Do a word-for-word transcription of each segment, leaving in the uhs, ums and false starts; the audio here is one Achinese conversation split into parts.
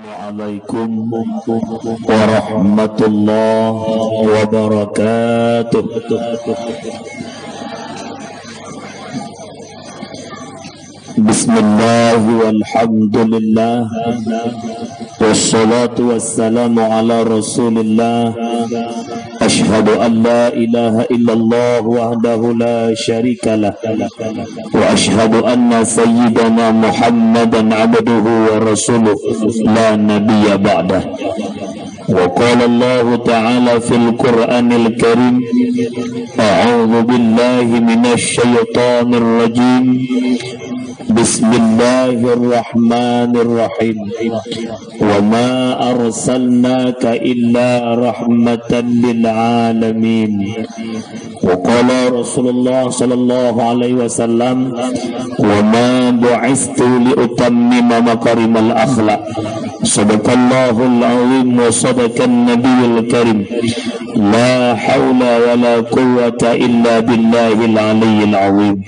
Assalamualaikum warahmatullahi wabarakatuh. Bismillah walhamdulillah. Wassalatu wassalamu ala Rasulillah. Asyhadu an la ilaha illallah wahdahu la syarikalah. Wa asyhadu anna sayyidana Muhammadan abduhu wa rasuluh la nabiyya ba'dah. Wa qala Allahu ta'ala fil Qur'anil Karim, a'udzu billahi minasy syaithanir rajim. Bismillahirrahmanirrahim. Wa ma arsalnaka illa rahmatan lil alamin. Wa qala Rasulullah sallallahu alaihi wasallam, "Wa ma bu'istu li utammima makarimal akhlaq." Sadaqallahul azim wa sadaqan nabiyul karim. La haula wa la quwwata illa billahil aliyyil azim.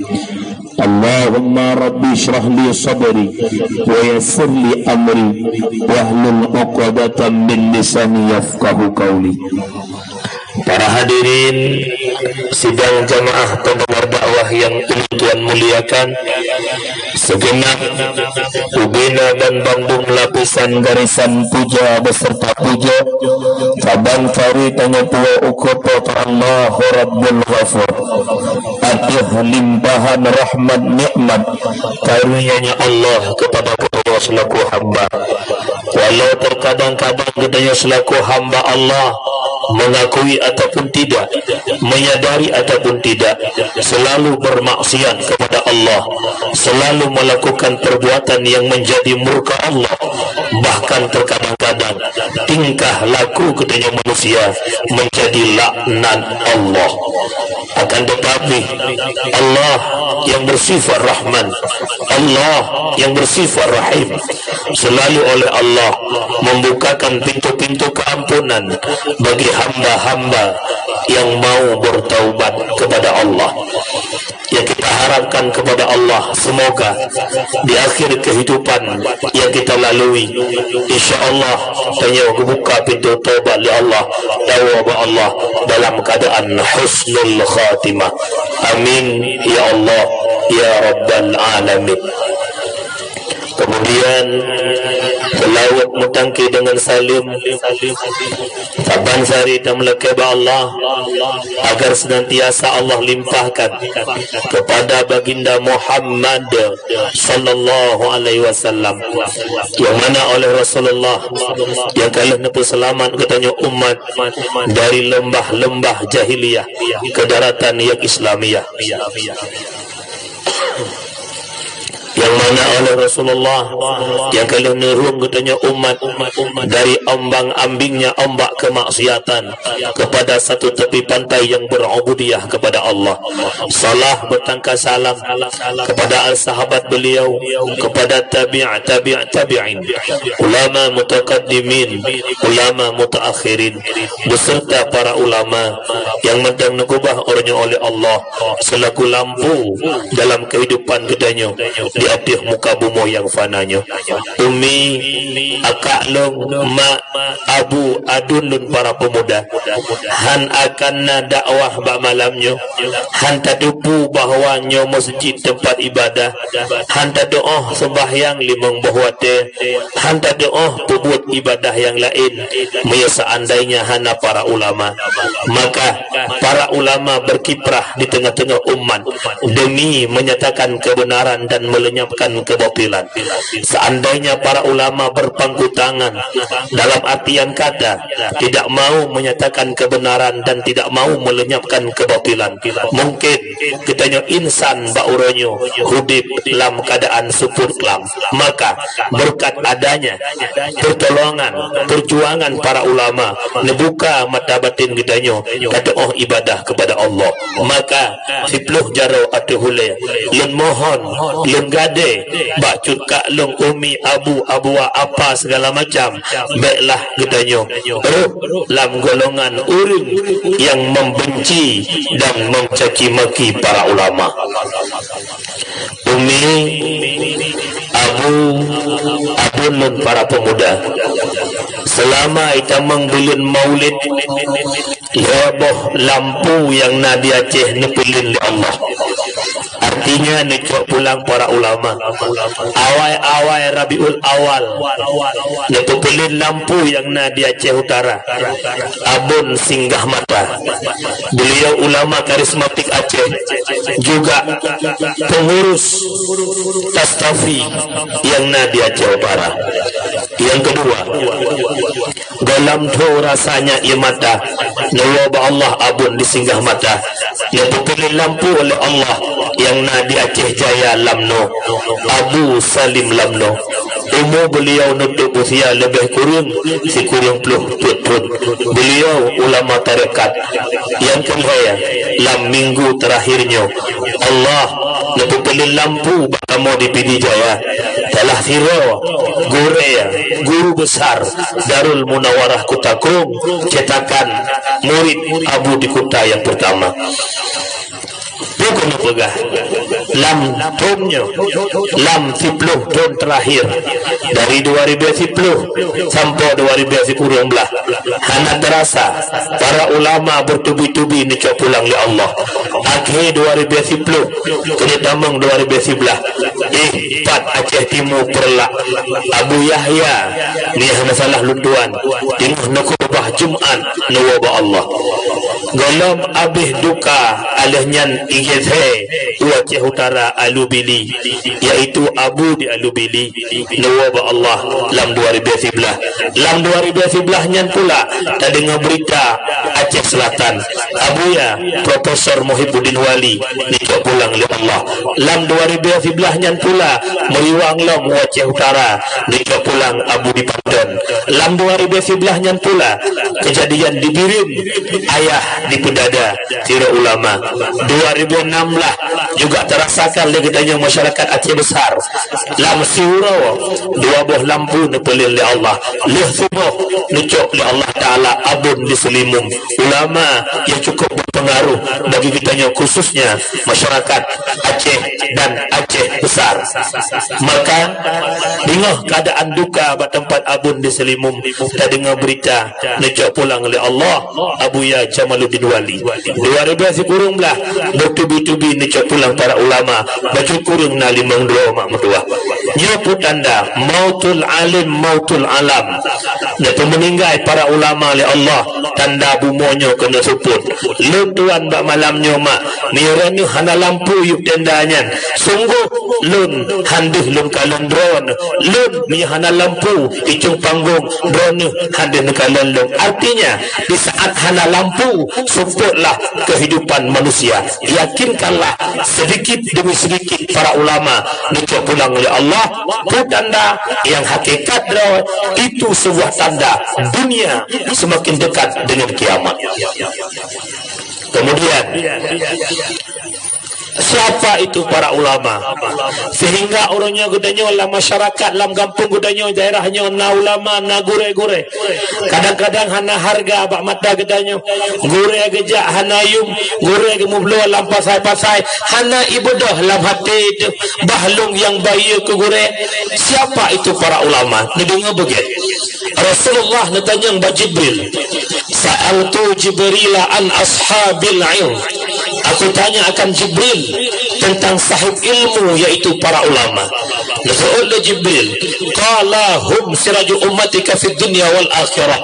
Allahumma rabbi shrah li sadri wa yassir li amri wahlul uqdatan min lisani yafqahu qawli. Para hadirin sidang jamaah pendengar dakwah yang ulôn tuan muliakan, segenap ubena dan bandum lapisan garisan puja beserta puja, saban sari tanyoe tuwoe u kuta Allah Rabbul Ghafur ateueh limpahan rahmat nikmat karunia-Nya Allah kepada geutanyoe selaku hamba. Walau terkadang-kadang geutanyoe selaku hamba Allah mengakui ataupun tidak, menyadari ataupun tidak, selalu bermaksiat kepada Allah, selalu melakukan perbuatan yang menjadi murka Allah, bahkan terkadang-kadang tingkah laku geutanyoe manusia menjadi laknat Allah. Akan tetapi, Allah yang bersifat Rahman, Allah yang bersifat Rahim, selalu oleh Allah membukakan pintu-pintu keampunan bagi hamba-hamba yang mau bertaubat kepada Allah. Yang kita harapkan kepada Allah, semoga di akhir kehidupan yang kita lalui, insya Allah, tanyoe geubuka pintu taubat lé Allah, dawa bak Allah dalam keadaan husnul khatimah. Amin, ya Allah, ya Rabbal Alamin. Kemudian, seulaweuet meutangke deungon saleuem, saban sari tameulakée bak Allah, agar senantiasa Allah limpahkan kepada Baginda Muhammad sallallahu alaihi wasallam, yang mana oleh Rasulullah yang ka lheueh neupeuseulamat geutanyoe umat dari leumbah-leumbah jahiliyah ke daratan yang Islamiyah. Yang mana oleh Rasulullah yang ka lheueh neurhueng geutanyoe umat dari ombang-ambingnya ombak kemaksiatan kepada satu tepi pantai yang berubudiyah kepada Allah. Salah bertangka salam kepada sahabat beliau, kepada tabi', tabi', tabi'in, ulama mutaqaddimin, ulama mutaakhirin, beserta para ulama yang mantong neukeubah uroe nyoe oleh Allah selaku lampu dalam kehidupan geutanyoe di ateueh muka bumoe nyang fana nyoe. Umi, akak lôn, mak, abu, aduen lôn para pemuda, han akan na dakwah bak malam nyoe, han tateupeue bahwa nyoe meuseujid teumpat ibadah, han tatu'oh seumbahyang limong boh watée, han tatu'oh peubuet ibadah nyang laén, meunyoe seandainya hana para ulama. Maka, para ulama berkiprah di tengah-tengah umat demi menyatakan kebenaran dan melenyapkan kebatilan. Seandainya para ulama berpangku tangan, dalam artian kata, tidak mau menyatakan kebenaran dan tidak mau melenyapkan kebatilan, mungkin geutanyoe insan bak uroe nyoe udeb lam keuadaan seupôt klam. Maka, beureukat adanya pertolongan, perjuangan para ulama, neubuka mata batin geutanyoe, tatu'oh ibadah kepada Allah. Maka, siploh jaroe ateueh ulée, lôn mohon, lôn gadée, bak cut kak lôn, umi, abu, abua, apa, segala macam, béklah geutanyoe rôh lam golongan ureuëng nyang membenci dan mencaci maki para ulama. Umi, Abu, abon lôn para pemuda. Seulama itamong buleuen Maulid, lhèe boh lampu nyang na di Aceh neupeulén lé Allah. Artinya neucok pulang para ulama. Awai-awai Rabiul Awal, neupeulén lampu nyang na di Aceh Utara. Abon Singgah Mata. Beliau ulama karismatik Aceh, juga pengurus Tastafi nyang na di Aceh Utara. Nyang keudua, goh lom tho rasanya ie mata, neuwoe bak Allah abon di Singgah Mata. Neupeulén lampu oleh Allah nyang na di Aceh Jaya lam noe, Abu Salim lam noe. Umu beliau neutôp usia leubeh kureueng sikureueng ploh peuet thon. Beliau ulama tarekat. Nyang keulhèe, lam minggu terakhir nyoe, Allah neupeulén lampu bak kamoe di Pidie Jaya. Salah sidroe gurèe, guru besar Darul Munawarah Kuta Krueng, cetakan murid Abu di Kuta nyang pertama. Peue keuneuk peugah, lam thon nyoe, lam siploh thon terakhir, dari dua ribu siploh sampoe dua ribu sikureueng blah, hana teurasa para ulama beutubi-tubi neucok pulang lé Allah. Akhé dua ribu siploh, keuneuk tamong dua ribu siblah, éh, pat Aceh Timu Peureulak, Abu Yahya, meunyoe hana salah lôn tuan, teungoh neukhutubah Jumat neuwoe bak Allah. Goh lom abéh duka, lheueh nyan igeuthèe u Aceh Utara Alue Bili, yaitu Abu di Alue Bili, neuwoe bak Allah lam dua ribu siblah. Lam dua ribu siblah nyan pula tadeungoe beurita Aceh Selatan, Abuya Profesor Muhibuddin Wali neucok pulang lé Allah. Lam dua ribu siblah nyan pula meuriwang lom u Aceh Utara neucok pulang Abu di Panton. Lam dua ribu siblah nyan pula keujadian di Bireuen, ayah dipeudada sidroe ulama. Dua ribu enam blah juga teurasakan lé geutanyoe masyarakat Aceh Besar. Lam siuroe dua boh lampu neupeulén lé Allah. Lheueh siboh neucok lé Allah Taala abon di Seulimum, ulama nyang cukup berpengaruh bagi geutanyoe, khususnya masyarakat Aceh dan Aceh Besar. Maka, deungoe keuadaan duka bak teumpat abon di Seulimum, tadeungoe beurita neucok pulang lé Allah Abuya Jamaluddin Wali. Dua ribu sikureueng blah, beutubi-tubi neucok pulang para ulama, bacut kureueng na limong droe mak meutuwah. Nyoe peue tanda, mautul alim, mautul alam. Nyoe peumeuninggai para ulama lé Allah, tanda bumoe nyoe keuneuk seupôt. Lôn tuan bak malam nyoe mak, meunyoe droeneuh hana lampu yup tenda nyan, sunggoh lôn han deuh lôn kalon droeneuh. Lôn meunyoe hana lampu, icong panggong, droeneuh han deuh neukalon lôn. Artinya, di saat hana lampu, seupôtlah kehidupan manusia. Yakinkanlah, sedikit demi sedikit para ulama neucok pulang lé Allah. Peue tanda nyang hakikat droe, itu sebuah tanda dunia semakin dekat dengan kiamat. Kemudian, siapa itu para ulama? Sehingga uroe nyoe geutanyoe lam masyarakat, lam gampông geutanyoe, daerah nyoe na ulama, na gurèe-gurèe. Kadang-kadang hana hareuga bak mata geutanyoe. Gurèe geujak hana yum, gurèe geumeubloe lam pasai-pasai, hana ibeudôh lam até teuh, bah lôn nyang bayeue keu gurèe. Siapa itu para ulama? Neudeungoe beugèt. Rasulullah neutanyong bak Jibril, "Sa'altu Jibrila an ashabil ilm." Aku tanya akan Jibril tentang sahib ilmu, yaitu para ulama. Neuseubut lé Jibril, "Qala hum siraju ummatika fid dunya wal akhirah."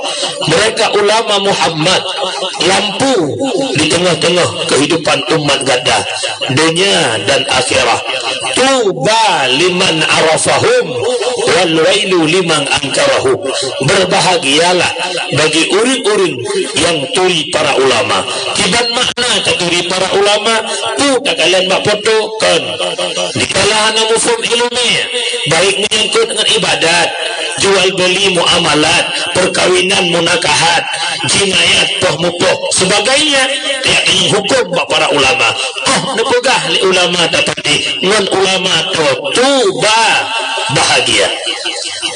Mereka ulama Muhammad, lampu di tengah-tengah kehidupan umat gata, dunia dan akhirat. "Tuba liman arafahum, wal wailu liman ankarahum." Berbahagialah bagi ureueng-ureueng nyang turi para ulama. Kiban makna taturi para ulama, peue takalon bak poto? Kon. Dikala hana muphom ileumèe, baik menyangkut ngon ibadat, jual beli muamalat, perkawinan munakahat, jinayat poh mupoh, sebagainya, tajak tanyong huköm bak para ulama. Óh neupeugah lé ulama tapadé ngon ulama tô, tuba bahagia.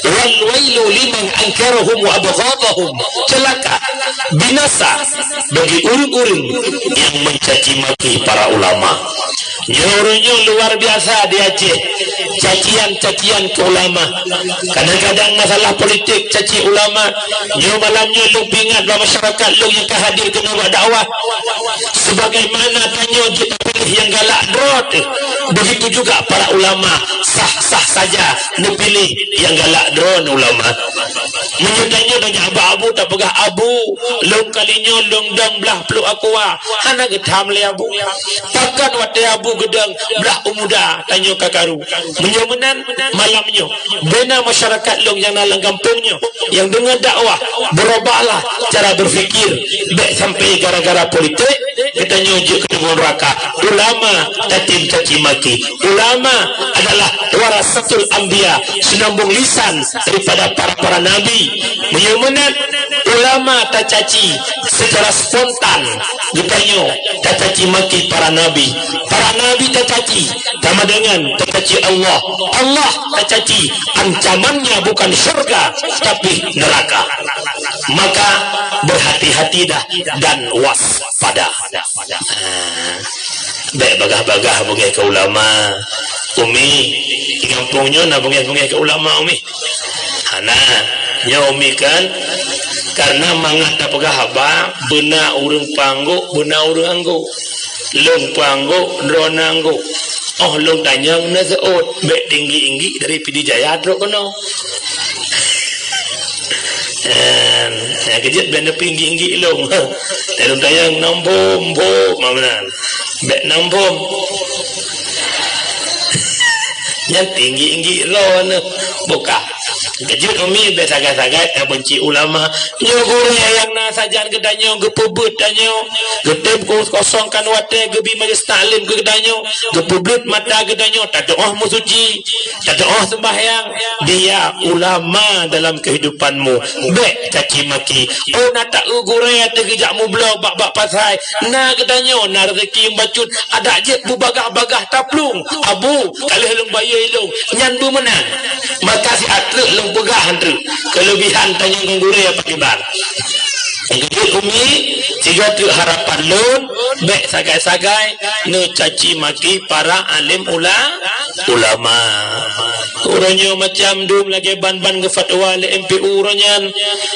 Wal wailu liman ankarahum wa abghadahum. Celaka, binasa bagi ureuëng-ureuëng yang mencaci maki para ulama. Nyoe ureuëng nyoe luar biasa di Aceh. Cacian-cacian ke ulama. Kadang-kadang masalah politik caci ulama. Nyoe malam nyoe lôn peuingat bak masyarakat lôn nyang ka hadir keunoe bak dakwah. Sebagaimana tanyoe jeuet tapiléh nyang galak droe teuh, begitu juga para ulama sah-sah saja neupiléh nyang galak droe ulama. Meunyoe tanyoe tanyong bak Abu, tapeugah, "Abu, lôn kali nyoe lôn dong blaih pluek aqua." Hana geutham lé Abu. Pakon watée Abu geudong blaih umuda, tanyoe ka karu. Meunyoe meunan, malam nyoe, bina masyarakat lôn nyang na lam gampông nyoe, nyang deungon dakwah, beurubahlah cara berpikir, bék sampai gara-gara politik, geutanyoe jeuet keu neraka. Ulama tatem caci maki. Ulama adalah warasatul anbiya, sinambong lisan daripada para-para nabi. Meunyoe meunan, ulama tacaci secara spontan, geutanyoe tacaci maki para nabi. Para nabi tacaci, sama dengan tacaci Allah. Allah tacaci, ancamannya bukan syurga, tapi neraka. Maka berhati-hatilah dan waspada. Ah, bék bagah-bagah beungéh keu ulama. Umi, di gampông nyoe na beungéh-beungéh keu ulama, Umi? Hana. Nyoe Umi kan, karena mangat tapeugah haba, beuna ureuëng panggok, beuna ureuëng anggok. Lôn panggok, droeneuh anggok. Oh lôn tanyong neuseuôt, bék tinggi-inggi dari Pidie Jaya trok keunoe. Em, nyang keujeuet bék neupeue inggi-inggi lôn. Lôn tanyong nambom, bom, ma meunan. Bék nambom. Nyan tinggi-inggi lôn. Buka. Keujeuet Umi bék sagai-sagai tabenci ulama. Nyoe gurée nyang na sajan geutanyoe geupeubeuet tanyoe. Geutem kosongkan watée geubi majlis taklim keu geutanyoe. Geupeubeuet mata geutanyoe. Tatuoh meusuci. Tatuoh seumbahyang, dia ulama dalam kehidupanmu. Bék caci maki. Oh na taeu gurée teuh geujak mubloe bak-bak pasai. Na geutanyoe na rezeki bacut, adak jeuet beubagah-bagah taplueng. Abu, ka lheueh lôn bayeue ilong. Nyan beumeunan. Maka siat treuk lôn peugah han treuk. Keulebihan tanyoe ngon gurée apa kiban. Nyang keujeuet Umi, sigoe treuk harapan lôn, bék sagai-sagai neucaci maki para alim ula-, ulama. Uroe nyoe macam dum lagée ban-ban geufatwa lé M P U uroe nyan,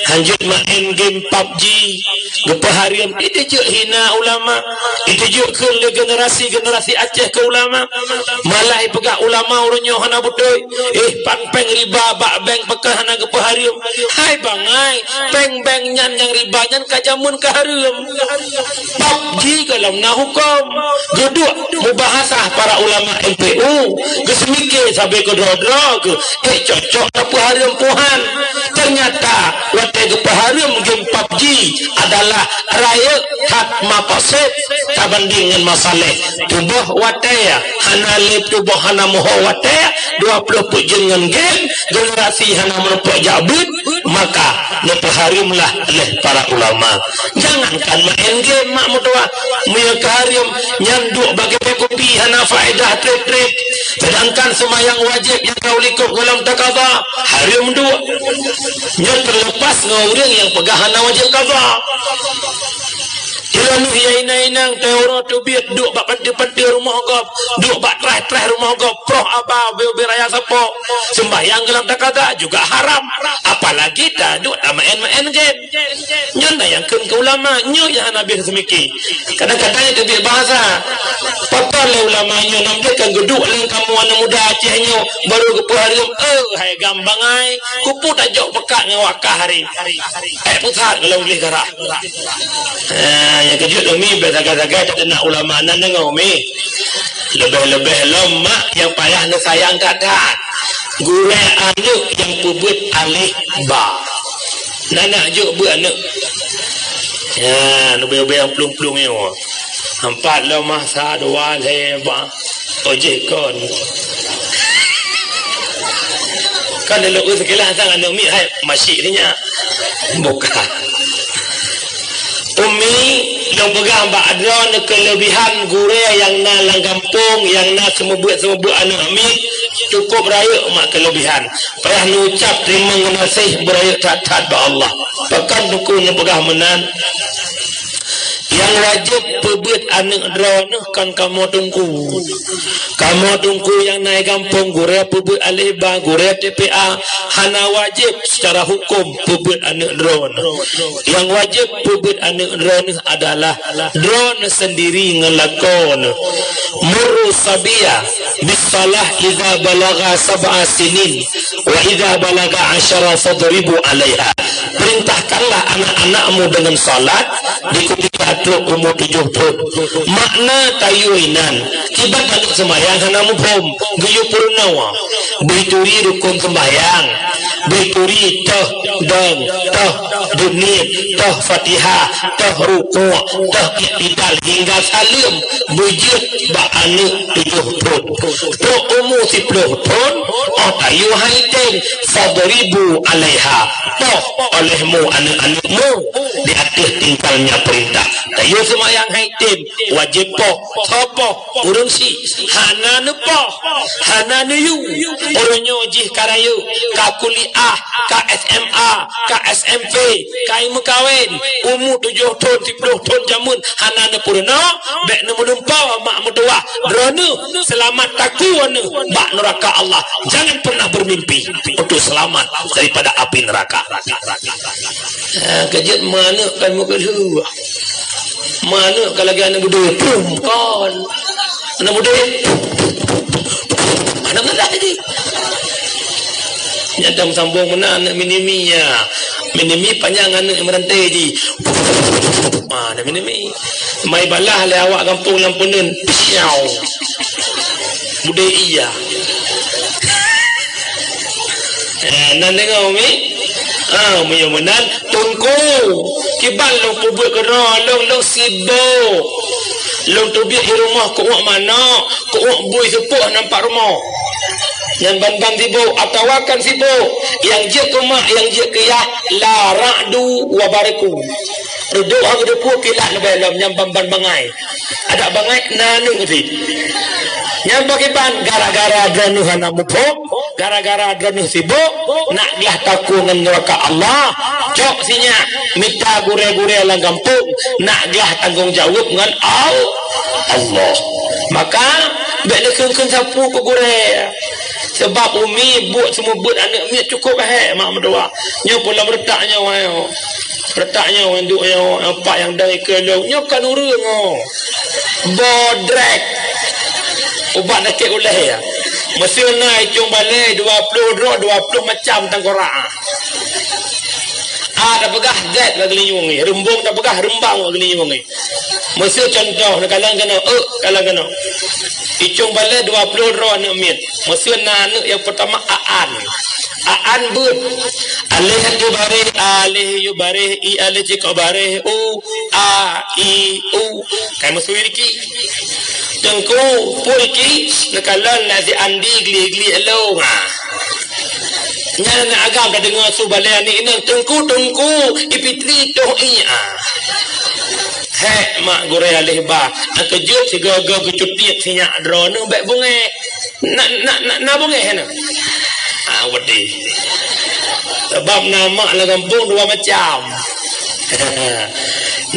hanjeuet maén game pabji, geupeuhareuem, iteujeuet hina ulama, iteujeuet kheun lé generasi-generasi Aceh keu ulama. Malah ipeugah ulama uroe nyoe hana beutôi. Eh, pan péng riba bak bank pakon hana geupeuhareuem? Hai bangai, péng bank nyan nyang riba nyan ka jameun ka hareuem. Pabji gohlom na huköm. Geuduek mubahasah para ulama M P U, geuseumike sabe keudroe-droe geuh, eh, cocok tapeuhareuem puhan. Teunyata watée geupeuhareuem game pabji adalah rayeuk that mafasid tabanding ngon masaleh. Tuboh watée hana lé, tuboh hana moho watée, dua ploh peuet jeuem ngon game, generasi hana meurumpok jak beuet, maka neupeuhareuemlah lé para ulama. Jangankan maén game, mak meutuah, meunyoe ka hareuem nyan duek bak kafé kupi hana faedah treb-treb. Sedangkan seumayang wajéb nyang ka u likot gohlom takaba, hareuem duek. Nyoe teulepas ngon ureuëng nyang peugah hana wajéb kaba. Ilôn yah inong-inong teuh uroe teubiet duek bak panti-panti rumoh gob, duek bak traih-traih rumoh gob, proh aba ubé-ubé raya sapo, seumbahyang gohlom takaba juga haram, apalagi taduek tamaén-maén game. Nyoe na nyang kheun keu ulama, nyoe nyang hana beh seumiki. Kadang-kadang teubiet bahasa, pakon lé ulama nyoe nam deh kan geuduek lé kamoe aneuk muda Aceh nyoe baru geupeuhareuem, eh, hai gam bangai, kupu tajok pekat ngon wakah hari. Eh, pusat ngon lôn gleh garah. Eh, nyang keujeuet Umi, bék sagai-sagai tateunak ulama nan deungoe Umi. Leubeh-leubeh lom mak nyang payah neusayang that-that. Gurée aneuk nyang peubeuet aleh ba. Nan nak jok beuet aneuk. Ya, leubeh-leubeh nyang plueng-plueng nyoe. Empat lom mah, sa, dua, lhée, ba. Oh, jih kon. Kan lôn eu sekilas sang aneuk miet hai masyik ni nyak. Bukan. Umi, lôn peugah bak droeneuh keuleubihan gurée nyang na lam gampông, nyang na seumeubeuet-seumeubeuet aneuk miet. Cukup rayeuk mak keulebihan. Payah neucap teurimong geunaséh beurayeuk that-that bak Allah. Pakon Teungku neupeugah meunan? Nyang wajéb peubeuet aneuk droeneuh kon kamoe Teungku. Kamoe Teungku nyang na i gampông, gurée peubeuet aléh ba, gurée T P A, hana wajéb seucara huköm peubeuet aneuk droeneuh. Nyang wajéb peubeuet aneuk droeneuh adalah droeneuh seundiri ngon lakoe neuh. Muru sabiya bis-shalah idza balagha sab'a sinin, wa idza balagha asyara fadribu 'alaiha. Perintahkanlah anak-anakmu dengan salat di ketika trok umur tujoh thon. Makna tayue inan, kiban aneuk seumayang hana muphom, geuyue peurunoe. Beuturi rukon seumbahyang, beuturi toh dong, toh deunit, toh Fatihah, toh rukuk, toh iktidal hingga saleuem, beujeuet bak aneuk tujoh thon. Trok umu siploh thon, oh tayue hai tem, fadribu 'alaiha, toh olehmu aneuk-aneukmu di ateueh tingkal nyang peurintah. Tayue seumayang hai tem, wajéb poh, soe poh, ureueng syiek, hana neupoh, hana neuyue. Ureueng nyoe jih ka rayeuk, ka kuliah, ka S M A, ka S M P, ka meukawen, umu tujoh thon, siploh thon jameun hana neupeurunoe, bék neumeudumpau mak meutuwah. Droeneuh seulamat takue neuh bak neuraka Allah. Jangan pernah bermimpi untuk selamat daripada api neraka. Ah, keujeuet manök kan meukeulheueh. Manök ka lagèe aneuk beudé, pum, kon. Aneuk beudé, aneuk beudé tadi. Nyang dang sambong meunan aneuk minimi, ya. Minimi panyang aneuk nyang meuranté jih. Ah, aneuk minimi. Mai balah lé awak gampông lam peuneun. Piau. Beudé iya. Eh, nan deungö, Umi? Ah, meunyoe meunan, Teungku, kiban lôn peubuet keudroe lôn, lôn sibok. Lôn teubiet di rumoh keu'uek manök, keu'uek bui seupôt hana nampak rumoh. Nyan ban-ban sibok, atawa kan sibok. Nyang jeuet keu mak, nyang jeuet keu yah, la ra'du wa bariku. Reudôk han geuteupeue kilat leubeh lom, nyan ban-ban bangai. Adak bangai na aneuk cit. Nyan pakriban, gara-gara droeneuh hana muphom, gara-gara droeneuh sibok, nak glah takue ngon neuraka Allah. Cok sinyak, mita gurée-gurée lam gampông, nak glah tanggong jaweueb ngon Al-, Allah. Maka, bék neukheun-kheun sapeue keu gurée. Sabab Umi buet seumeubeuet aneuk miet cukup hék mak meutuwah. Nyoe pun lam reutak nyoe, ayo. Reutak nyoe, duek nyoe, nampak nyang dang ikeue lôn. Nyoe kan ureueng, oh. Bodrek. Ubat sakét ulèe, ya. Meuseu na icong balée dua ploh droe, dua ploh macam tangkorak. A tapeugah zét bak geulinyueng nyoe. Reumbong tapeugah reumbang bak geulinyueng nyoe. Meuseu contoh, neukalon keunoe, eu, kalon keunoe. Icong balée dua ploh droe aneuk miet. Meuseu na aneuk nyang peutama Aan. Aan beuet. Aleh yue baréh, aleh yue baréh, i aleh cikok baréh, u, a, i, u. Kai meusui riki. Teungku, peue riki, neukalon na si Andi gli-gli elong, ah. Nyan aneuk agam tadeungoe su balée aneuk inong, "Teungku, Teungku, i Fitri toh i, ah." Hék, mak gurée aleh ba, nyang keujeuet sigoe-goe geucutiet sinyak droeneuh bék beungéh. Na, na, na, na beungéh na? Ah, wedi. Sabab na mak lam gampông dua macam.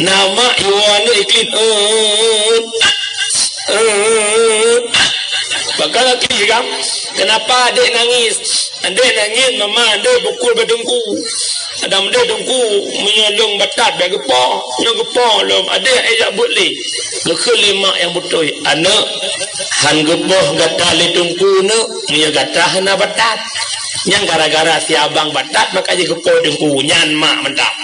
Na mak iwoe aneuk iklik, eh, eh, eh. Bakal lagi kan? Kenapa adek nangis? Adek nangis, mama, adek pukul bak teungku. Ada meudoe teungku, meunyoe lôn batat bak geupoh, nyoe geupoh lom, adek ai jak beuet lé. Geukheun lé mak nyang beutôi, "Aneuk, han geupoh gata lé teungku neuk, meunyoe gata hana batat." Nyan gara-gara si abang batat maka jigeupoh teungku, nyan mak mantap.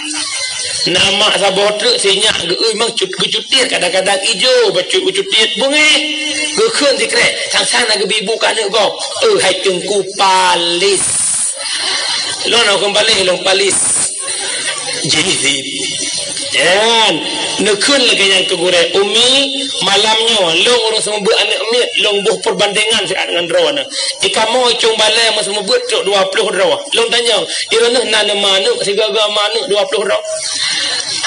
Na mak saboh treuk sinyak geu-, memang cut-, geucutiet, kadang-kadang ijo bacut geucutiet beungéh. Geukheun sikrek, sang-sang na geubi bu keu aneuk gob. "Eh, hai teungku palis." Lôn hukôm paléh, lôn palis. Jih sit. Nyan, neukheun lagèe nyan keu gurèe, "Umi, malam nyoe lôn ureueng seumeubeuet aneuk miet, lôn boh peubandingan siat ngon droeneuh. I kamoe i cong balèe meuseumeubeuet trok dua ploh droe." Lôn tanyong, "I droeneuh na neuma aneuk, sigoe-goe ma aneuk dua ploh droe?"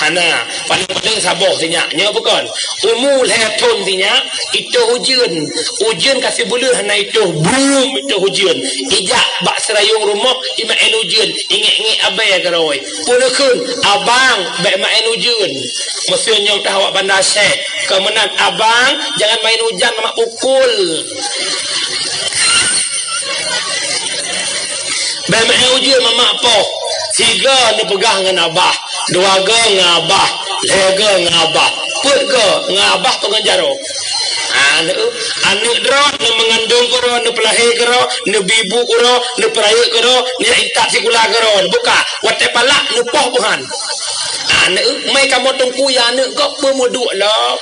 Hana, paléng-paléng saboh sinyak. Nyoe bukon. Umu lhèe thôn sinyak, itoh ujeuen. Ujeuen ka sibuleuen hana itoh, breuem itoh ujeuen. Ijak bak seurayong rumoh, imeu'en ujeuen. Ingèk-ingèk abèe keudroe. Peue neukheun, "Abang, bèk meu'en ujeuen." Meuseu nyoe teuh awak Banda Aceh. Keu meunan, "Abang, jangan main hujan, mamak pukul." Bèk meu'en ujeuen mamak poh. Sigoe neupeugah ngon abah, dua goe ngon abah, lhèe goe ngon abah, peuet goe ngon abah peungon jaroe. Aneuk, aneuk droe neumeungandong keudroe, neupeulahé keudroe, neubi bu keudroe, neupeurayeuk keudroe, neujak intat sikula keudroe. Buka, watèe palak neupoh buhan. Aneuk, meukamoe teungku ya aneuk gob peumeuduek lom.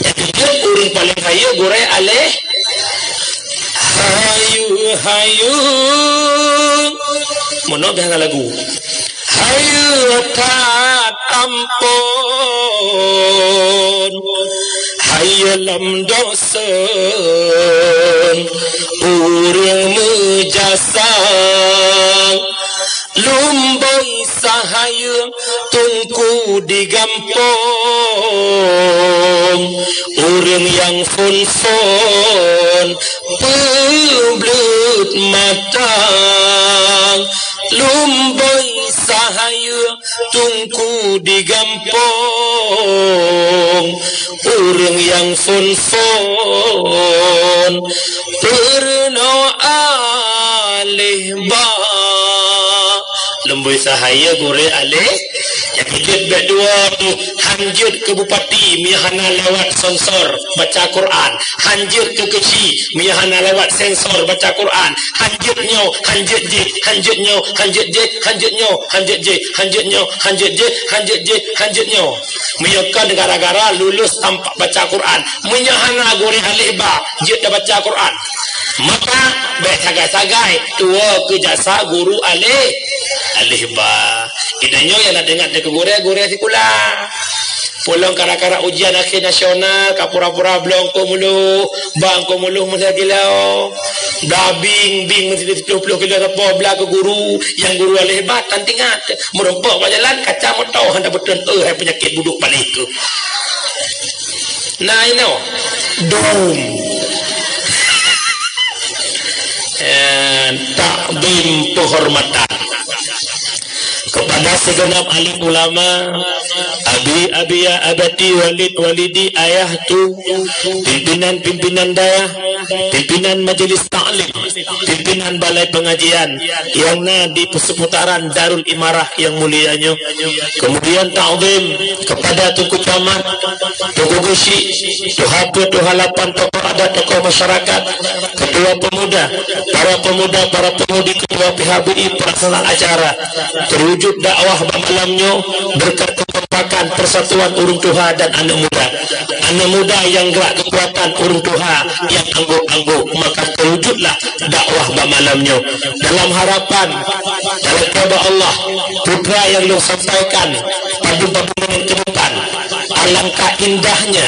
Nyang keujeuet ureueng paléng hayeue gurèe aléh. Hayeue, hayeue. Meunoe biasa lagu. Hayeue that amphon. Hayeue lam dosen. Ureueng meujasa. Lumboi sahayeue teungku di gampông, ureueng nyang phon-phon peubleut mata. Lumboi sahayeue teungku di gampông, ureueng nyang phon-phon peurunoe aléh ba. Lumboi sahayeue gurèe aléh, nyang keujeuet bèk dua tu, han jeuet keu bupati meunyo hana lewat sensor baca Quran, han jeuet keu keuchik meunyo hana lewat sensor baca Quran, han jeuet nyoe, han jeuet jéh, han jeuet nyoe, han jeuet jéh, han jeuet nyoe, han jeuet jéh, han jeuet nyoe, han jeuet jéh, han jeuet jéh, han jeuet nyoe. Meunyo kon gara-gara lulus tampak baca Quran, meunyo hana gurèe aléh ba jeuet tabaca Quran. Maka, bèk sagai-sagai tuwoe keu jasa guru aléh, aléh ba. Geutanyoe nyang na teuingat keu gurèe, gurèe sikula. Peulom kara-kara ujian akhé nasional, ka pura-pura bloe eungkôt mulôh, ba eungkôt mulôh meuseu kilo. Bla bing, bing meuseu siplôh ploh kilo sapo bla keu guru, nyang guru aléh ba tan teuingat. Meurumpok bak jalan, kaca moto hana beuton, eh, hai peunyakét budok paléh keuh. Nah, inoe. Dum. Eh, takzim penghormatan kepada segenap alim ulama, abi, abia, abati, walid, walidi, ayah, tu, pimpinan-pimpinan dayah, pimpinan majelis taklim, pimpinan balai pengajian yang na di seputaran Darul Imarah yang mulia nyoe. Kemudian takzim kepada Teungku Camat, Teungku Geuchik, Tuha Peuet, Tuha Lapan, tokoh adat, tokoh masyarakat, ketua pemuda, para pemuda, para pemudi, ketua P H B I, pelaksana acara. Terwujud dakwah bak malam nyoe berkat kekompakan persatuan ureueng tuha dan aneuk muda. Aneuk muda nyang gerak kekuatan ureueng tuha nyang anggôk-anggôk, maka terwujudlah dakwah bak malam nyoe. Dalam harapan, talakèe bak Allah, putra nyang lôn sampaikan padum-padum menit ke depan, alangkah indahnya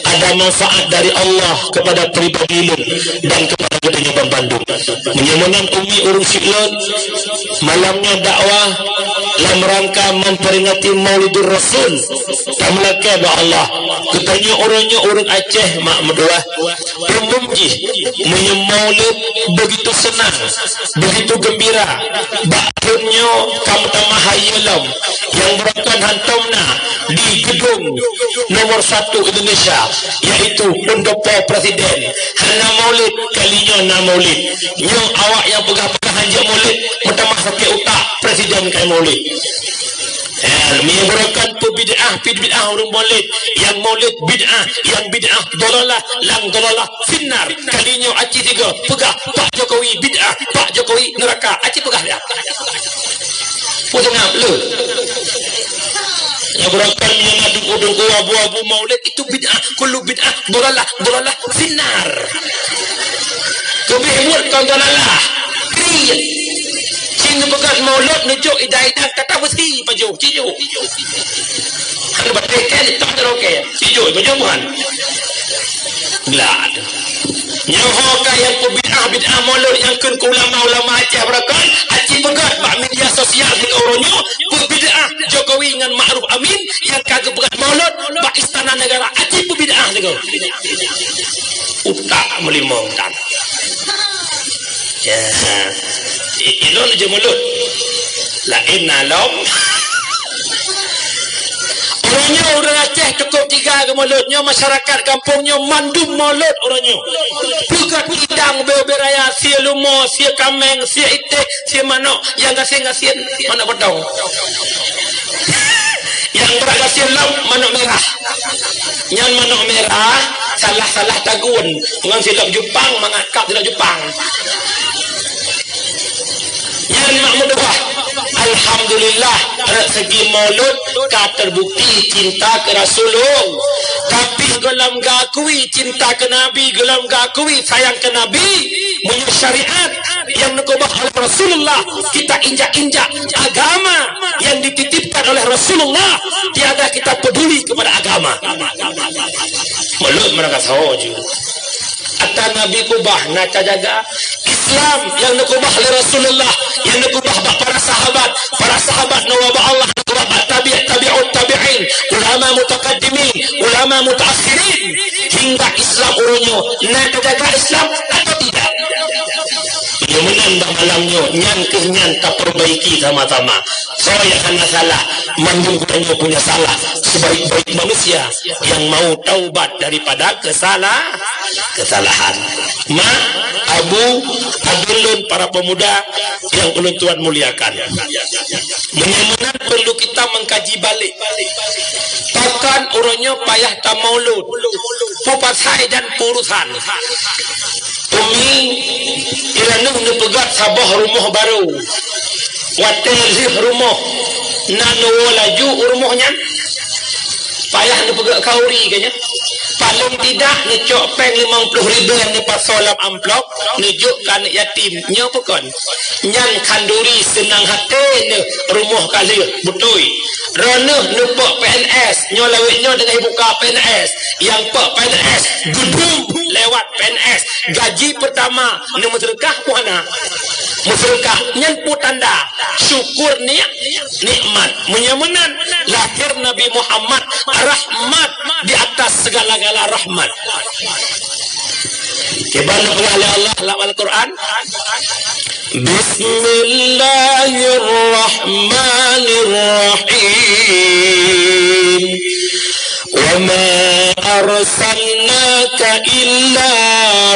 ada manfaat dari Allah kepada pribadi lôn dan kepada geutanyoe banmandum. Meunyoe meunan umi ureueng syiek lôn, malam nyoe dakwah lam rangka memperingati Maulidur Rasul. Tameulakèe bak Allah, geutanyoe uroe nyoe ureueng Aceh mak meutuah. Umum jih, meunyoe Maulid begitu senang, begitu gembira. Bak thôn nyoe ka meutamah hayeue lom, nyang beurangkat hantom na di gedung nomor satu Indonesia, yaitu Pendopo Presiden. Hana Maulid, kali nyoe na Maulid. Nyoe awak nyang peugah-peugah hanjeuet Maulid, meutamah sakét utak, Presiden ka Maulid. Eh, meunyoe beurangkat peubid'ah, pih bid'ah ureueng Maulid. Nyang Maulid bid'ah, nyang bid'ah dolalah, nyang dolalah finnar. Kali nyoe aci tiga peugah, "Pak Jokowi bid'ah, Pak Jokowi neraka." Aci peugah dia. Peue seungab le? Nyang beurangkat nyang na dengku-dengku abu-abu Maulid itu bid'ah, kullu bid'ah dolalah, dolalah finnar. Keubeh buet kon dolalah. Kriet. Cit neupeugah Maulud neujok idang-idang kata beusi pajoh, cijok. Hana batèe kèe, tak ada rokèe. Cijok, pajoh buhan. Glad. Nyoe ho ka nyang peubid'ah-bid'ah Maulud nyang kheun keu ulama-ulama Aceh beurangkat, aci peugah bak media sosial di uroe nyoe, Amin nyang ka geupeugah maulud bak Istana Negara. Aci peubid'ah sigoe. Utak meulimong tan. Ya. I-, ilôn je mulod. Laén na lom. Uroe nyoe ureueng Aceh cukôp tiga geuh mulod. Nyoe masyarakat gampông nyoe mandum mulod uroe nyoe. Peugöt idang beu-beu raya, sie leumo, sie kaméng, sie iték, sie manok nyang gasien-gasien, manok potong. Nyang brat gasien lom manok mirah. Nyan manok mirah, salah-salah tagun ngon silop Jepang, mangat kab silop Jepang. Nyan mak meudoa, alhamdulillah, rot segi mulod ka terbukti cinta keu Rasulullah. Tapi gohlom geuakui cinta keu Nabi, gohlom geuakui sayang keu Nabi, meunyoe syariat nyang neukeubah oleh Rasulullah, kita injak-injak agama yang dititipkan oleh Rasulullah, tiada kita peduli kepada agama. Mulod meurasa ju. Ata Nabi keubah na tajaga. Islam nyang neukeubah lé Rasulullah, nyang neukeubah bak para sahabat, para sahabat neukeubah bak Allah, neukeubah bak tabi', tabi'ut tabi'in, ulama mutaqaddimin, ulama mutaakhirin, hingga Islam uroe nyoe. Na tajaga Islam atau tidak? Nyang meunan bak malam nyoe, nyan keuh nyan tapeurbaiki sama-sama. Soe nyang hana salah, mandum geutanyoe punya salah. Sebaik-baik manusia yang mau taubat daripada kesalah-, kesalahan. Mak, abu, aduen lôn, para pemuda yang ulôn tuan muliakan. Meunyoe meunan perlu kita mengkaji balik. Pakon uroe nyoe payah tamaulud? Peue pasai dan peue urusan? Umi, iraneuh neupeugöt saboh rumoh barô. Watèe lheueh rumoh, na neuwoe laju u rumoh nyan. Payah neupeugöt khanuri keu nyan. Paléng tidak neucok péng limong ploh ribèe neupasoe lam amplop, neujok keu aneuk yatim. Nyoe peue kon? Nyan khanduri seunang até neuh, rumoh ka lheueh, beutôi. Droeneuh neupok P N S, nyoe lawét nyoe teungoh buka P N S. Nyang pok P N S geudum lewat P N S. Gaji pertama, neumeuseudeukah peue hana? Meuseudeukah. Nyan peue tanda? Syukur nik-, nikmat. Meunyoe meunan, lahir Nabi Muhammad rahmat di atas segala-gala rahmat. Kiban neupeugah lé Allah lam Al-Quran, Bismillahirrahmanirrahim. Wa ma arsalnaka illa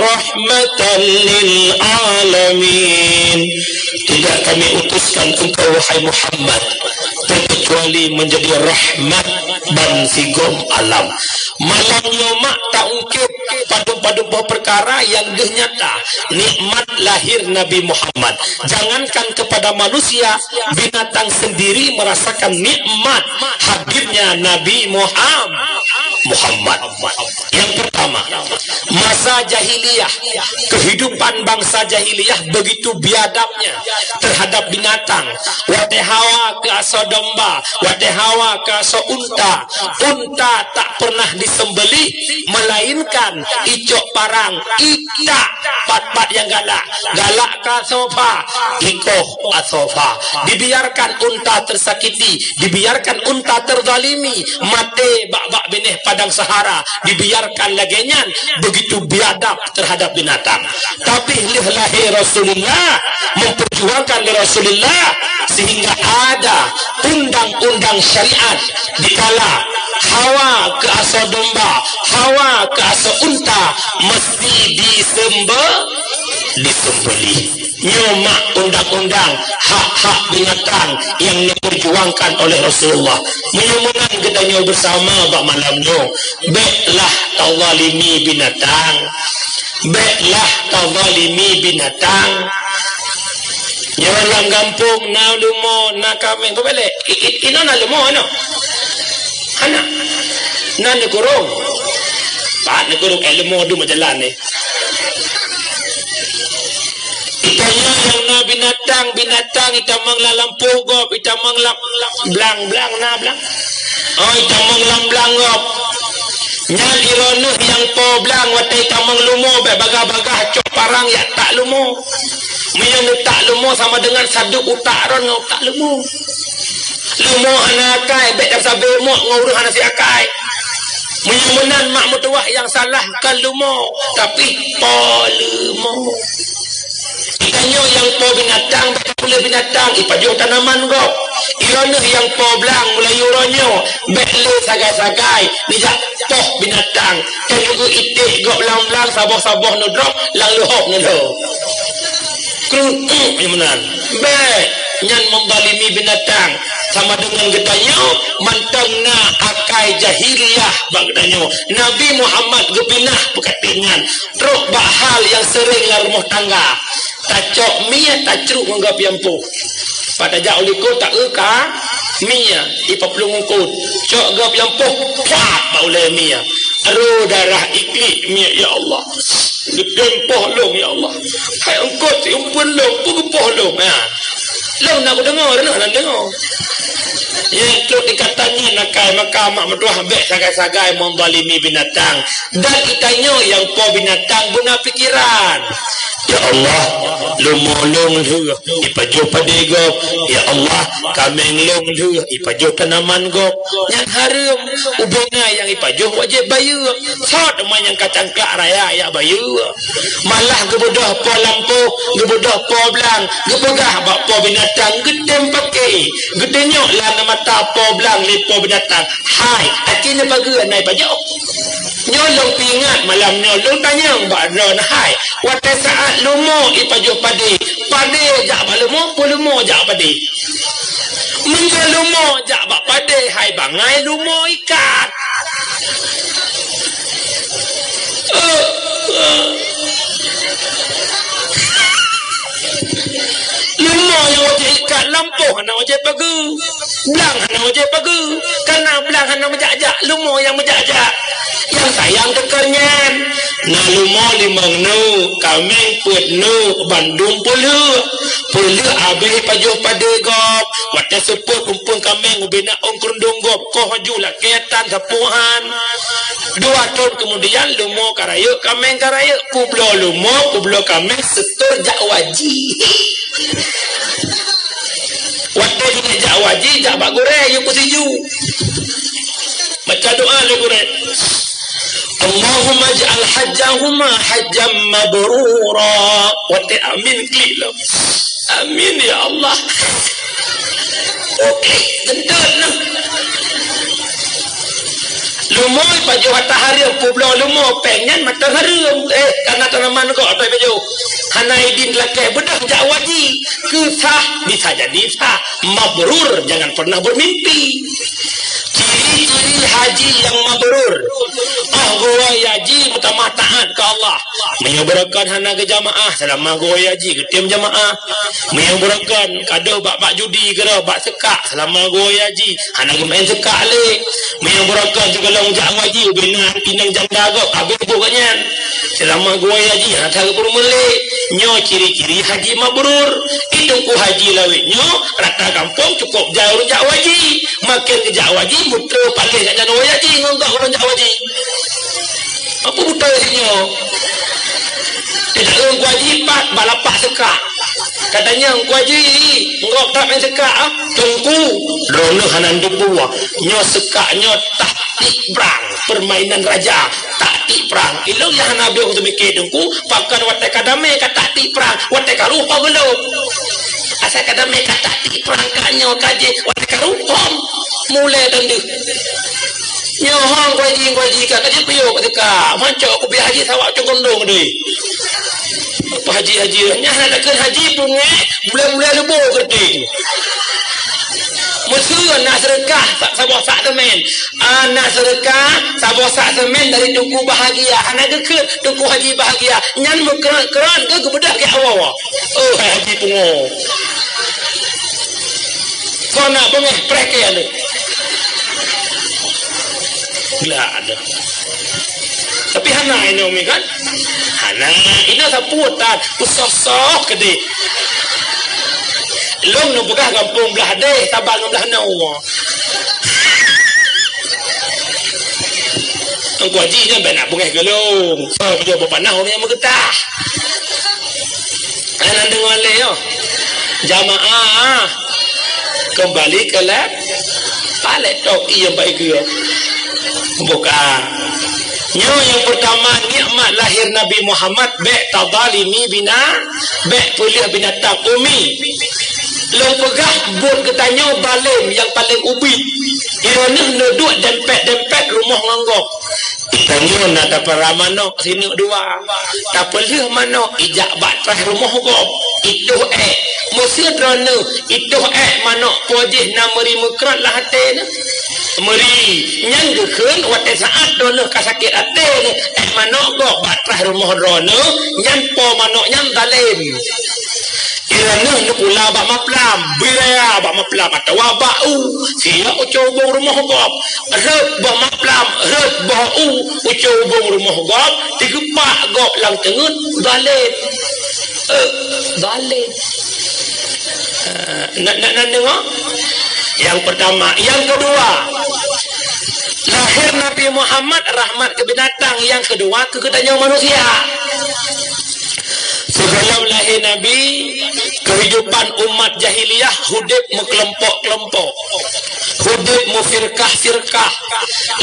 rahmatan lil alamin. Tidak Kami utuskan engkau, wahai Muhammad, terkecuali menjadi rahmat ban sigom alam. Malam nyoe mak taungkép padum-padum boh peukara nyang deuh nyata, nikmat lahir Nabi Muhammad. Jangankan kepada manusia, binatang sendiri merasakan nikmat hadirnya Nabi Muham-, Muhammad. Yang pertama, masa jahiliyah, kehidupan bangsa jahiliyah begitu biadabnya terhadap binatang. Watèe hawa keu asoe domba, watèe hawa keu asoe unta, unta tak pernah disembelih, melainkan icok parang, itak pat-pat nyang galak. Galak keu asoe pha, ikoh asoe pha. Dibiarkan unta tersakiti, dibiarkan unta terzalimi, maté bak-bak binéh padang sahara, dibiarkan lagèe nyan, begitu biadab terhadap binatang. Tapi lheueh lahé Rasulullah, memperjuangkan lé Rasulullah, sehingga ada undang-undang syariat dikala hawa keu asoe domba, hawa keu asoe unta mesti disembe-, disembelih. Nyoe mak undang-undang hak-hak binatang nyang neuperjuangkan oleh Rasulullah. Meunyoe meunan geutanyoe beusama bak malam nyoe, bèklah tazalimi binatang. Bèklah tazalimi binatang. Nyoe lam gampông na leumo, na kaméng, peue bèk lé? I-, i-, inoe na leumo, inoe? Hana. Na neukurông. Pat neukurông, eh, leumo dum jalan ni. Itanyoe nyang na binatang, binatang itamong lam lampôh gob, itamong lam, lam blang, blang na blang. Oh, itamong lam blang gob. Nyan droeneuh nyang po blang watèe itamong leumo bèk bagah-bagah cok parang jak tak leumo. Meunyoe neutak leumo sama dengan sadub utak droen ngon utak leumo. Leumo hana akai, bèk tasabe mok ngon ureueng hana siakai. Meunyoe meunan mak meutuwah nyang salah kon leumo, tapi po leumo. Geutanyoe nyang po binatang, bèk tapeuleue binatang, ipajoh tanaman gob. Droeneuh nyang po blang, meulayeue uroe nyoe, bèk lé sagai-sagai neujak poh binatang. Nyang geugeuh iték gob lam blang, saboh-saboh neudrop, lam leuhop neulhô. Krueng, eh, nyang meunan. Bèk, nyan menzalimi binatang. Sama deungon geutanyoe, mantong na akai jahiliyah bak geutanyoe. Nabi Muhammad geupinah peukaténgan. Trok bak hal nyang seuring lam rumoh tangga. Tacok mie, tacruk ngon gob nyang poh. Pat tajak u likot, taeu ka mie, ipaplueng eungkôt. Cok gob nyang poh, puat bak ulèe mie. Aroe darah iklik mie, ya Allah. Geutém poh lôn, ya Allah. Hai eungkôt siumpun lôn, peue geupoh lôn. Ha. Lôn na kudeungö, droeneuh hana deungö. Nyang trok dikata nyan akai, maka mak meutuwah bèk sagai-sagai menzalimi binatang. Dan geutanyoe nyang po binatang beuna pikeran. Ya Allah, leumo lôn lheueh ipajoh padé gob. Ya Allah, kaméng lôn lheueh ipajoh tanaman gob. Nyan hareuem. Ubena nyang ipajoh wajéb bayeue. Sot teuma nyang ka cangklak raya jak bayeue. Malah geubeudôh po lampôh, geubeudôh po blang, geupeugah bak po binatang, geutém paké, geutunyok lam mata po blang lé po binatang. Hai, aci neupageue na ipajoh. Nyoe lôn peuingat malam nyoe, lôn tanyong bak droeneuh hai. Watèe saát leumo ipajoh padé, padé jak bak leumo, peue leumo jak bak padé? Meunyoe leumo jak bak padé, hai bangai leumo ikat. Leumo nyang wajéb ikat, lampôh hana wajéb pageue. Blang hana wajéb pageue. Kareuna blang hana meujak-jak, leumo nyang meujak-jak. Nyang sayang teuka nyan. Na leumo limong nu, kaméng peuet nu, bandum peulheueh. Peulheueh abéh ipajoh padé gob. Watèe seupôt umpung kaméng ubena ôn keurundong gob, koh ju lakèe tan sapoh han. Dua thôn keumudian, leumo ka rayeuk, kaméng ka rayeuk. Peubloe leumo, peubloe kaméng, seutôt jak u haji. Watèe jih jak u haji, jak bak gurèe, yue peusiju. Baca doa lé gurèe. Allahumma ij'al hajjahuma hajjan mabrura. Watèe amin klik lom. Amin, ya Allah. Oke, gendut nah. Leumo ipajoh ata hareuem, peubloe leumo péng nyan mantong hareuem. Eh, kareuna tanaman gob ata ipajoh. Hana idin lakèe, beudôh jak u haji. Keu sah, bisa jadi sah. Mabrur, jangan pernah bermimpi. Ciri-ciri haji nyang mabrur. Óh geuwoe haji meutamah taát keu Allah. Meunyoe beureukat hana geujamaah, seulama geuwoe haji geutém jamaah. Meunyoe beureukat ka deuh bak, bak judi keudroe, bak seukak, seulama geuwoe haji hana geumeu'en seukak lé. Meunyoe beureukat sigohlom jak haji, ubena inong janda gob, habéh buet gobnyan. Seulama geuwoe haji hana that geupeurumeuen lé. Nyoe ciri-ciri haji mabrur. Di Teungku Haji Lawét nyoe, rata gampông cukôp jai ureueng jak haji. Maken geujak haji, meuteue paléh gobnyan woe haji ngon gob ureueng jak haji. Apa beutôi si nyoe? Teuka Teungku Haji pat bak lapak seukak. Katanya Teungku Haji, gob that main seukak ah. Teungku, droeneuh hana neuteupeue. Nyoe seukak nyoe taktik prang, permainan raja. Taktik prang. Ilôn nyang hana habéh teumike Teungku, pakon watèe ka damé ka taktik prang, watèe ka rôh ka geulom. Asai ka damé ka taktik prang, ka nyoe ka jéh, watèe ka rôh hom. Mulai dan deuh. Nyoe hom Teungku Haji, Teungku Haji ka, ka jeuet piôh ka teuka. Mancok kupiah haji sawak cong kondong deh. Apa haji-haji nyan hana takheun haji beungèh, bulan-bulan leubo keuting. Meusu na seudeukah sa-, saboh sak seumén. Ah, na seudeukah saboh sak seumén dari Teungku Bahagia. Hana geukheun Teungku Haji Bahagia. Nyan meukeurot-keurot geubeudôh geuwoe. Oh, hai haji pungo. Kona beungèh preh keu anu. Gila ada. Tapi hana inoe mi kan? Hana, inoe sapeue tan, peusoh-soh keudéh. Lôn neupeugah gampông blah déh, saban ngon blah noe. Teungku Haji nyan bèk na beungèh keu lôn. Soe peujoh beupanah ureueng nyang meugeutah. Hana deungö lé nyoe. Jamaah. Keumbali keu lé-, palek tok iem baik geuh. Buka. Nyoe nyang peurtama, nikmat lahé Nabi Muhammad, bék tazalimi bina-, bék peuleueh binatang umi. Lôn peugah buet geutanyoe zalim nyang paleng ubit. Droeneuh neuduek dempet-dempet rumoh ngon gob. Tanyoe na tapeura manok sineuk dua. Tapeuleueh manok ijak bak traih rumoh gob. Itoh ék. Meuseu droeneuh itoh ék manok po jih na meuri meukrot lam até neuh. Meuri nyan geukheun watée saát droeneuh ka sakét até neuh, ék manok gob bak traih rumoh droeneuh, nyan po manok nyan zalim. Droeneuh neupula bak maplam, beuraya bak maplam atawa bak u, siok ucok ubong rumoh gob. Rhot boh maplam, rhot boh u, ucok ubong rumoh gob, digeupak gob lam teungeut, zalim. Eh, zalim. Eh, na, na, na deungoe? Nyang peurtama. Nyang keudua, lahé Nabi Muhammad rahmat keu binatang. Nyang keudua, keu geutanyoe manusia. Sigohlom lahé Nabi, keuhidupan umat jahiliyah udeb meukelompok-kelompok, udeb meufirkah-firkah.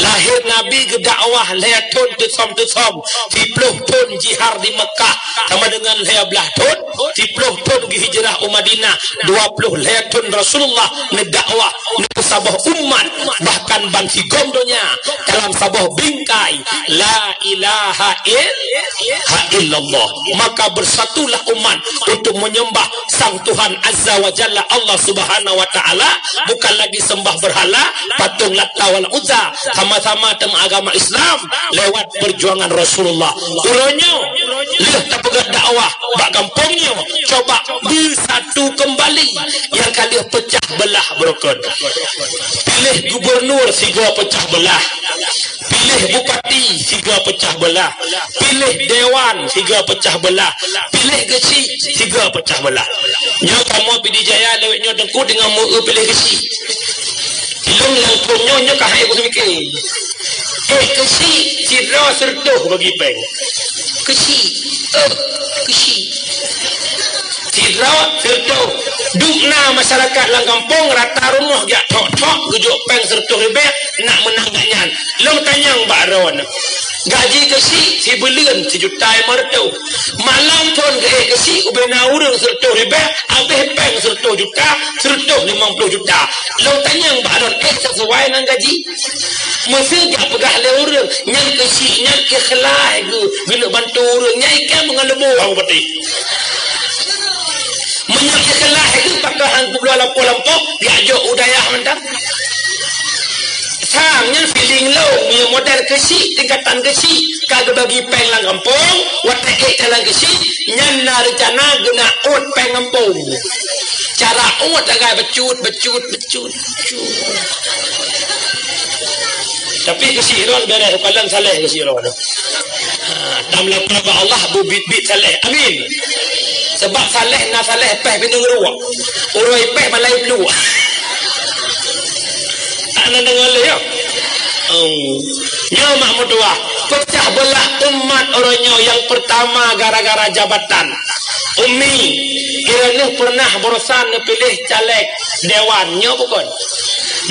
Lahé Nabi geudakwah lhée thon teusom-teusom, siploh thon jihar di Meukah, sama deungon lhée blaih thon, siploh thon geuhijrah u Madinah, dua ploh lhée thon Rasulullah neudakwah, neupeusaboh umat, bahkan ban sigom donya dalam saboh bingkai, la ilaha il-, ha illallah. Maka bersatulah umat untuk menyembah Sang Tuhan Azza wa Jalla, Allah Subhanahu wa Ta'ala, bukan lagi sembah berhala, patung Lata wal Uzza, sama-sama teuma agama Islam lewat perjuangan Rasulullah. Uroe nyoe, lheueh tapeugah dakwah bak gampông nyoe, coba beusatu keumbali nyang ka lheueh peucah beulah beurukon. Piléh gubernur sigoe peucah beulah. Piléh bupati sigoe peucah beulah. Piléh dewan sigoe peucah beulah. Piléh geuchik sigoe peucah beulah. Nyoe kamoe Pidie Jaya lewat nyoe teungku deungon meu-eu piléh geuchik. Lôn nyang phôn nyoe, nyoe ka hai ku seumiké. Eh, keuchik, sidroe sireutôh bagi péng. Keuchik, eh, keuchik. Sidroe sireutôh. Dum na masyarakat lam gampông rata rumoh jak thok-thok geujok péng sireutôh ribèe, nak meunang gobnyan. Lôn tanyong bak droeneuh. Gaji keuchik sibuleuen sijuta limong reutôh. Malam phôn geuék keuchik ubé na ureueng sireutôh ribèe, abéh péng sireutôh juta, sireutôh limong ploh juta. Lôn tanyong bak droeneuh, éh sisuai ngon gaji? Meuseu jak peugah lé ureueng, nyan keuchik nyan ikhlaih geuh, geuneuk bantu ureueng, nyan ikan meungon leubeh ureueng patéh. Meunyoe ikhlaih geuh, pakon han peubloe lampôh-lampôh, jak jok u dayah mantong. Sang nyan feeling lôn, meunyoe model keuchik, tingkatan keuchik, ka geubagi péng lam gampông, watèe ék jalan keuchik, nyan na reuncana geuneuk ôt péng gampông. Cara ôt sagai bacut, bacut, bacut, bacut. Tapi keuchik droen beres, ukalon saleh keuchik droen. Ha, tameulakèe bak Allah beubiet-biet saleh. Amin. Sabab saleh na saleh péh pineung ruek. Uroe péh balai pluek. Hana deungoe lé, ya? Oh. Nyoe mak meutuwah, peucah beulah umat uroe nyoe nyang peurtama gara-gara jabatan. Umi, droeneuh peureunah barosan neupiléh caleg dewan, nyoe bukon?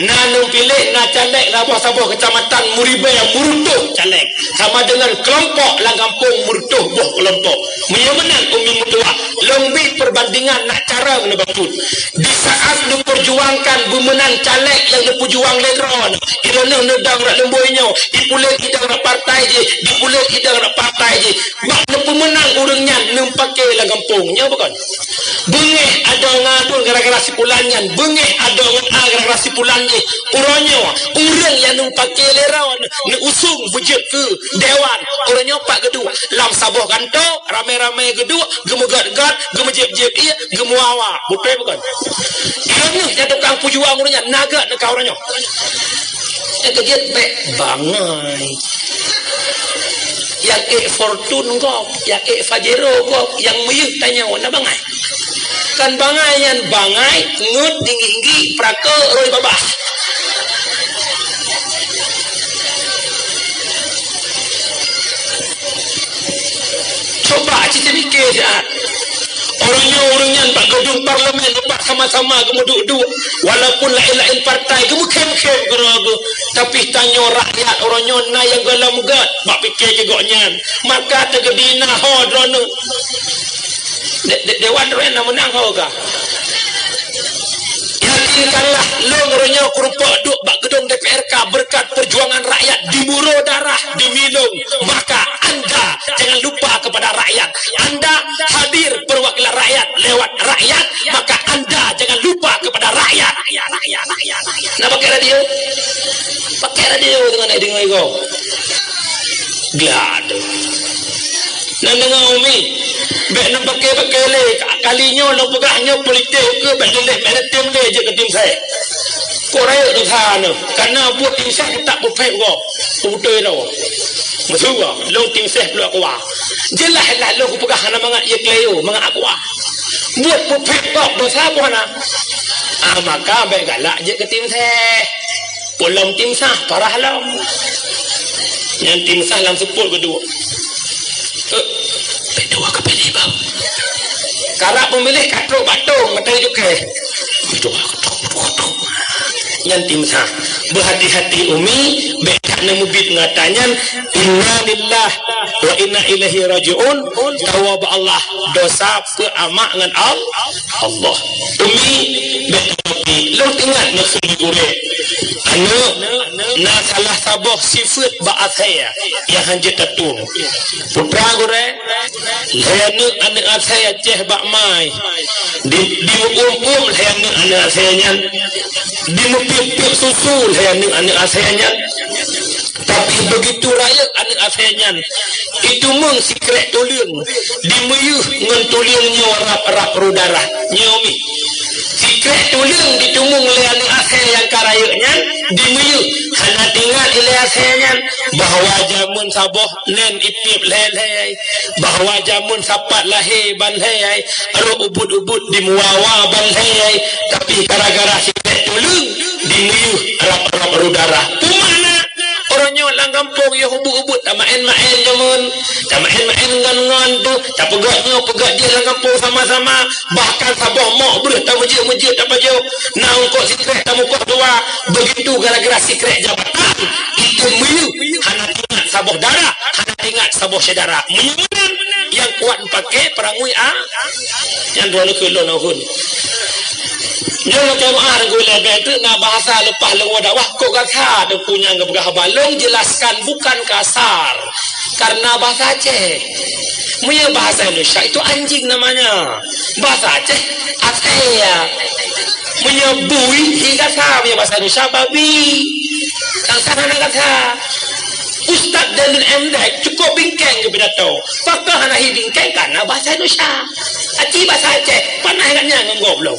Na neupiléh, na caleg, na boh saboh keucamatan meuribèe, meureutôh caleg. Sama deungon keulompok lam gampông meureutôh boh keulompok. Meunyoe meunan Umi meutuwah, lôn bri peureubandingan nak carông neubacut. Di saát neupeujuangkan beumeunang caleg nyang neupeujuang lé droeneuh, droeneuh neudong rot lumbôi nyoe, dipuléh idong rot partai jih, dipuléh idong rot partai jih. Bak neupeumeunang ureueng nyan neupaké lam gampông, nyoe bukon? Beungéh adoe ngon ulôn gara-gara si pulan nyan, beungéh adoe ngon a gara-gara si pulan jih. Uroe nyoe, ureueng nyang neupaké lé droeneuh, neuusông beujeuet keu dewan. Uroe nyoe pat geuduek, lam saboh kantô, ramé-ramé geuduek, geumeugöt-göt, geumeujieb-jieb ié, geumeuwa-wa. Beutôi bukon? Droeneuh nyang tukang peujuang ureueng nyan, na göt neuka uroe nyoe. Nyang keujeuet bèk bangai. Nyang ék Fortuner gob, nyang ék Pajero gob, nyang meuyeuh tanyoe na bangai. Kan bangai nyan bangai, ngeut, tinggi-tinggi, peurako, roi babah. Coba cit miké siat. Uroe nyoe ureuëng nyan bak geudong parlemen, ubat sama-sama geumeuduek-duek, walaupun laén-laén partai geumeukhém-khém keudroe geuh, tapi tanyoe rakyat uroe nyoe na nyang gohlom gét bak pike keu gobnyan. Maka teugeudi na ho droeneuh. De-, de-, dewan droeneuh na meunang ho kah? Yakinkanlah, lôn uroe nyoe kurumpok duek bak geudong D P R K berkat perjuangan rakyat di muro darah, di milong. Maka anda jangan lupa kepada rakyat. Anda hadir perwakilan rakyat lewat rakyat, maka anda jangan lupa kepada rakyat. Nah, pakai radio. Pakai radio dengan nak dengar ego. Glad. Nan deungoe Umi, bék neupaké-paké lé. Kali nyoe lôn peugah nyoe politik keu bék lé, bék lé tim lé jeuet keu tim seh. Kok rayeuk dosa nyoe, karena buet tim seh tak peuphét gob. Beutôi nyoe. Maksud gob, lôn tim seh peuloh kuah. Jeulaih lah lôn kupeugah hana mangat ié kleyo, mangat akuah. Buet peuphét gob dosa pun hana. Ah, maka bék galak jeuet keu tim seh. Peulom tim sah, parah lom. Nyan tim sah lam seupôt geuduek. Eh, P dua ka pilih, Bang. Karab pemilih ka trok batong, mata jukeh. P dua ka trok, P dua ka trok. Nyan tim sah. Beuhati-hati Umi, bék that neumubiet ngon ata nyan. Inna lillah wa inna ilaihi raji'un. Tawoe bak Allah, dosa peuamak ngon Al-, Allah. Umi, bék tapi, lôn teuingat neukheun gurée. Aneuk, na salah saboh sifeuet bak asèe nyang hanjeuet tatueng. Putra gurée, lhèe aneuk, aneuk asèe ceh bak mai. Di, di uem-uem lhèe aneuk, aneuk asèe nyan. Di meupiep-piep susu lhèe aneuk, aneuk asèe nyan. Tapi begitu rayeuk aneuk asèe nyan, iteumeung sikrek tuleueng, dimeuyeuh ngon tuleueng nyoe rab-rab rhuh darah. Nyoe Umi. Sikrek tuleueng diteumeung lé aneuk asèe nyang ka rayeuk nyan, dimeuyeuh. Hana teuingat ilèe asèe nyan bahwa jameun saboh nèn ipiep lhèe-lhèe, bahwa jameun sapat lahé ban lhèe, rhot ubit-ubit dimuwa-wa ban lhèe, tapi gara-gara sikrek tuleueng dimeuyeuh rab-rab rhuh darah. Peue makna? Uroe nyoe lam gampông yoh ubit-ubit, tamaén-maén jameun, tamaén-maén ngon-ngon tu, tapeugah nyoe, peugah jih lam gampông sama-sama, bahkan saboh mok breuh tameujeuet-meujeuet tapajoh, na eungkôt sikrek tameukoh dua, begitu gara-gara sikrek jabatan, itu meuyeuh hana teuingat saboh darah, hana teuingat saboh syedara. Meunyoe meunan, nyang kuat meupaké peurangui a, nyang dua leukeue lôn ahon. Nyoe macam ah, Teungku Ilèe, bèk treuk na bahasa leupah lôn dakwah, kok gata Teungku nyang geupeugah haba. Lôn jelaskan bukan kasar, karena bahasa Aceh. Meunyoe bahasa Indonesia itu anjing namanya. Bahasa Aceh, asèe. Meunyoe bui, hi gata, meunyoe bahasa Indonesia, babi. Sang-sang hana gata. Ustaz Zainul Amdek cukup bingkeng geupidato. Pakon hana hi bingkeng? Karena bahasa Indonesia. Aci bahasa Aceh, panah gata nyan ngon gob lom.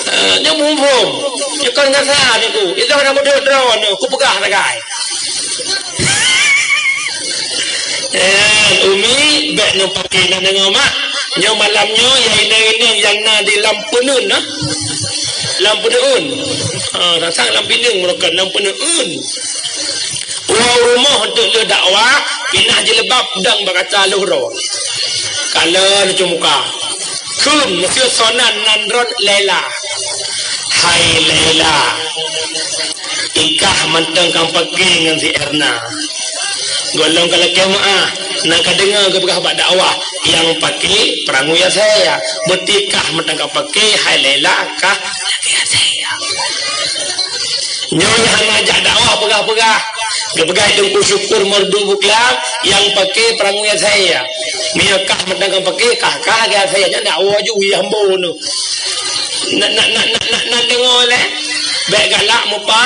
Eh, nyoe muphom. Nyoe kon gata niku. Itu hana mudah droe nyoe, kupeugah sagai. Eh, Umi, bèk nyoe paké na deungoe, Mak. Nyoe malam nyoe, ya inong-inong nyang na di Lampeuneun, nah. Lampeuneun. Ah, sang-sang Lampeuneun meureukan Lampeuneun. Woe rumoh untuk lheueh dakwah, pinah jilbab dang bak kaca lheueh droe. Kalon cup muka. Kheun, meuseu sonan nan ron Laila. Hai Laila. Ikah mantong kang paké ngon si Erna. Gohlom ka lakèe meu'ah, na ka deungoe geupeugah bak dakwah, nyang paké peurangui asèe. Beuti kah mantong kang paké, hai Laila, kah lakèe asèe. Nyoe nyang hana jak dakwah peugah-peugah. Geupeugah Teungku Syukur Merdu Buklam, nyang paké peurangui asèe. Meunyoe kah mantong kang paké, kah, kah lakèe asèe, nyan dakwah ju, ya ambo nyoe. Na, na, na, na, na, na deungoe lé. Bèk galak mupa.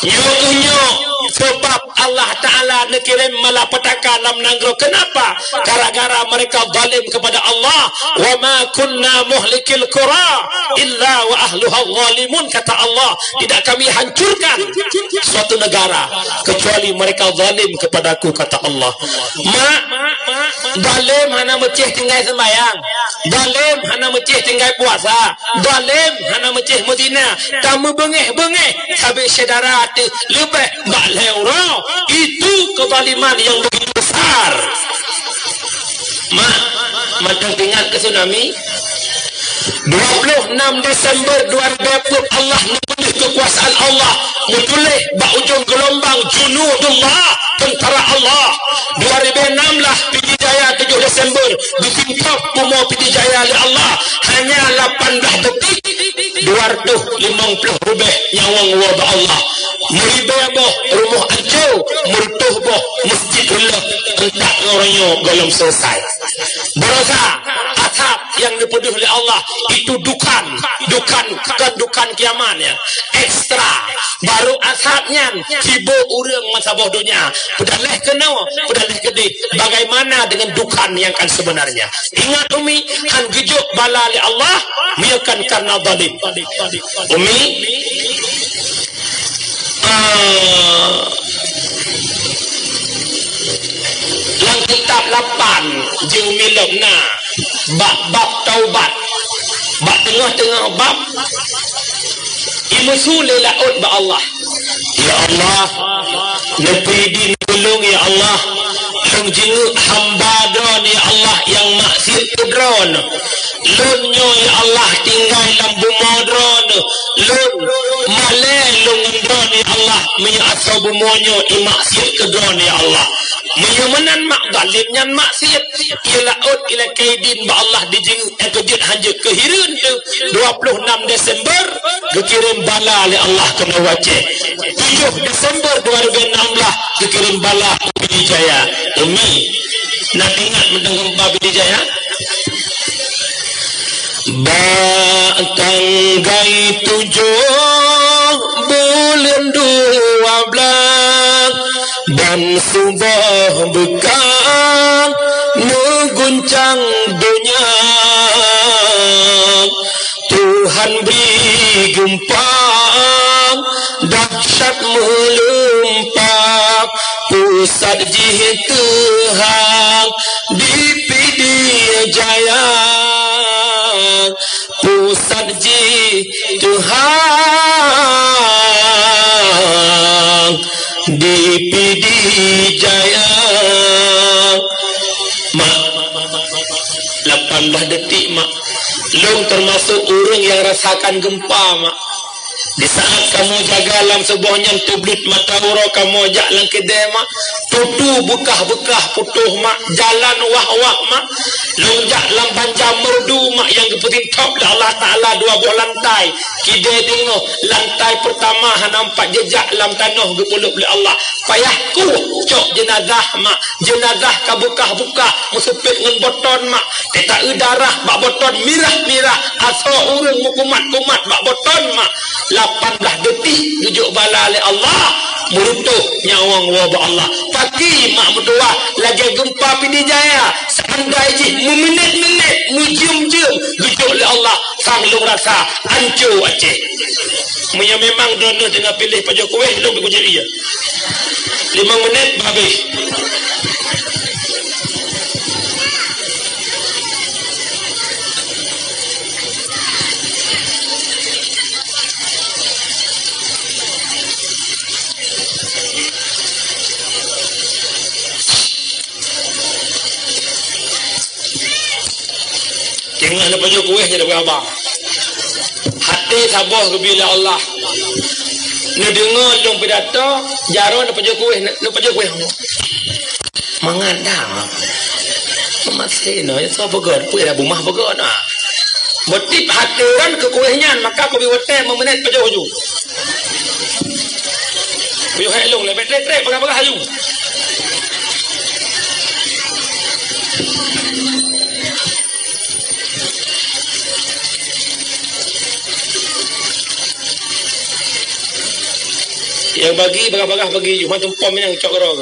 Nyoe, nyoe. Sebab Allah Ta'ala neukirém malapetaka lam nanggroe. Kenapa? Gara-gara mereka zalim kepada Allah. "Wa ma kunna muhlikil qura illa wa ahluha zalimun," kata Allah. "Tidak kami hancurkan suatu negara kecuali mereka zalim kepada-Ku," kata Allah. Mak, zalim hana meucéh tinggai seumbahyang. Zalim hana meucéh tinggai puasa. Zalim hana meucéh meuzina. Tameubengeh-bengeh sabé syedara teuh leubeh bak lhèe uroe. Itu kezaliman yang begitu besar. Mak, mantong teuingat keu tsunami? Dua puluh enam Desember dua ribu dua puluh, Allah neupeudeuh keukuasaan Allah, meutuléh bak ujong geulombang, "Junudullah, tentara Allah." Dua ribu enam belas, Pidie Jaya, tujoh Desember, geusintob bumoe Pidie Jaya lé Allah, hanya lapan belas detik, dua ratus limong ploh ribèe nyawöng woe bak Allah. Meuribèe boh rumoh ancô, meureutôh boh meuseujid reuloh, euntak ngon uroe nyoe gohlom seuleusai. Baroesa, asab nyang neupeudeuh lé Allah, itu dukhan, dukhan, kon dukhan kiamat nyan, ekstra. Barô asab nyan tibo ureueng meusaboh donya, peudaléh keunoe, peudaléh keudeh. Bagaimana dengan dukhan yang kan sebenarnya? Ingat, Umi, han geujok bala lé Allah, meunyoe kon karena zalim. Umi, ah, lam kitab lapan, jeuemi lom na, bak bab taubat, bak teungoh-teungoh bab, imeusu lé laôt bak Allah. Ya Allah, neupeudin ulôn, ya Allah. Lôn jingeuk hamba Droe, ya Allah, nyang maksiet keu Droe. Lôn nyoe, ya Allah, tinggai lam bumoe Droe. Lôn malèe lôn ngon Droe, ya Allah, meunyoe asoe bumoe nyoe imaksiet keu Droe, ya Allah. Meunyoe meunan mak zalim nyan maksiet, ie laôt ilakée idin bak Allah dijingeuk, eh, keujeuet hanjeuet keuhireuen teuh. Dua puluh enam Desember geukirém bala lé Allah keunoe u Aceh. Tujoh Desember dua ribu enam belas geukirém bala u Pidie Jaya. Umi, na ingat mantong geumpa Pidie Jaya? Bak tanggai tujoh buleuen dua blaih, ban suboh beukang meuguncang donya. Tuhan bri geumpa dahsyat meuleumpa, pusat jih teuhang di Pidie Jaya. Pusat jih teuhang di Pidie Jaya. Mak, lapan belas detik, Mak. Lôn teumasok ureueng nyang rasakan geumpa, Mak. Di saat kamoe jaga lam suboh nyan, teubleuet mata uroe kamoe jak lam keudè, Mak. Tutu beukah-beukah putôh, Mak. Jalan wah-wah, Mak. Lôn jak lam banja merdu, Mak, nyang geupeusintob lé Allah Taala dua boh lantai. Keudè teungoh, lantai peurtama hana pat jeujak lam tanoh geupeuleueb lé Allah. Payah kueh cok jeunazah, Mak. Jeunazah ka beukah-beukah, meuseupet ngon boton, Mak. Teuta-eu darah bak boton mirah-mirah, asoe ureueng meukumat-kumat bak boton, Mak. Lapan blaih detik geujok bala lé Allah, meureutôh nyawöng woe bak Allah. Paki, Mak, meutuwah lagèe geumpa Pidie Jaya, seandai jih meuminét-minét, meujeuem-jeuem geujok lé Allah, sang lôn rasa ancô Aceh. Meunyoe memang droeneuh teungoh piléh pajoh kueh, lôn pih kujak ie. Limong minét habéh. Teungoh neupajoh kueh nyan dapeuet haba. Até saboh geubri lé Allah. Neudeungoe lôn pidato, jaroe neupajoh kueh, neupajoh kueh. Mangat dah. Meumaséh nyoe, soe peugah, peue dah bumah peugah na. Beutip até nyan keu kueh nyan, maka keubi watèe meuminét pajoh ju. Pajoh hék lôn, leubeh trek-trek, peugah-peugah aju. Nyang bagi bagah-bagah bagi ju, mantong pom nyang cok keudroe.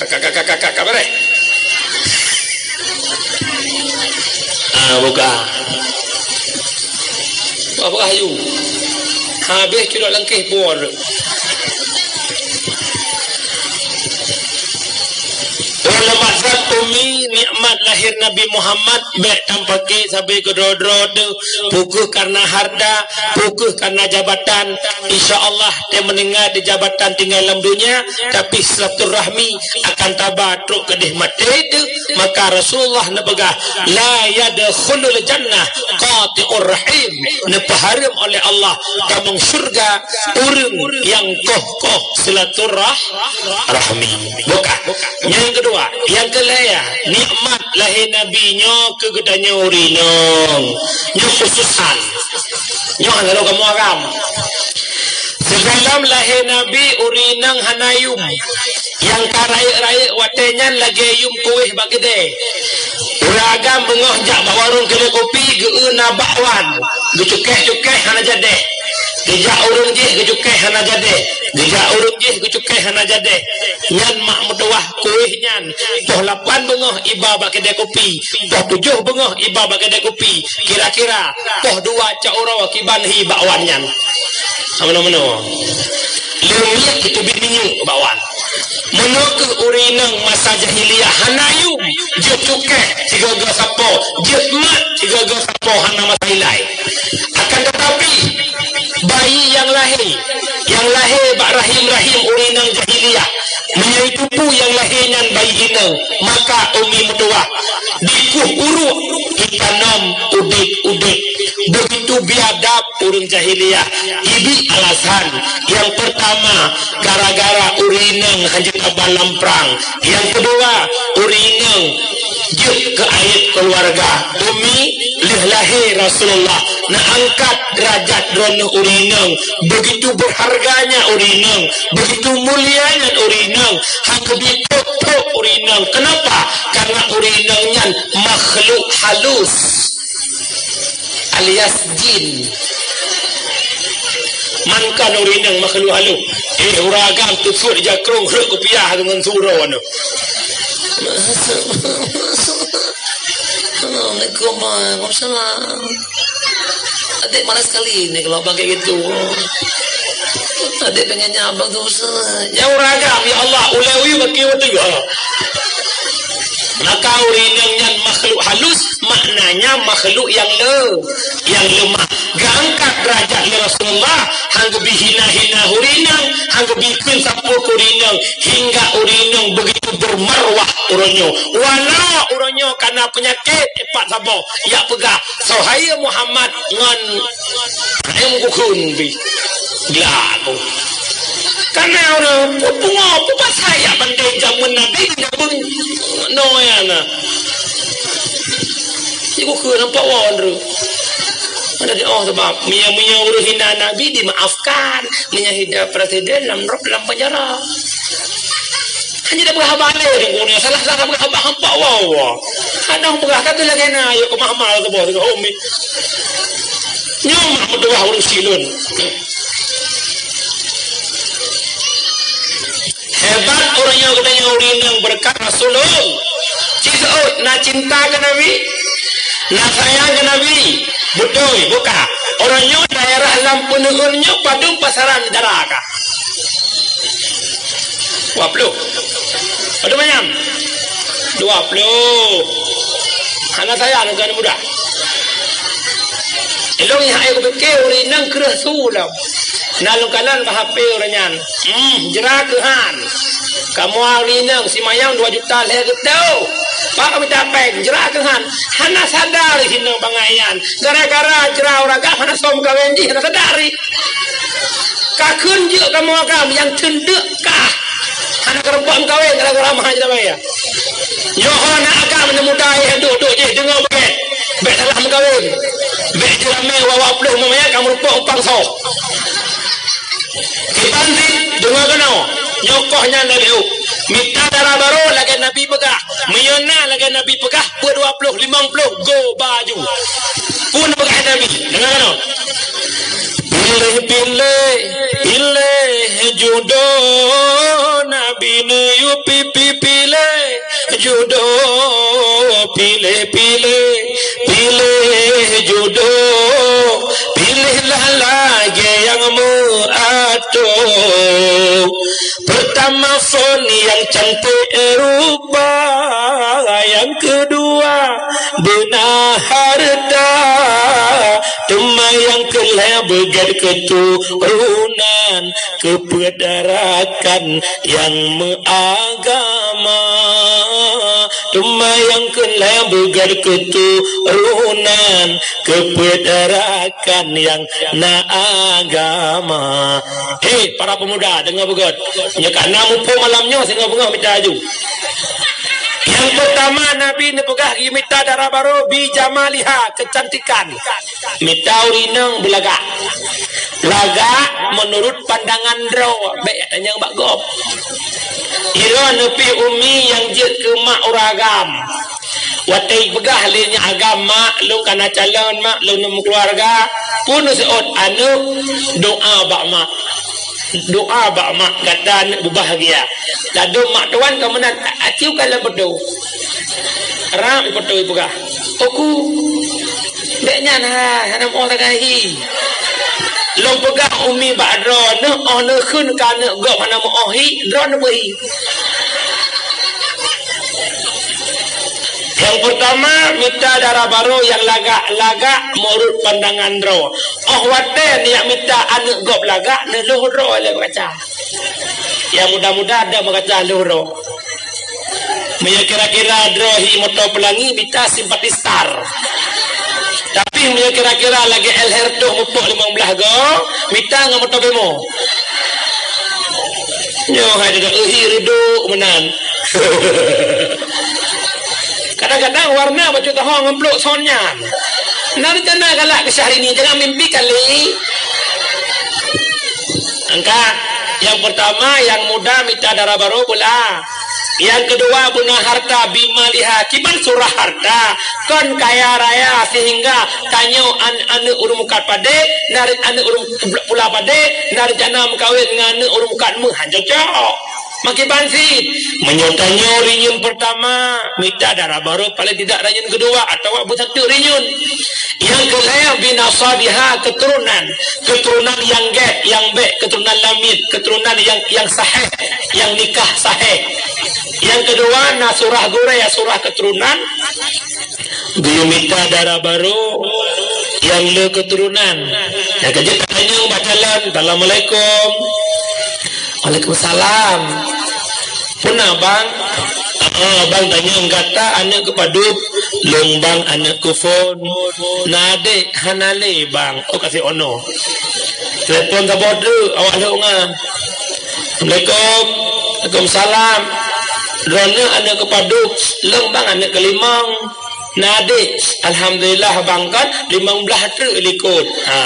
Kakak, kakak, kakak, kakak, beres. Ah, buka. Wah, buka aju. Habéh cudok langkéh por. Ulama zat umi nikmat lahé Nabi Muhammad, bék tampakée sabe keudroe-droe teuh, peu kheueh kareuna harta, peu kheueh kareuna jabatan. Insya Allah, teumeuninggai di jabatan tinggai lam donya, tapi silaturahmi akan taba trok keudeh maté teuh. Maka Rasulullah neupeugah, "La yadkhulul jannah qati'ur rahim." Neupeuhareuem oleh Allah tamong syurga ureuëng nyang koh-koh silaturah-, rahmi. Bukan. Nyang keudua, nyang keulhèe, nikmat lahé Nabi nyoe keu geutanyoe ureuëng inong. Nyoe khususan. Nyoe hana lôn kamoe agam. Sigohlom lahé Nabi, ureuëng inong hana yum. Nyang ka rayeuk-rayeuk watée nyan lagée yum kuéh bak keudè. Ureuëng agam beungoh jak bak warông keudè kupi, geu-eu na bakwan, geucukeh-cukeh hana jadeh. Geujak ureuëng jih geucukeh hana jadeh. Geujak ureuëng jih geucukeh hana jadeh. Nyan mak meutuwah kuéh nyan. Poh lapan beungoh iba bak keudè kupi. Poh tujoh beungoh iba bak keudè kupi. Kira-kira poh dua cot uroe kiban hi bakwan nyan. Meunoe-meunoe. Leumiek itu bit minyeuk bakwan. Meunoe keuh ureuëng inong masa jahiliyah hana yum, jeuet cukeh sigoe-goe sapo, jeuet mat sigoe-goe sapo hana masa ilai. Akan tetapi, bayi nyang lahé, nyang lahé bak rahim-rahim ureuëng inong jahiliyah, meunyoe itu peue nyang lahé nyan bayi inong, maka umi meutuwah dikueh uruek, itanom udeb-udeb. Begitu biadab ureuëng jahiliyah. Ibi alasan. Nyang peurtama, gara-gara ureuëng inong hanjeuet aba lam prang. Nyang keudua, ureuëng inong jeuet keu aéb keuluwarga. Umi, lheueh lahé Rasulullah, neuangkat deurajat droeneuh ureuëng inong. Begitu berharganya ureuëng inong, begitu mulianya ureuëng inong. Hana geubri pok-pok ureuëng inong. Kenapa? Karena ureuëng inong nyan makhluk halus. Alias jin. Man kon ureuëng inong makhluk halus. Eh, ureuëng agam teupeuet jakrong rhot kupiah deungon surô nyoe. Assalamualaikum. Waalaikumsalam. Adik malas sekali ni kalau abang kayak gitu. Adik pengennya abang tu, Ustaz. Ya ureuëng agam, ya Allah, ulée uyueng bak keu teuga. Maka ureuëng inong nyan makhluk halus, maknanya makhluk nyang le-, nyang leumah. Geuangkat deurajat lé Rasulullah, han geubri hina-hina ureuëng inong, han geubri kheun sapeue keu ureuëng inong, hingga ureuëng inong begitu bermarwah uroe nyoe. Walau uroe nyoe kana peunyakét, eh, pat saboh, jak peugah, "Soe hai Muhammad ngon hai mukukheun pi." Gila aku. Karena ureuëng pu-, pungo, peue pasai jak bandéng jameun Nabi, jameun Noe na. Ikukheun nampak won tu. Ada di, oh, sebab meunyoe, meunyoe ureuëng hina Nabi dimaafkan, meunyoe hina presiden lam rop lam penjara. Hanya dah berhaba lé di dunia, salah-salah berhaba hampa wawa. Kadang berah kata lagi na, yuk ke mahmal ke bawah tengah umi. Nyoe mak meutuwah ureuëng silon. Hebat ureuëng nyoe geutanyoe ureuëng inong beureukat Rasulullah. Ci seuôt na cinta keu Nabi, na sayang keu Nabi. Beutôi, buka. Ureuëng nyoe daerah lam peuneuen nyoe padum pasaran dara ka. Dua puluh. Padum manyam? Dua puluh. Hana sayang keu aneuk muda. Ilong nyang hai kupike ureuëng inong kreueh su lom. Na lôn kalon bak H P ureuëng nyan. Hmm, jra keuhan. Kamoe ureuëng inong simayang dua juta lhée reutôh. Pak mita péng, jra keuhan. Hana sadar sinong bangai nyan. Gara-gara jra ureuëng agam hana som kawén jih, hana sadar. Ka kheun jeuet kamoe agam nyang teundeuk kah. Hana keureubeuen kawén gara-gara mahai jeuet bayar. Nyoe hana agam aneuk muda, eh, duek-duek jih deungoe beugét. Bék salah meukawén. Bék jiramé wawa ploh meumaya ka meurupok upang soh. Kiban sit deungoe keunoe. Nyoe koh nyan Nabi Hub. Mita dara barô lagée Nabi peugah. Meunyoe na lagée Nabi peugah, peuet dua ploh, limong ploh, go baju. Peue neupeugah Nabi? Deungoe keunoe. Piléh, piléh, piléh judoe, Nabi neuyue pi-, pi-, piléh judoe, piléh, piléh, piléh judoe, piléhlah lagée nyang meuatoe. Peurta- Pertama phon nyang cantik rupa, nyang keudua beuna hareuta, teuma nyang keulhèe beugèt keuturonan, keupeuet rakan nyang meuagama. Teuma nyang keulhèe beugèt keuturonan, keupeuet rakan nyang na agama. Hei, para pemuda, deungö beugèt. Nyoe ka na muphom malam nyoe, singoh beungoh mita aju. Nyang peurtama, Nabi neupeugah geumita dara barô bi jamaliha, keucantikan. Mita ureueng inong beulagak. Lagak meunurot pandangan droe, bèk tanyong bak gob. Droeneuh pih Umi nyang jeuet keu mak ureueng agam. Watèe peugah lé nyak agam, "Mak, lôn ka na calon, Mak, lôn meukeuluwarga." Peue neuseuôt aneuk, doa bak mak. Doa bak mak, gata aneuk beubahgia. Ladôm mak tuan ka meunan, aci u kalon peutoe. Rab peutoe peugah, "Teungku, bèk nyan hai, hana meu'oh sagai hi." Lôn peugah Umi bak droeneuh, 'oh neukheun keu aneuk gob hana meu'oh hi, droeneuh beuhi. Nyang peurtama, mita dara barô nyang lagak-lagak meunurot pandangan droe. 'Oh watèe neujak mita aneuk gob lagak, neulhôh droe lé bak kaca. Nyang muda-muda deuh bak kaca lhôh droe. Meunyoe kira-kira droe hi moto peulangi, mita simpati star. Tapi meunyoe kira-kira lagèe L H R toh mupok limong blaih go, mita ngon moto bemo. Nyoe hai dada uhi reudok meunan. Kadang-kadang warna baju taho ngon blok son nyan. Na rencana galak keu Syahrini, jangan mimpi kali. Angka, nyang peurtama, nyang muda mita dara barô beula. Nyang keudua, beuna harta, bimaliha, kiban surah harta. Kon kaya raya sehingga tanyoe an-, aneuk ureueng mukat padé, na re-, aneuk ureueng pula padé, na rencana meukawen ngon aneuk ureueng mukat meuhan cocok. Makiban cit, meunyoe tanyoe rinyueng peurtama, mita dara barô paleng tidak rinyueng keudua atawa beusatu rinyueng. Nyang keulhèe, binasabiha, keuturonan. Keuturonan nyang gèt, nyang bèk, keuturonan lamiet, keuturonan nyang, nyang sahèh, nyang nikah sahèh. Nyang keudua, na surah gurèe, surah keuturonan. Geuyue mita dara barô nyang le keuturonan. Nyang ka jeuet tanyong bak calon, "Assalamualaikum." "Waalaikumsalam." "Peue na, Bang?" "Ah, Bang, tanyong gata aneuk keu padub?" "Lôn, Bang, aneuk keu phôn." "Na adék?" "Hana lé, Bang." "Oh, kasih ono." Telepon saboh treuk, awak lhok ngan. "Assalamualaikum." "Waalaikumsalam." "Droeneuh aneuk keu padub?" "Lôn, Bang, aneuk keu limong." "Na adék?" "Alhamdulillah, Bang, kon limong blaih treuk likot." Ha,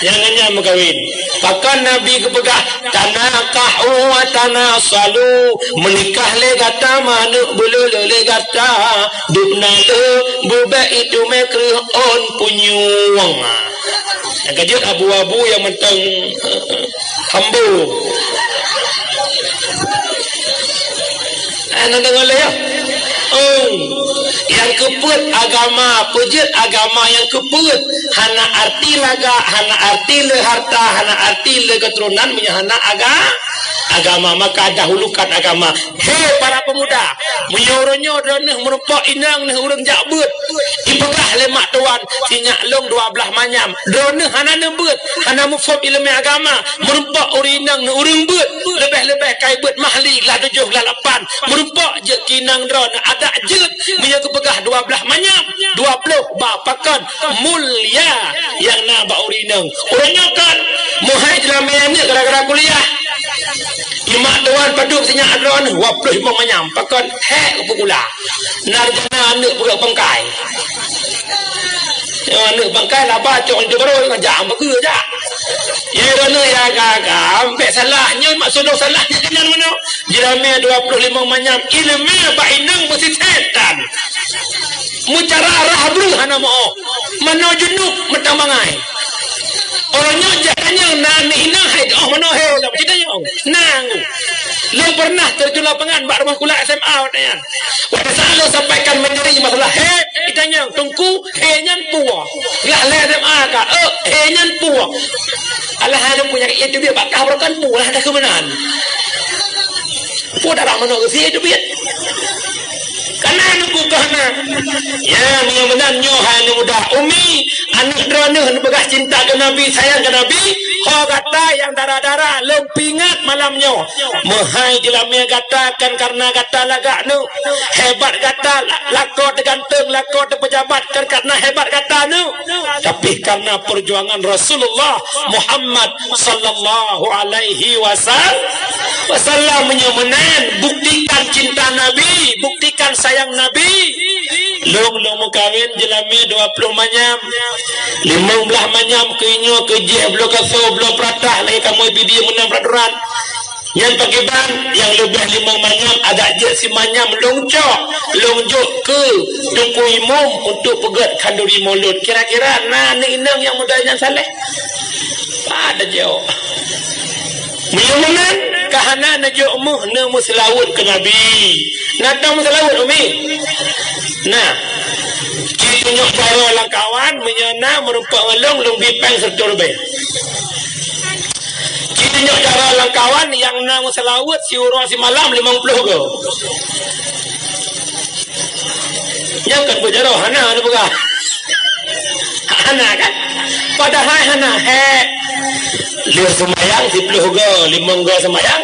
nyang nyan meukawen. Pakon Nabi geupeugah, "Tanakahu wa tanasalu." Meunikah lé gata, meuaneuk beuleuh lé gata, dub na le, beubèk iteumé kreueh ôn punyueng. Nyang ka jeuet abu-abu nyang mantong, eh, hambo. Eh, na deungö lé, ya? Oh, nyang keupeuet agama, peujeuet agama nyang keupeuet. Hana arti lagak, hana arti le harta, hana arti le keuturonan, meunyoe hana aga-, agama, maka dahulukan agama. He para pemuda, meunyoe uroe nyoe droeneuh meurumpok inong neuh ureueng jak beuet, jipeugah lé mak tuan, "Sinyak lôn dua blaih manyam." Droeneuh hana neubeuet, hana muphom ileumèe agama, meurumpok ureueng inong neuh ureueng beuet, leubeh-leubeh kai beuet mahli glah tujoh glah lapan, meurumpok jeuet keu inong droeneuh adak jeuet, meunyoe geupeugah dua blaih manyam, dua ploh ba pakon mulia nyang na bak ureueng inong. Ureueng nyoe kan meuhai jeulamèe aneuk gara-gara kuliah. Imak tuan padub sinyak droeneuh dua ploh limong manyam, pakon hék keu peugula. Na rencana aneuk peugöt pangkai. Nyoe aneuk pangkai laba cok linto barô ngon jak beukeue jak. Ye, droeneuh ya gaga, ampék salah. Nyoe maksud droe salah nyan keunan meunoe. Jeulamèe dua ploh limong manyam, ileumèe bak inong meusisetan. Meucara rah breuh hana meu'oh. Manoe junub meutambangai. Uroe nyoe jak tanyong na aneuk inong hai, oh, manoe he, lam cita nyong. Nang. Lôn pernah terjun lapangan bak rumoh sikula S M A watèe nyan. Watèe saat lôn sampaikan menjadi masalah he, itanyong, "Teungku, he nyan peue?" Lah lé S M A ka, "Eh, he nyan peue?" Alah, hai lôn punya, itu dia bak kah beureukan peue lah dah keumeunang. Peue dara manok geusie teubiet? Kana nuku keuh na. Ya, meunyoe meunan nyoe hai aneuk muda. Umi, aneuk droeneuh neupeugah cinta keu Nabi, sayang keu Nabi, ho gata nyang dara-dara lôn peuingat malam nyoe. Meuhai jeulamé gata kon kareuna gata lagak neuk. Hebat gata la-, lakoe teuganteung, lakoe teupeujabat kon kareuna hebat gata neuk. Tapi kareuna peujuangan Rasulullah Muhammad sallallahu alaihi wasal-, wasallam. Meunyoe meunan, buktikan cinta Nabi, buktikan sayang Nabi. Lôn, lôn meukawen jeulamé dua ploh manyam. Limong blaih manyam keu inyoe keu jih bloe kasô, bloe peuratah lagèe kamoe bidé meunan peraturan. Nyan pakriban nyang leubeh limong manyam, adak jeuet simanyam lôn cok, lôn jok keu Teungku Imum untuk peugèt khanduri mulod. Kira-kira na aneuk inong nyang model nyan saléh? Ada jaweueb. Meunyoe meunan, ka hana neujok meuh neumeuseulaweuet keu Nabi. Na tang meuseulaweuet, Umi? Nah, ci tunyok jaroe lam kawan, meunyoe na meurumpok ngon lôn, lôn bi péng sireutoh ribèe. Ci tunyok jaroe lam kawan nyang na meuseulaweuet siuroe simalam limong ploh go. Nyan kon beujaroe, hana neupeugah. Hana kan? Padahai hana, hek. Lheueh seumayang siploh go, limong go seumayang.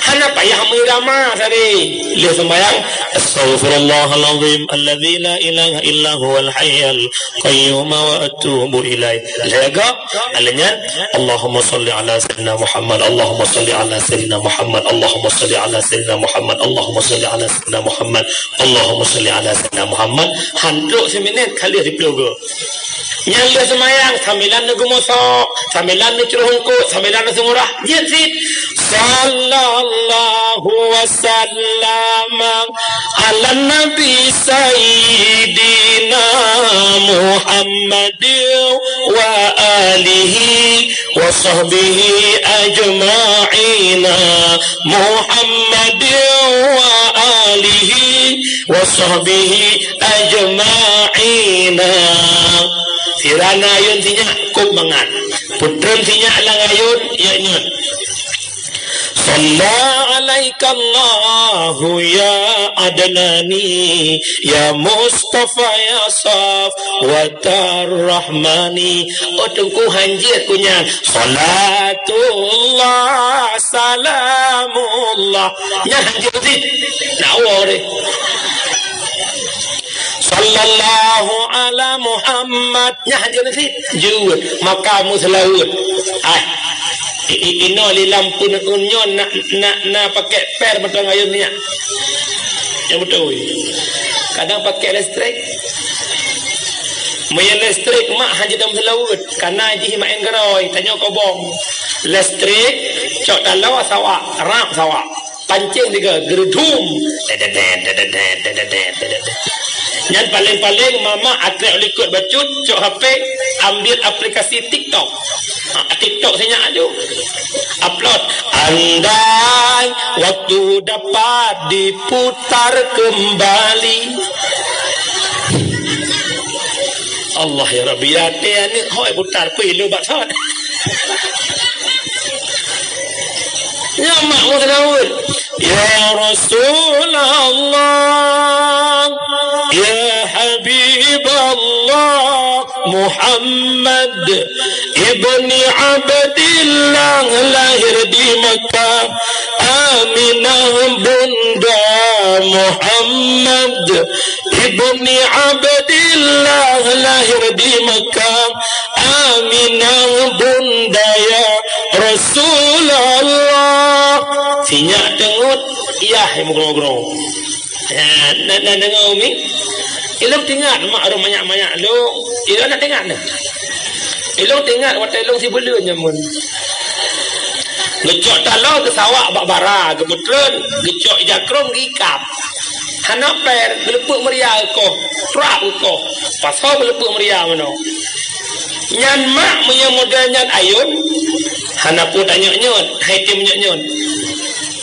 Hana payah meuirama tadi. Lheueh seumayang, astaghfirullahalazim alladzi la ilaha illa huwal hayyul qayyum wa atubu ilaih. Lheueh go, lheueh nyan, Allahumma shalli ala sayyidina Muhammad, Allahumma shalli ala sayyidina Muhammad, Allahumma shalli ala sayyidina Muhammad, Allahumma shalli ala sayyidina Muhammad, Allahumma shalli ala sayyidina Muhammad. Han trok siminét ka lheueh siploh go. Nyan lheueh seumayang, sambilan neugeumosok, sambilan neucroh eungkôt, sambilan neuseumurah, jeuet cit. Sallallahu wasallam ala nabi sayyidina Muhammad wa alihi wa sahbihi ajma'ina. Muhammad wa alihi wa sahbihi ajma'ina. Sira na ayôn sinyak kôp mangat. Peutreun sinyak lam ayôn, ya nyan. Shalla alaikallahu ya Adnani, ya Mustafa, ya Safwatar Rahmani. Oh, Teungku hanjeuet keu nyan. Shalatullah, salamullah. Nyan hanjeuet cit. Nak woe deh. Sallallahu ala Muhammad. Nyan hanjeuet cit. Jeuet. Maka meuseulaweuet. Ah. I-, i-, inoe lé lam peuneuen nyoe na, na, na pakai per mantong ayôn minyak. Nyang beutôi. Kadang pakai listrik. Meunyo listrik mak hana jeuet meuseulaweuet, kana jih mak enggeroi, tanyoe kobong. Listrik, cok taloe sawak, rab sawak. Pancéng tiga, geudum. Dededet, dededet, dededet, dededet. Nyan paléng-paléng mama atrek likot bacut, cok H P, ambil aplikasi TikTok. Ha, TikTok sinyak aju. Upload. Andai waktu dapat diputar kembali. Allah ya Rabbi, ya até aneuk hôi putar pih lu bak sot. Nyan mak meuseulaweuet. Ya Rasulullah, ya Habiballah, Muhammad ibni Abdillah lahir di Makkah, Aminah bunda Muhammad ibni Abdillah lahir di Makkah, Aminah bunda ya Rasulullah. Sinyak teungeut, yah, meugroe-groe. Ya, na, na deungoe, Umi? Ilôn teuingat mak rhom manyak-manyak lôn. Ilôn na teuingat na. Ilôn teuingat watèe lôn sibuleuen jameun. Geucok taloe geusawak bak bara, geupeutreun, geucok ija krông geuikab. Hana per, geuleupeuek meuria geukoh, prap geukoh. Pasoe geuleupeuek meuria meunoe. Nyan mak meunyoe model nyan ayôn, hana peue tanyot-nyot, hai tem nyot-nyot.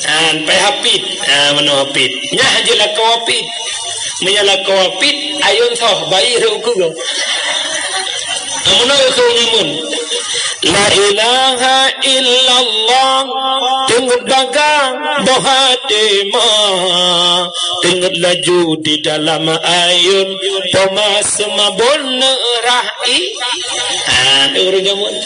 Ah, pai hapit, ah, meunoe hapit. Nyan hanjeuet lakoe hapit. Meunyoe lakoe hapit, ayôn soh, bayi rhot ukeue gob. Ah, meunoe ukeue nyamun. La ilaha illallah, teungeut bagah boh até ma, teungeut laju di dalam ayun, poma seumabon neurah i. Ah, tu ureueng jameun.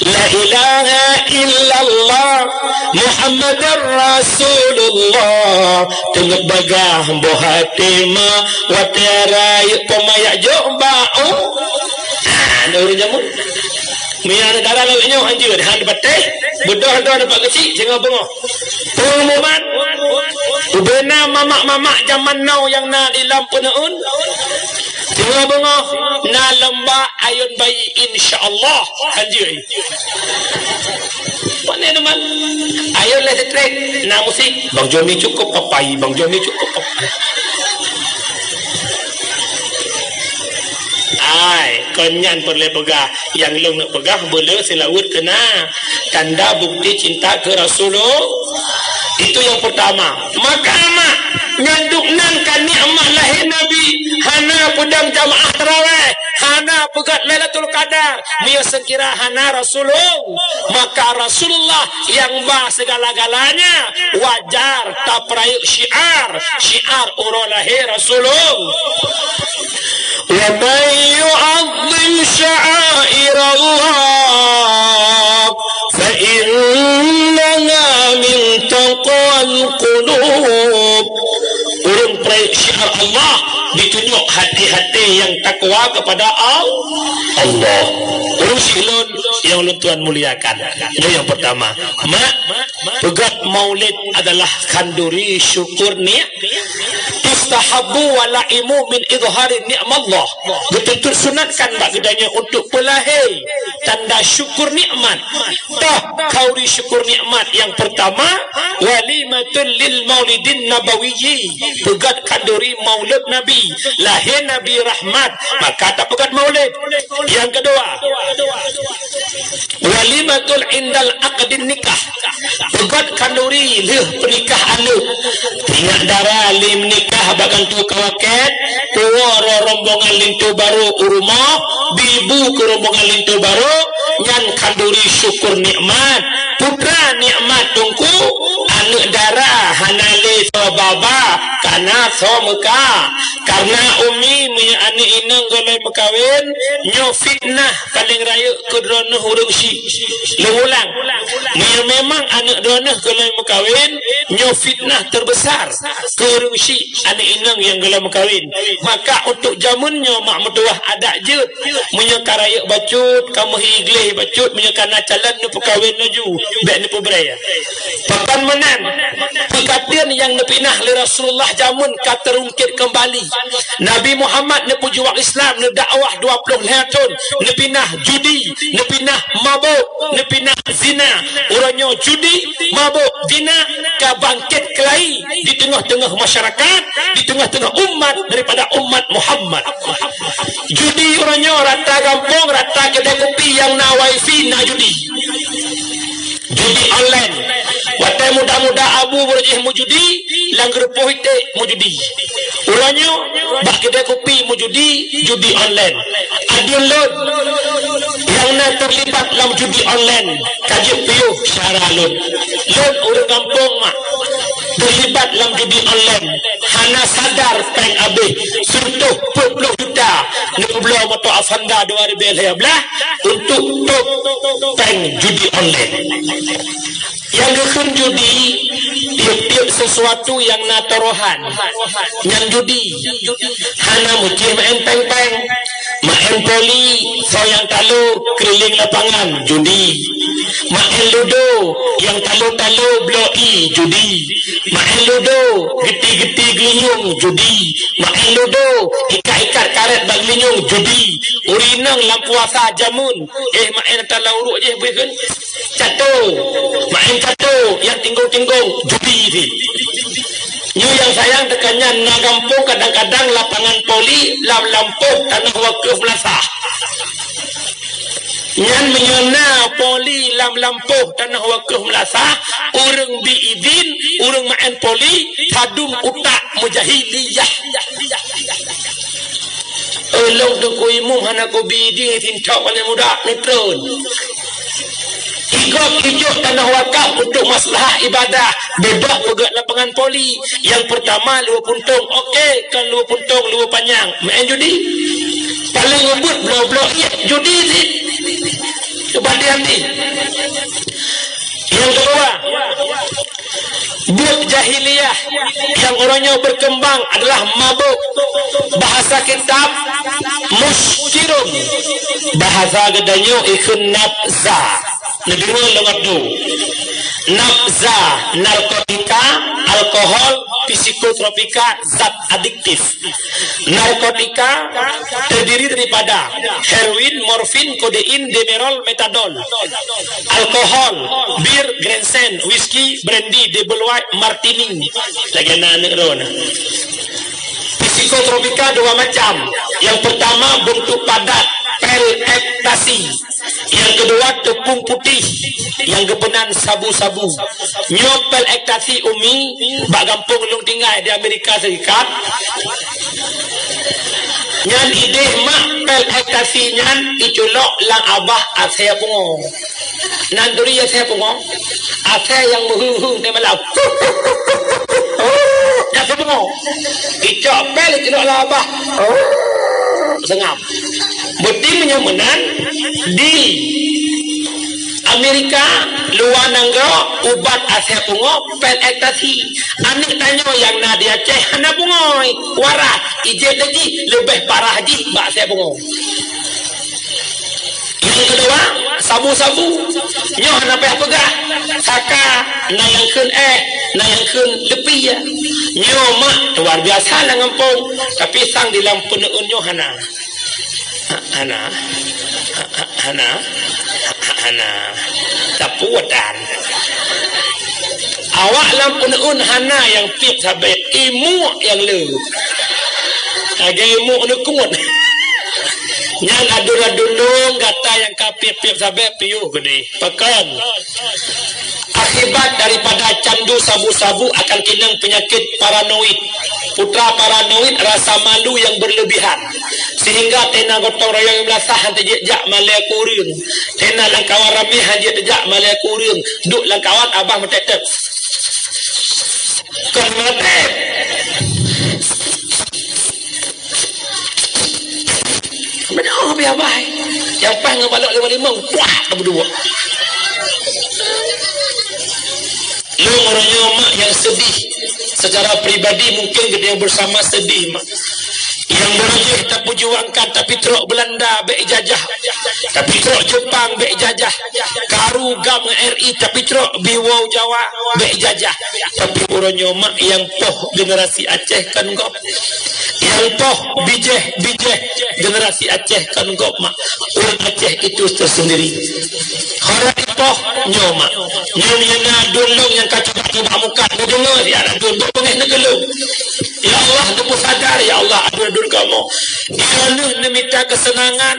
La ilaha illallah, Muhammadar Rasulullah, teungeut bagah boh até ma, watée rayeuk poma jak jok bak u. Ah, tu ureueng jameun. Meunyo dara lagée nyoe hanjeuet, han patéh, beudôh-dôh dapat geuchik, singoh beungoh. Peungumuman, ubena mamak-mamak jaman now nyang na di lam peuneuen, singoh beungoh na lomba ayun bayi, insya Allah, hanjeuet. Pane teuma? Ayun lé setrek, na musik, Bang Joni cukup papai, Bang Joni cukup papai. Ai, kon nyan peureulée peugah. Nyang lôn neuk peugah beuleu seulaweuet keu na. Tanda bukti cinta keu Rasulullah. Itu yang pertama. Maka mak, nyan duek nan ka nikmat lahé Nabi, hana peudong jamaah tarawih, hana peugét Lailatul Qadar, meunyo seukira hana Rasulullah, maka Rasulullah nyang ba segala-galanya, wajar tapeurayeuk syiar, syiar uroe lahé Rasulullah. Wa man yu'azzim sya'airallah fa innaha min taqwal qulub. Ureueng peurayeuk syiar Allah, ditunyok hati-hati nyang takwa kepada Al-, Allah. Ureueng syiek lôn nyang lôn tuan muliakan. Nyoe nyang pertama. Mak, peugét maulid adalah khanduri syukur ni-, tustahabbu wa laimu min idhari ni'mallah. Geutuntut sunatkan bak geutanyoe untuk peulahé tanda syukur nikmat. Toh, khanduri syukur nikmat nyang pertama, walimatul lil maulidin nabawiyyi. Peugét khanduri maulud Nabi, lahé Nabi rahmat, maka tapeugét maulid. Nyang kedua, walimatul indal aqdin nikah. Peugét khanduri lheueh peunikah aneuk. Ingat dara lé meunikah bak gantoe kawakét, tuwoe roh rombongan linto barô u rumoh, bi bu keu rombongan linto barô, nyan khanduri syukur nikmat. Putra nikmat teungku, aneuk dara hana lé soe baba, kana soe meuka. Karena umi meunyoe aneuk inong gohlom meukawen, nyoe fitnah paleng rayeuk keu droeneuh ureueng syiek. Lôn ulang, meunyoe memang aneuk droeneuh gohlom meukawen, nyoe fitnah terbesar keu ureueng syiek aneuk inong nyang gohlom meukawen. Maka untuk jameun nyoe mak meutuwah adat jeuet, meunyoe ka rayeuk bacut, ka meuhi gleh bacut, meunyoe ka na calon neupeukawen laju, bék neupeubrée. Pakon meunan, peukateuen nyang neupinah lé Rasulullah jameun ka teurungkét keumbali. Nabi Muhammad neupeujuang Islam, neudakwah dua ploh lhée thon, neupinah judi, neupinah mabök, neupinah zina. Uroe nyoe judi, mabök, zina ka bangkét keulai di teungoh-teungoh masyarakat, di teungoh-teungoh umat daripada umat Muhammad. Judi uroe nyoe rata gampông, rata keudée kupi nyang na wifi na judi. Judi online. Watée muda-muda abu beureuh jih meujudi, lam geurupoh iték meujudi. Uroe nyoe, bak keudée kupi meujudi, judi online. Aduen lôn nyang na teulibat lam judi online, ka jeuet piôh syedara lôn. Lôn ureueng gampông mak, teulibat lam judi online, hana sadar péng abéh, sireutôh peuet ploh juta, neupeubloe moto Avanza dua ribèe lhèe blaih untuk tôp péng judi online. Nyang geukheun judi, tiep-tiep sesuatu nyang na tarohan, nyan judi. Hana meucéh maén péng-péng, maén poli, soe nyang talo keulileng lapangan, judi. Maén ludo, nyang talo-talo bloe ie, judi. Maén ludo, geuti-geuti geulinyueng, judi. Maén ludo, ikat-ikat karét bak geulinyueng, judi. Ureueng inong lam puasa jameun, eh, maén talo uruek jih bukon. Cato, maén cato nyang tinggong-tinggong, judi cit. Nyoe nyang sayang teuka nyan na gampông kadang-kadang lapangan poli lam lampôh tanoh wakeuef meulasah. Nyan meunyoe na poli lam lampôh tanoh wakeuef meulasah, ureueng bi idin, ureueng maén poli, sadum utak meujahiliyah. Ulôn Teungku Imum hana kubi idin sintok paléng muda neutron. Di gob ijok tanoh wakaf untuk masalah ibadah, beubaih peugöt lapangan voli. Nyang peurtama luweue puntông, oke, kon luweue puntông, luweue panyang. Maén judi. Paléng ubit bloe-bloe ié judi cit. Cuba hati-hati. Nyang keudua, buet jahiliyah nyang uroe nyoe beukeumbang adalah mabök. Bahasa kitab muskirun. Bahasa geutanyoe ikheun nafsa. Neudeungoe lôn adu. Nafsa, narkotika, alkohol, psikotropika, zat adiktif. Narkotika terdiri daripada heroin, morfin, kodein, demerol, metadol. Alkohol, bir, Grandstand, whisky, brandy, double white, martini. Lagèe na aneuk droeneuh. Psikotropika dua macam. Yang pertama bentuk padat, pil ekstasi. Yang kedua tepung putih, nyang geupeunan sabu-sabu. Nyoe pil ekstasi, Umi, bak gampông lôn tinggai di Amerika Serikat. Nyan idéh mak pil ekstasi nyan iculok lam abah asèe pungo. Nan turi asèe pungo, asèe nyang meuheueng-heueng di malam. Asèe pungo. Icok pil iculok lam abah. Seungab. Bukti meunyoe meunan, di Amerika, luwa nanggroe, ubat asèe pungo, pil ekstasi. Aneuk tanyoe nyang na di Aceh hana bungôi, waras, ijép lé jih leubeh parah jih bak asèe pungo. Nyang keudua, sabu-sabu. Nyoe hana payah peugah. Saka, na nyang kheun éh, na nyang kheun leupie. Nyoe mak luar biasa lam gampông, tapi sang di lam peuneuen nyoe hana. Hana. Hana. Hana. Sapu dan. Awak lam peuneuen hana nyang piep sabé, imuek nyang le. Lagèe imuek neukut. Nyan aduen-aduen lôn gata nyang ka piep-piep sabé piôh keudéh. Pakon? Akibat daripada candu sabu-sabu akan keunong penyakit paranoid. Putra paranoid rasa malu yang berlebihan. Sehingga tena gotong royong nyang meulasah han teujak malèe keu ureueng. Tena lam kawan ramé han jeuet teujak malèe keu ureueng. Duek lam kawan abah meutet-tet. Kon meutet. Beuna pih abah. Nyang paih ngon balok limong-limong, puah, tabeuduek. Lôn uroe nyoe mak nyang sedih. Secara pribadi mungkin geutanyoe bersama sedih mak. Nyang beurajih tapeujuangkan, tapi trok Belanda bèk jajah. Tapi trok Jepang bèk jajah. Karu GAM R I tapi trok biwoe Jawa bèk jajah. Tapi uroe nyoe mak nyang poh generasi Aceh kan gob. Nyang poh bijèh-bijèh generasi Aceh kan gob mak. Ureueng Aceh itu tersendiri. Hana ipoh nyoe mak. Nyoe nyang na aduen lôn nyang ka cuba-cuba mukat, neudeungoe siat aduen, bèk beungèh neugeulong. Ya Allah, neupeusadar, ya Allah, aduen-aduen kamoe. Droeneuh neumita keuseunangan,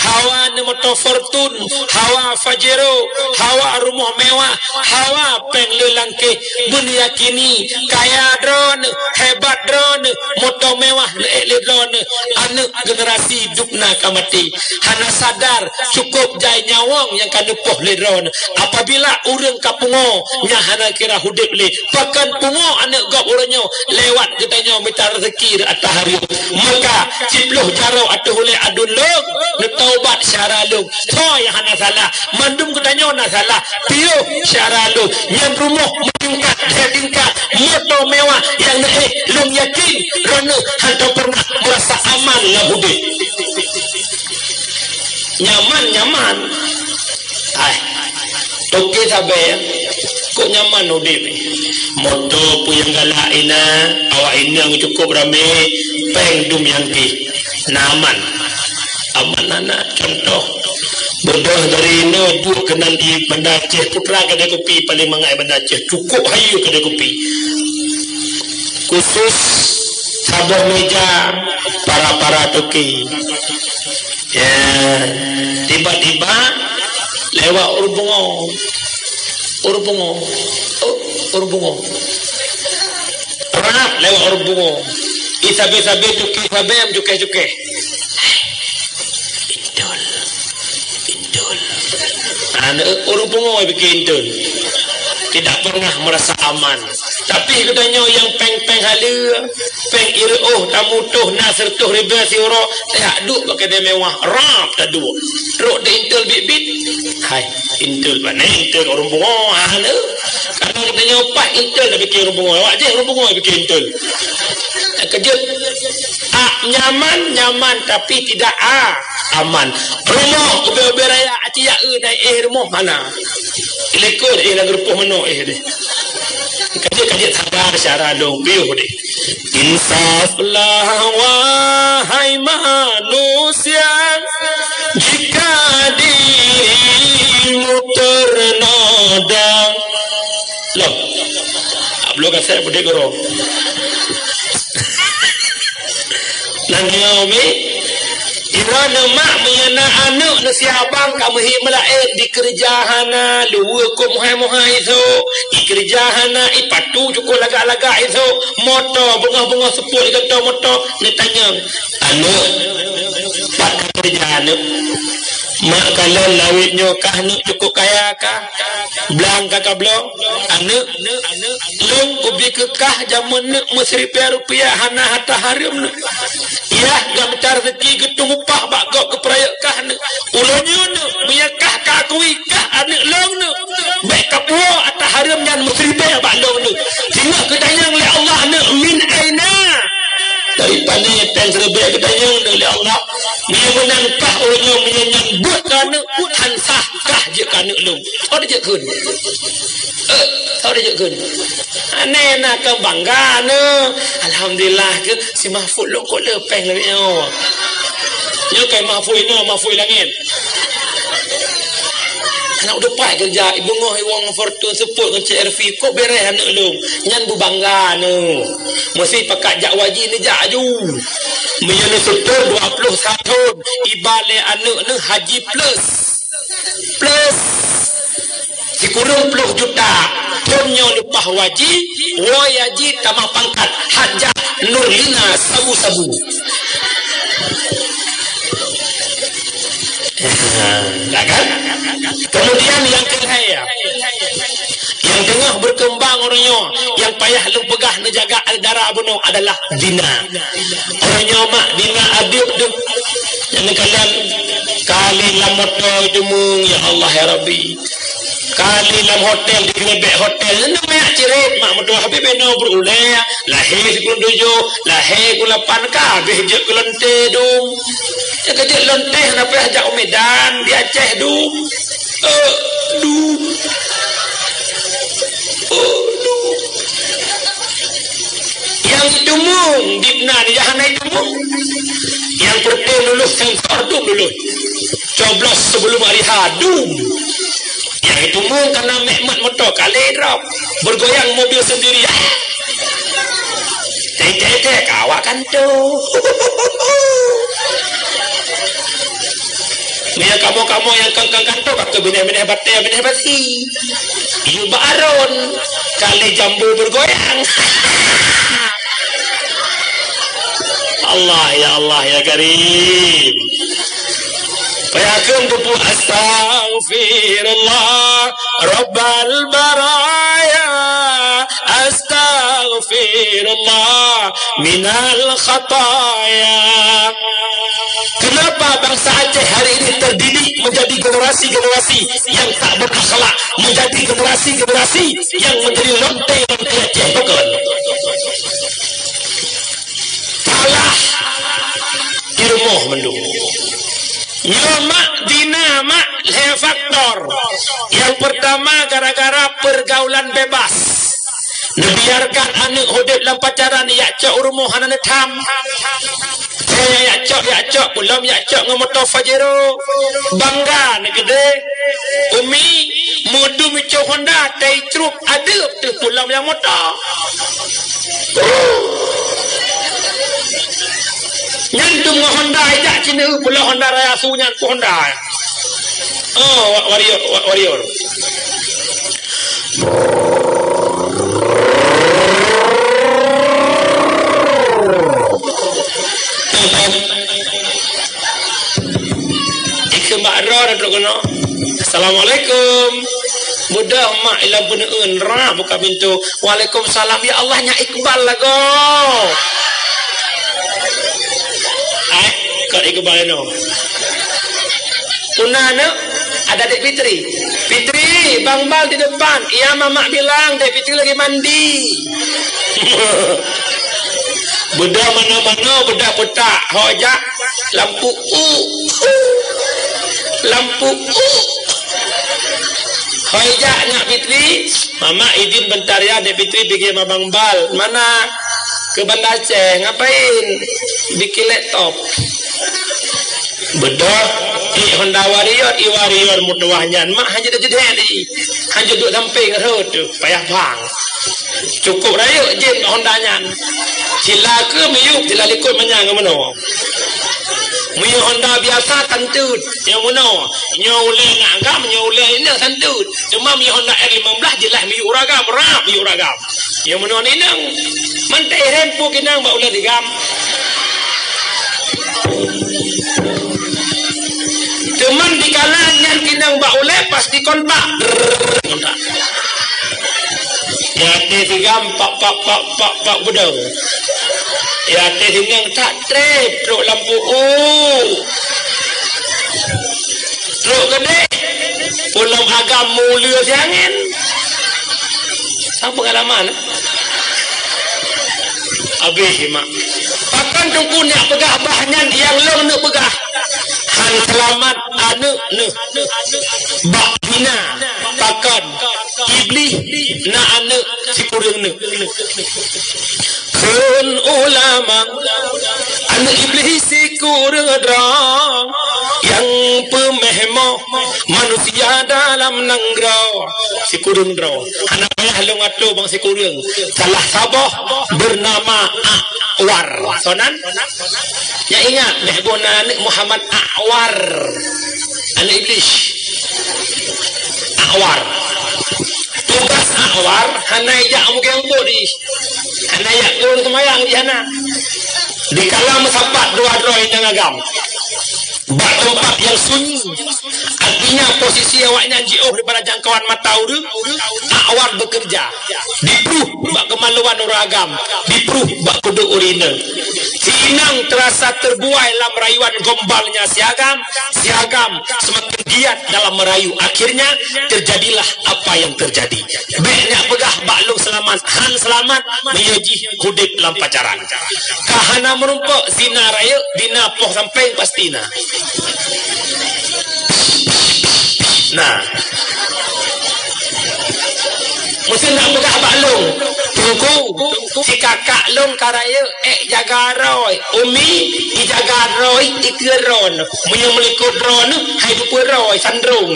hawa neumoto Fortune, hawa Pajero, hawa rumoh mewah, hawa péng le langkéh, beuneuh yakini, kaya droeneuh, hebat droeneuh, moto mewah neuék lé droeneuh, aneuk generasi dubna ka maté. Hana sadar, cukôp jai nyawöng nyang ka neupoh lé droeneuh. Apabila ureueng ka pungo, nyan hana kira udép lé. Pakon pungo aneuk gob uroe nyoe, lewat geutanyoe mita raseuki rot ata hareuem. Maka, siploh jaroe ateueh ulèe aduen lôn, neutaubat syedara lôn. Soe nyang hana salah? Mandum geutanyoe na salah. Piôh syedara lôn. Nyan rumoh meuningkat, dua tingkat, moto mewah nyang neuék, lôn yakin droeneuh hana pernah meurasa aman lam udép. Nyaman, nyaman. Hai, toké sabé, kok nyaman udép? Moto peue nyang galak inan, awak inong cukôp ramé, péng dum nyang pih. Na aman. Aman hana, contoh. Beudôh dari inoe buet keunan di Banda Aceh, putra keudè kupi paléng mangat Banda Aceh, cukôp hayeue keudè kupi. Khusus saboh meja para-para toké. Ya, tiba-tiba lewat ureueng pungo. Ureueng pungo. Oh, ureueng pungo. Rap lewat ureueng pungo. Ih, sabé-sabé toké sabé meucukeh-cukeh. Indol. Indol. Ha, Aneuk ureueng pungo pike intel. Tidak pernah merasa aman. Tapi geutanyoe nyang péng-péng haleue, péng ireuoh tamutoh na sireutoh ribèe siuroe, tajak duek bak keudè mewah, rab taduek. Trok di intel bit-bit. Hai, intel bak nyan intel ureueng pungo, aneuk. Karena geutanyoe paih intel tapike ureueng pungo, awak jih ureueng pungo pike intel. Keujeuet. Ah, nyaman, nyaman, tapi tidak, ah, aman. Rumoh ubé-ubé raya, aci ya eu naik eh rumoh hana. Ilekor eh lam geureupoh manok eh deh. Kaji-kaji sabar syara dong piuh deh. Insaflah wahai manusia, jika dirimu ternoda. Loh. Abloh kasek peudeh guru. Nanggroe mi, iroe neumak meunyoe na aneuk neusiabang ka meuhi meulaén dikeureuja hana, luweue kok muhai-muhai isok, dikeureuja hana, ipatu cukôp lagak-lagak isok, moto beungoh-beungoh seupôt di kantô moto, neutanyong, "Aneuk, pat ka keureuja aneuk?" "Mak kalon lawét nyoe kah neuk cukôp kaya kah?" Blang ka kabloe, aneuk, lôn kubi keu kah jameun neuk meusiribèe rupiah hana harta hareuem neuk. Yah gam mita reuzeki geutung upah bak gob geupeurayeuk kah neuk. Ulôn nyoe neuk, meunyoe kah ka akui kah aneuk lôn neuk, bèk kapuwoe harta hareuem nyan meusiribèe bak lôn neuk. Singoh geutanyong lé Allah neuk, "Min aina?" Dari pané péng siribèe geutanyong neuk lé Allah. Meunyoe meunan kah ureueng nyoe meunyoe nyan buet keu aneuk, han sah kah jeuet keu aneuk lôn. Soe jeuet kheun? Eh, soe jeuet kheun? Aneuk na keu bangga aneuk. Alhamdulillah keu si Mahfud lôn kok le péng lagèe nyoe. Nyoe kai Mahfud inoe, Mahfud langèt. Aneuk dupat keureuja, ibeungoh iwoe ngon Fortuner, seupôt ngon C R V, kok bèrèh aneuk lôn. Nyan beubangga aneuk. Meusé pakat jak haji neujak aju. Meunyoe neuseutôt dua ploh thon, iba lé aneuk neuh haji plus. Plus sikureueng ploh juta. Thon nyoe leupah haji, woe haji tamah pangkat, Hajah Nurlina Sabu-Sabu. Ya kan? Kemudian nyang keuhai, ya. Nyang teungoh berkembang uroe nyoe, nyang payah lôn peugah neujaga dara bunoe adalah zina. Uroe nyoe mak zina adeuk deuh. Nyang neukalon kali lam moto teumong, ya Allah, ya Rabbi. Kali lam hotel, di geureubeuk hotel, nyan meuyak cirét mak meutuah, habéh binoe beurulée, lahé sikureueng tujoh, lahé sikureueng lapan, ka habéh jeuet keu lonte dum. Nyang ka jeuet lonte, hana payah jak u Medan, di Aceh dum. Eh, dum. Oh, dum. Nyang teumong, di na, di jahanai teumong. Nyang peureté lulus sensor dum lulus. Coblos sebelum hari H, dum. Nyang teumong kana meumat moto, kalé drop. Bergoyang mobil sendiri. Tete, tete, kawa kanto. Meunyoe kamoe-kamoe nyang kang-kang kanto, ka keubinéh-binéh batée, binéh basi. Yub bak aron, kalé jambu bergoyang. Allah, ya Allah, ya Karim. Payah kheun teupeu, "Astaghfirullah, Rabbal baraya. Astaghfirullah, minal khataya." Kenapa bangsa Aceh hari ini terdidik menjadi generasi-generasi yang tak berakhlak, menjadi generasi-generasi yang menjadi lonte-lonte Aceh? Bukan. Salah di rumoh mandum. Nyoe mak, zina mak, lhée faktor. Nyang pertama gara-gara pergaulan bebas. Neubiarkan aneuk udeb lam pacaran, jak cok u rumoh hana neutham. Saya jak cok, jak cok, peulom jak cok ngon moto Pajero. Bangga neukeudeh. Umi, meudum icok Honda, tai trup, adeuk teuh peulom nyang moto. Nyan dum ngon Honda, ijak cina peulom Honda raya su nyan pun Honda. Oh, wa-, warrior, wa-, warrior. Ikeu mak droe dah trok keunoe. "Assalamualaikum." Beudôh mak i lam peuneuen, rah buka pintoe. "Waalaikumsalam." "Ya Allah, nyak Iqbal lagoe." Eh, kon Iqbal nyoe. Puna aneuk, ada Dek Fitri. "Fitri, Bang Bal di depan." "Iya, Mamak bilang, Dek Fitri lagi mandi." Beudôh manoe-manoe, beudôh peutak, ho jak, lampu u. Lampu u. Ho jak, nak Fitri. "Mamak, idin bentar ya, Dek Fitri pigi ma Bang Bal." "Mana?" "Ke Banda Aceh." "Ngapain?" "Bikin laptop." Beudôh, klik Honda Warrior, i Warrior meutuwah nyan, mak hana jeuet jeuet di. Hana jeuet duek sampéng rhot tu, payah bang. Cukup rayeuk jén Honda nyan. Sila keu miyueb, sila likot manyang ngon meunoe. Meunyoe Honda biasa tanteut, nyang meunoe. Nyoe ulèe na agam, nyoe ulèe inong tanteut. Teuma meunyoe Honda R lima belas jeulaih miyueb uragam, rab miyueb uragam. Nyang meunoe inong, mantong rempu inong bak ulèe digam. Teuma dikala nyan inong bak ulèe pas dikontak. Kontak. Ya, até sigam pak, pak, pak, pak, pak beudong. Ya, até sinong tak trép trok lampu u. Trok keudéh. Pulang agam mule siangén. Sang pengalaman. Abéh, mak. Pakon teungku nak peugah bah nyan nyang lôn neuk peugah. Han seulamat aneuk neuh. Bak hina. Pakon? Iblih na aneuk sikureueng neuk. Kheun ulama, aneuk Iblih sikureueng droe nyang peuméh moh manusia dalam nanggroe. Sikureueng droe. Hana payah lôn atô bang sikureueng. Salah saboh bernama A'war. Sonan? Nyak ingat, bèk guna aneuk Muhammad A'war. Aneuk Iblih. A'war. Tugas A'war, hana ijak meugeng bodi. Hana ijak turun seumayang di hana. Dikala meusapat dua droe inong agam. Bak teumpat nyang sunyi. Artinya, posisi awaknyan jiôh daripada jangkauan mata ureueng, A'war bekerja. Dipruh bak keumaluan ureueng agam, dipruh bak kudeuek ureueng inong. Si inong terasa terbuai lam rayuan gombalnya si agam, si agam semakin giat dalam merayu. Akhirnya, terjadilah apa yang terjadi. Bèk nyak peugah bak lôn seulamat, han seulamat, meunyoe jih udép lam pacaran. Ka hana meurumpok, zina rayeuk, zina poh sampéng pasti na. Nah. Meusé nak peugah bak lôn, Teungku, si kakak lôn ka rayeuk, ék jaga droe. Umi, ijaga droe, ikeu droe. Meunyoe meulikot droe, hai dupeue droe, sandrong.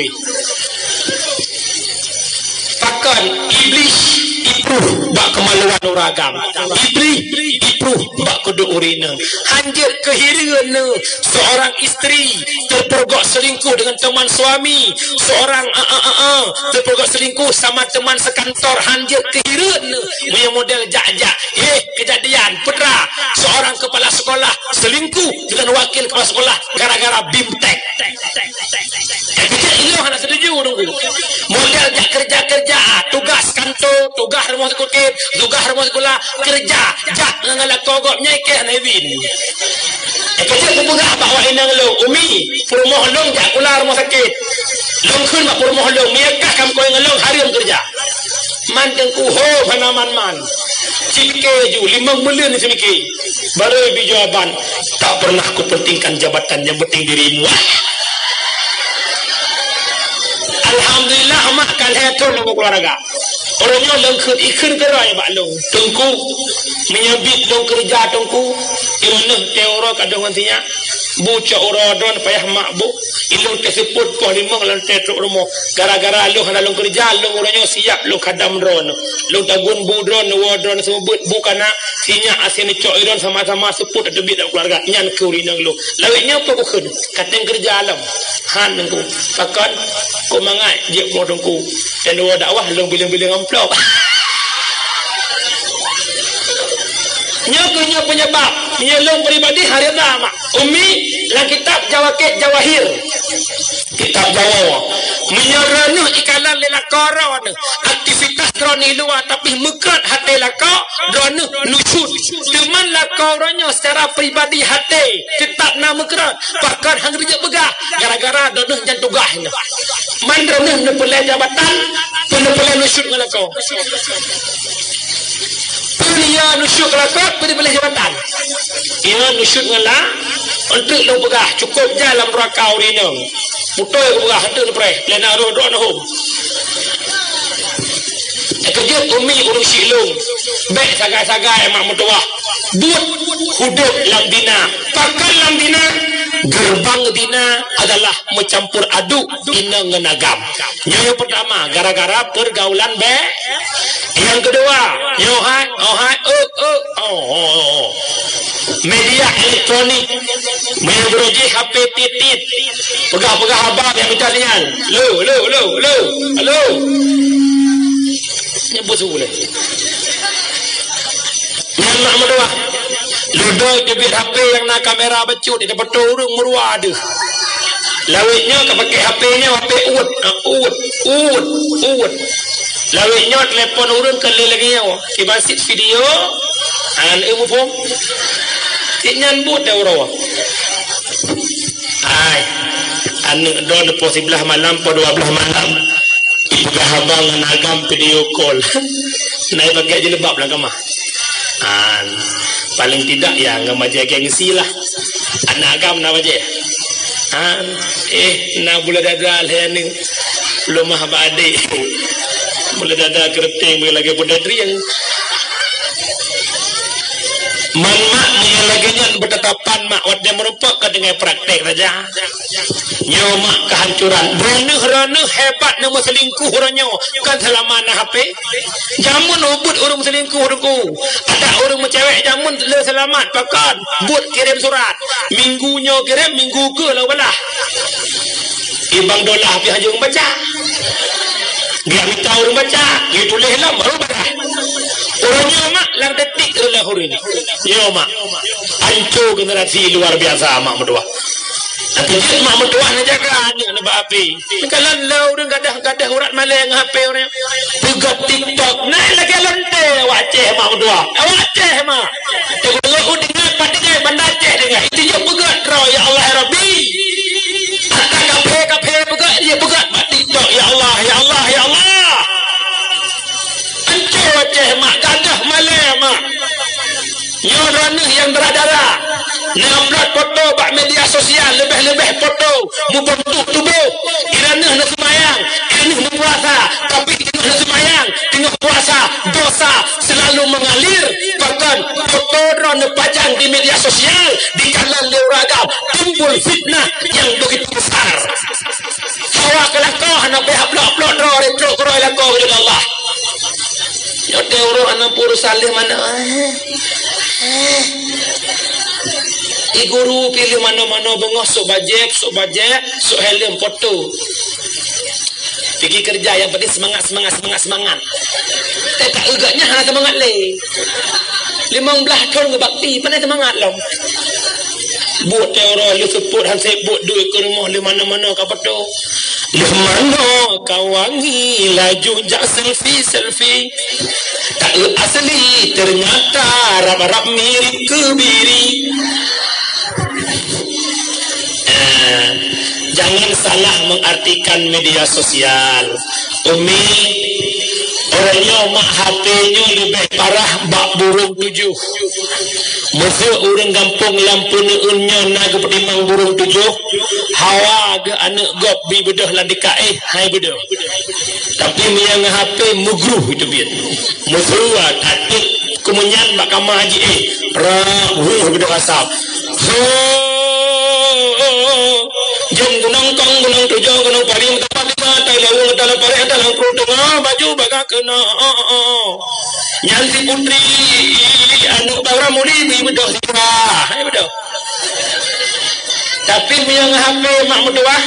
Pakon? Iblih ipruh bak keumaluan ureueng agam. Iblih ipruh bak kudeuek ureueng inong. Han jeuet keuhireuen neuh seorang istri terpergok selingkuh dengan teman suami, seorang, a, a, a, a, terpergok selingkuh sama teman sekantor, han jeuet keuhireuen neuh. Meunyoe model jak-jak, eh, kejadian, putra, seorang kepala sekolah selingkuh dengan wakil kepala sekolah gara-gara bimtek. Kejak ilong hana setuju, Teungku. Model jak kerja-kerja, tugas kantor, tugas rumoh sakit, tugas rumoh sekolah, kerja, jak ngon lakoe gobnyan ikeh hana izin. Kejak kupeugah bak awak inong lôn, "Umi, peurumoh lôn jak kula rumoh sakit." Lôn kheun bak peurumoh lôn, "Meunyoe kah kamoe ngon lôn, hareuem kerja." Man Teungku hom hana man-man. Sipike ju, limong buleuen sipike. Baru bi jawaban, "Tak pernah kupentingkan jabatan, yang penting dirimu." Alhamdulillah, mak ka lhèe thôn lam keluarga. Uroe nyoe lôn kheun, ikheun keudroe bak lôn. Teungku, meunyoe biet lôn keureuja Teungku, iroh neuh teuh uroe ka dong ngon sinyak. Bu cok uroe droen payah mak bu. Ilôn teuseupôt poh limong lôn teuh trok rumoh. Gara-gara lôn hana lôn keureuja, lôn uroe nyoe siap lôn khadam droen. Lôn tagun bu droen, neuwoe droen seumeubeuet bu kana, sinyak asin neucok droen sama-sama seupôt ateubiet lam keuluwarga. Nyan keuh ureueng inong lôn. Lawét nyoe peue kukheun? Ka teueng keureuja lom. Han Teungku. Pakon? Kok mangat jeuet po Teungku. Dan dua dakwah lôn bileng-bileng amplop. Nyoe keuh nyoe penyebab. Nyoe lôn pribadi hareuta mak. Umi, lam kitab Jawakit Jawahir. Kitab Jawa. Meunyoe droeneuh ikalon lé lakoe droeneuh, aktivitas droeneuh i luwa, tapi meukrot até lakoe, droeneuh nusyut. Teuma lakoe droeneuh secara pribadi até teutap na meukrot, pakon han geujak peugah, gara-gara droeneuh nyan tugaih nyan. Man droeneuh neupeulée jabatan, peue neupeulée nusyut ngon lakoe. Peue ya nusyut ngon lakoe, peue neupeulée jabatan. Iya nusyut ngon la, eunteuk lôn peugah, cukôp jai lam neuraka ureueng inong. Beutôi kupeugah, eunteuk neupreh, lé na roh droeneuh hom. Teukeujot Umi ureueng Siklong, bék sagai-sagai mak meutuwah. Buet udeb lam dina. Pakon lam dina? Geureubang dina adalah meucampur aduk inong ngon agam. Nyoe nyang peurtama, gara-gara peurgaulan bék. Nyang keudua, nyoe hai, oh hai, oh, oh, oh, oh, oh. Media elektronik, meunyoe jih H P tiet-tiet, peugah-peugah haba nyang mita sinyal. Lo, lo, lo, lo, lo. Nyang peue su lé. Nyan mak meutuwah. Ludo teubiet H P nyang na kamera bacut, ita foto ureueng meurua deuh. Lawét nyoe ka pakai H P nyoe, H P uet, ah, uet, uet, uet. Lawét nyoe telepon ureueng ka lé lagée nyoe. Kiban cit video, an eu muphom. Cit nyan buet teuh uroe. Ai, aneuk droe neupoh siblaih malam, poh dua blaih malam. Ipeugah haba ngon agam video call. Na ipakai jilbab lam kama. An, paling tidak ya ngon bajée gengsi lah. Aneuk agam na bajée. An, eh, na bula dada lhée aneuk. Lumah bak adék. Bula dada keureuteng lagée peudadrieng. Man mak meunyoe lagée nyan beutatapan mak watée meurumpok ka deungon praktek saja. Nyoe mak keuhancuran. Droeneuh-droeneuh hebat neumeuseulingkuh uroe nyoe, kon seulama na H P. Jameun ubit ureueng meuseulingkuh teungku. Adak ureueng meucewek jameun le seulamat pakon buet kirém surat. Minggu nyoe kirém, minggu keue lalu balah. Ibang dolah pih hana ureueng baca. Geumita ureueng baca, geutuléh lom baru balah. Uroe nyoe mak lam detik reulah ureueng. Nyoe mak. Anco generasi luar biasa mak meutuwah. Tapi jeuet mak meutuwah neujaga aneuk nibak api. Kalau lé ureueng gadah-gadah urat malée ngon H P ureueng. Peugah TikTok, na lagée lonte awak Aceh mak meutuwah. Awak Aceh mak. Teuma lé u deungon pat deungon Banda Aceh deungon. Itu jeuet peugah droe, ya Allah ya Rabbi. Ata kaphé-kaphé peugah, jeuet peugah bak TikTok, ya Allah, ya Allah, ya Allah. Anco Aceh mak, gadah malée mak. Nyoe droeneuh nyang dara-dara, neuupload foto bak media sosial, leubeh-leubeh foto meubeuntuk tuboh. Droeneuh neuseumayang, droeneuh neupuasa, tapi teungoh neuseumayang, teungoh puasa, dosa seulalu meungalir. Pakon foto droeneuh neupajang di media sosial, dikalon lé ureueng agam, timbul fitnah nyang begitu besar. Hawa keu lakoe hana payah upload-upload droe, retrok keudroe lakoe keu Allah. Nyoe teuh ureueng aneuk puru saleuh manoe. Eh, eh. I guru piléh manoe-manoe beungoh, sok bajée, sok bajée, sok heleuem, foto. Pigi keureuja nyang penting seumangat, seumangat, seumangat, seumangat. Eh, ka eu gobnyan hana seumangat lé. Limong blaih thon geubakti, pane seumangat lom. Buet teuh uroe lheueh seupôt han sép buet duek keu rumoh lé manoe-manoe ka foto. Lheueh manoe ka wangi laju jak selfie-selfie. Taeu asli ternyata rab-rab mirip keu biri. Eh, jangan salah mengartikan media sosial. Umi, uroe nyoe mak H P nyoe leubeh parah bak burung tujoh. Meuseu ureueng gampông lam peuneuen nyoe na geupeutimang burung tujoh, hawa geuh aneuk gob bi beudôh lam dikaéh hai beudôh. Tapi meunyoe ngon H P meugruh itu biet. Meuseu tateuk keumeunyan bak kama jiéh, rak, huh, beudôh asap. Ho, jom gunong kong, gunong tujoh, gunong pari, meutamah lima, atai laweueng, atai lam parek, atai lam kru teungoh, baju bagah keunoe. Nyan si putri, aneuk Bang Ramuli, bi beudôh sira. Hai beudôh. Tapi meunyoe ngon H P mak meutuwah.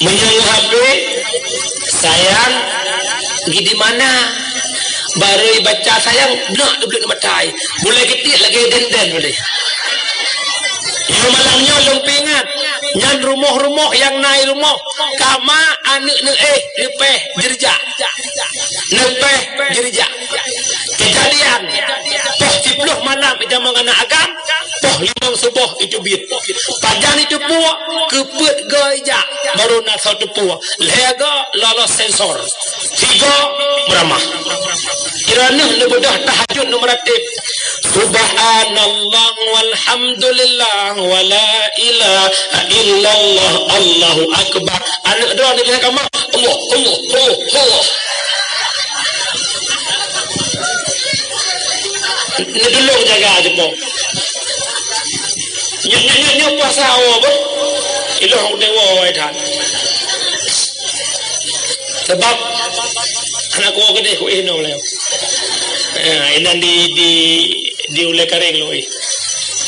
Meunyoe ngon H P, sayang, gi di mana? Barô ibaca sayang, blok, blok mata ai. Mulai geutiek lagée denden mulai. Nyoe malam nyoe lôn peuingat, nyan rumoh-rumoh nyang na i rumoh, kama aneuk neuéh leupeh jeurijak. Leupeh jeurijak. Keujadian, poh siplôh malam ijak mangat aneuk agam, poh limong suboh iteubiet. Pajan iteupeue, keu peuet goe ijak, barô na soe teupeue. Lhèe goe lolos sensor. Sigoe meuramah. Droeneuh neubeudôh tahajud neumeuratéb. Subhanallah walhamdulillah wala ilaha illallah Allahu akbar. Aneuk droeneuh di kama, Allah, Allah, Allah, Allah. Neutulông jaga jeuet po. Nyoe, nyoe, nyoe, nyoe puasa awai boh. Ilôn udeb woe that. Sabab hana kuwoe keudeh, kuéh nyoe lé. Eh, inan di, di, di ulèe karéng lôn éh.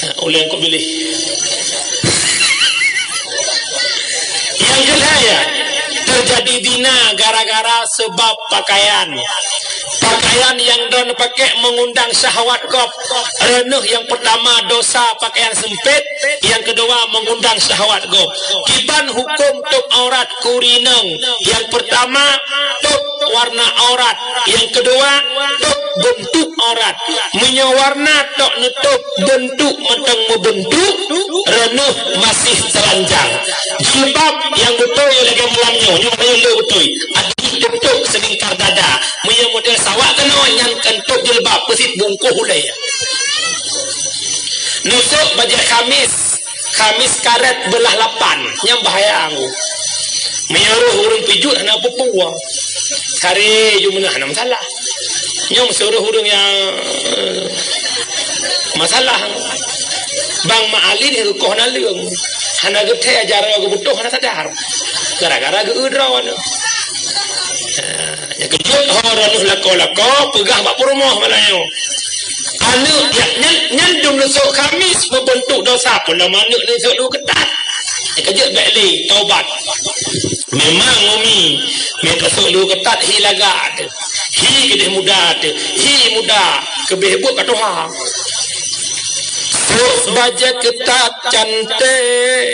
Eh, ulèe kok biléh. Nyang keulhèe, teujadi zina gara-gara sabab pakaian. Pakaian nyang droeneuh pakék meungundang syahwat gob. Droeneuh nyang peurtama dosa pakaian seumpét, nyang keudua meungundang syahwat gob. Kiban hukôm tôb aurat keu ureueng inong? Nyang peurtama, tôb warna aurat. Nyang keudua, tôb beuntuk aurat. Meunyoe warna tok neutôb beuntuk mantong meubeuntuk, droeneuh masih teulanjang. Jilbab nyang beutôi lagèe malam nyoe, nyoe lé beutôi. Adak teutôb seulingkar dada. Meunyoe model sawak keunoe nyan kon tôb jilbab, peusit bungkôh ulèe. Neusok bajèe Khamis, Khamis karét beulah lapan, nyan bahaya anggô. Meunyoe roh ureueng pijuet hana peue-peue. Karét ju meunah hana masalah. Nyoe meusurôh ureueng nyang, eh, masalah. Bang Mak Ali ni geukoh naleueng. Hana geuthèe jaroe geubeutôh hana sadar. Gara-gara geu-eu droe. Nah, nyang keujeuet ho droeneuh lakoe-lakoe peugah bak peurumoh malam nyoe. Aneuk nyan, nyan, nyan dum neusok Khamis meubeuntuk dosa pun lom aneuk neusok lu keutat. Nyang keujeuet bèk lé taubat. Memang umi, meutasok lu keutat hi lagak teuh. Hi keudeh muda teuh, hi muda keubeh buet ka tuha. Sok bajèe keutat cantik,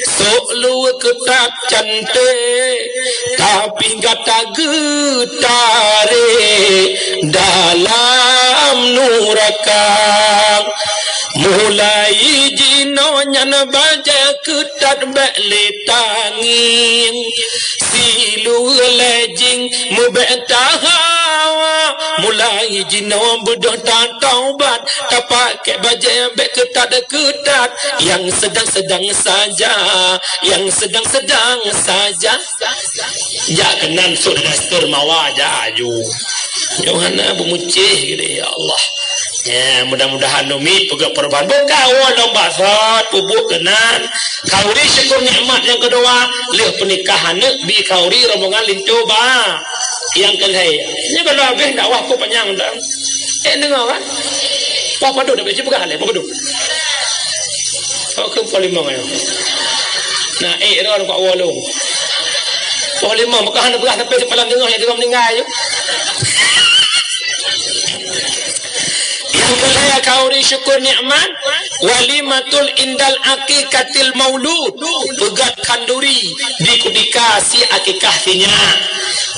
sok luweue keutat cantik, tapi gata geutarek dalam nuraka. Mulai jinoe nyan bajèe keutat bèk lé tangieng. Siluweue lé jing meubèk tahawa, mulai jinoe beudôh tataubat, tapakék bajèe bèk keutat-keutat, nyang seudang-seudang saja, nyang seudang-seudang saja. Jak keunan sôk daster mawa jak aju. Nyoe hana beumucéh geude, ya Allah. Ya, mudah-mudahan umi peugah perubahan. Buka awai lom basot, peubuet keunan. Khauri syukur nikmat nyang keudua, lheueh peunikah aneuk bi khauri rombongan linto ba. Nyang keulhèe. Nyoe kalau habéh dakwah ku panyang dah. Eh, deungoe kan? Poh padum dah, cuba kah lé, poh padum. Oh, ke poh limong ayo. Nah, eh, ron kok wolong. Poh limong, maka hana peugah sampai semalam deungoe nyang teungoh meuninggai. Nyang keulhèe khauri syukur nikmat, walimatul indal aqiqatil maulud. Peugöt khanduri di kutika si akikah si nyak.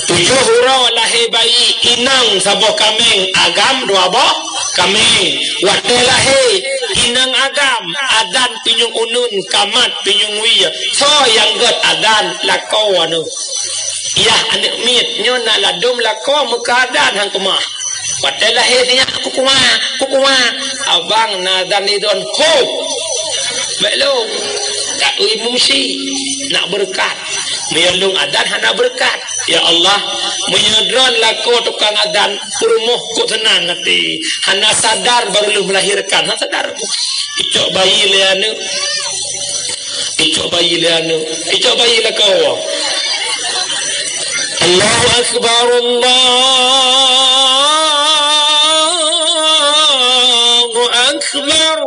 Tujoh uroe lahé bayi, inong saboh kaméng, agam dua boh kaméng. Watèe lahé, inong agam, adan pinyueng uneuen, kamat pinyueng wie. Soe nyang göt adan, lakoe aneuk. Yah aneuk miet, nyoe na ladôm lakoe meukadan han keumah. Watèe lahé si nyak, "Kukuma, kukuma." Abang na adan idon, "Ho!" Bèk lôn. Ka ui meusi. Nak beureukat. Meunyoe lôn adan hana beureukat. Ya Allah, meunyoe droen lakoe tukang adan, peurumoh kok seunang até. Hana sadar baru lheueh melahirkan. Hana sadar. Icok bayi lé aneuk. Icok bayi lé aneuk. Icok bayi lakoe. Allahu Akbar, Allahu Akbar.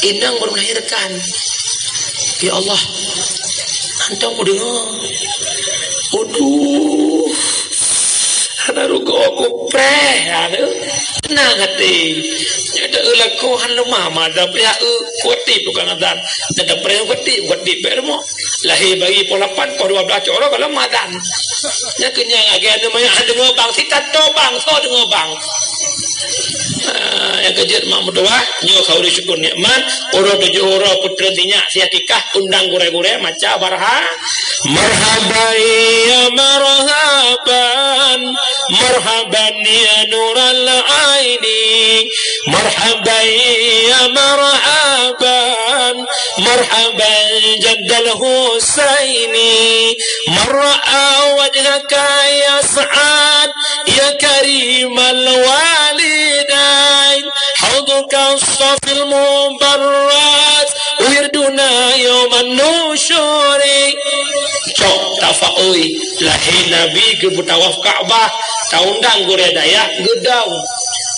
Inong baru melahirkan. Ya Allah. Hantom kudeungoe. Aduh. Hana rugoe kupreh, aduh. Seunang até. Dak eu lakoe han leumah madan, pih eu kutip tukang adan. Dan dapur kutip, kutip bèk rumoh. Lahé bagi poh lapan, poh dua belas cok uroe ka leumah adan. Nyan keuh nyang agé aneuk manyak han deungö bang, si tato bang, soe deungö bang. Ah, nyang keujeuet mak meutuwah, nyoe khauri syukur nikmat, uroe tujoh uroe peutreun sinyak si akikah undang gurèe-gurèe maca barha. Marhaban ya marhaban, marhaban ya nural aini, marhaban ya marhaban, marhaban jaddal Husaini, man ra'a wajhaka yas'ad, ya karimal walidain, haudhuka safil mubarrat, wirduna yauman nusyuri. Cok tafaoi, lahé Nabi geupeutawaf Ka'bah, taundang gurèe dayah geudong.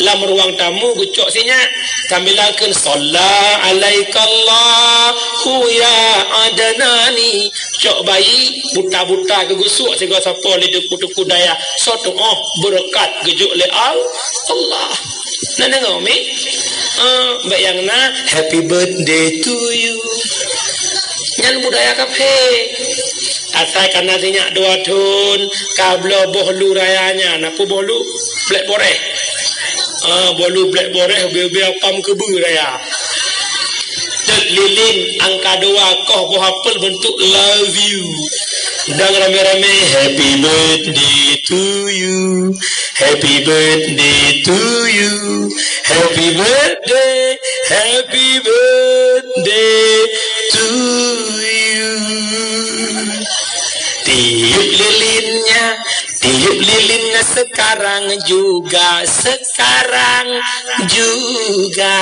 Lam ruang tamu geucok sinyak, sambil lakon, "Shalla alaikallahu ya Adnani." Cok bayi buta-buta geugusuek sigoe sapo lé teungku-teungku dayah. Soe tuoh beureukat geujok lé Al-, Allah. Na deungö, Mi? Ah, bèk nyang na, "Happy birthday to you." Nyan budaya kafé. Asai ka na sinyak dua thon, ka bloe boh lu raya nyan. Peue boh lu? Black Forest. Ah, boh lu Black Forest, ubé-ubé apam keubeue raya. Teuk lilin angka dua koh boh apel beuntuk love you. Dan ramé-ramé, "Happy birthday to you. Happy birthday to you. Happy birthday, happy birthday to you." Tiup lilinnya, tiup lilinnya sekarang juga, sekarang juga.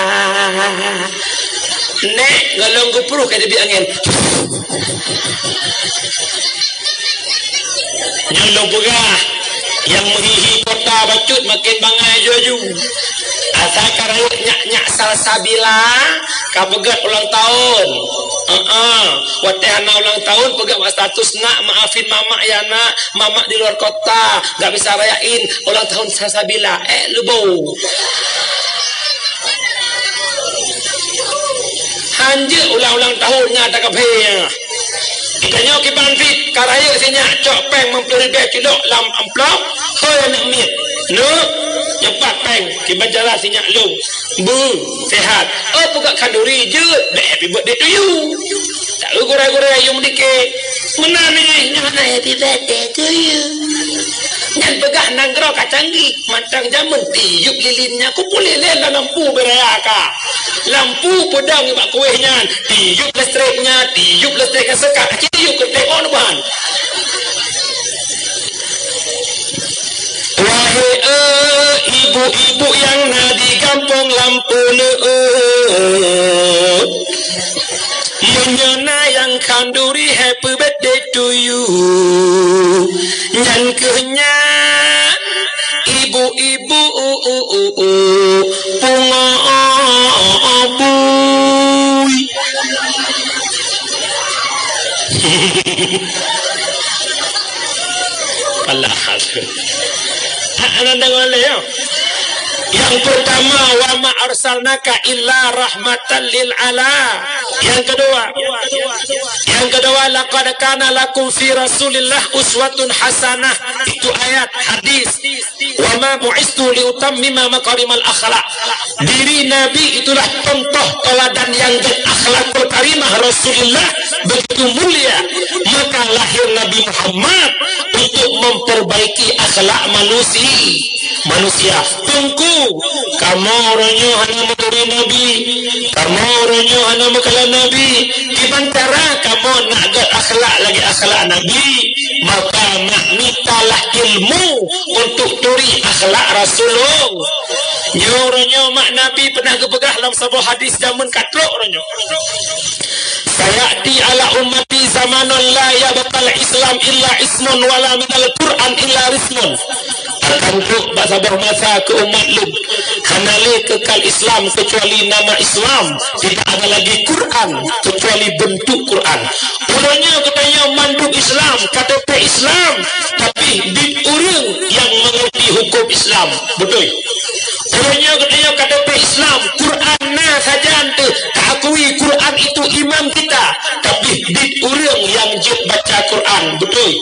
Nèk, golom geuprôh ka teubiet angén. Nyan lôn peugah, nyang meuhi-hi kota bacut maken bangai aju-aju. Asai ka rayeuk nyak-nyak salsabila, ka peugöt ulang tahun. Heeh. Watèe hana ulang tahun, peugöt bak status, "Nak, maafin mamak ya, Nak. Mamak di luar kota, gak bisa rayain ulang tahun salsabila." Eh, leubo. Hanjeuet ulang-ulang tahun nyan takabhé. Geutanyoe kiban fit, ka rayeuk sinyak, cok péng limong ploh ribèe culok lam amplop. Hôi aneuk miet. Neuk, nyoe pat péng, kiban cara sinyak lôn. Bu, sehat. Oh, peugah khanduri, jeuet. Bèk happy birthday to you. Taeu gurèe-gurèe yum dikit. Meunan nyoe, nyoe na happy birthday to you. Nyan peugah nanggroe ka canggih. Mantong jameun tiup lilin nyan, ku puléh lé lam lampu beuraya ka. Lampu peudong bak kuéh nyan, tiup listrik nyan, tiup listrik nyan sekat, aci tiup keu teuka nuban. Wahé, eh, ibu-ibu nyang na di gampông lampu neueu. Meunyoe na nyang khanduri happy birthday to you, nyan keuh nyan ibu-ibu pungo bui. Alah. Hana deungö lé, ya. Yang pertama, "Wa ma arsalnaka illa rahmatan lil ala." Yang kedua, yang kedua, "Laqad kana lakum fi Rasulillah uswatun hasanah." Itu ayat, hadis. "Wa ma bu'istu li utammima makarimal akhlak." Diri Nabi itulah contoh teladan yang jeuet, akhlakul karimah Rasulullah begitu mulia. Maka lahir Nabi Muhammad untuk memperbaiki akhlak manusi-, manusia. Teungku, kamoe uroe nyoe hana meuturi Nabi, kamoe uroe nyoe hana meukalon Nabi, kiban cara kamoe nak gét akhlak lagèe akhlak Nabi? Maka nak mitalah ilmu untuk turi akhlak Rasulullah. Nyoe uroe nyoe mak Nabi pernah geupeugah lam saboh hadis jameun ka trok uroe nyoe. "Sayati ala ummati zamanun la yabqal Islam illa ismun wala minal Qur'an illa rismun." Akan trok bak saboh masa keu umat lôn, hana lé keukal Islam keucuali nama Islam, tidak ada lagi Quran keucuali bentuk Quran. Uroe nyoe geutanyoe mandum Islam, K T P Islam, tapi biet ureueng nyang mengerti hukum Islam. Beutôi. Uroe nyoe geutanyoe K T P Islam, Beutôi.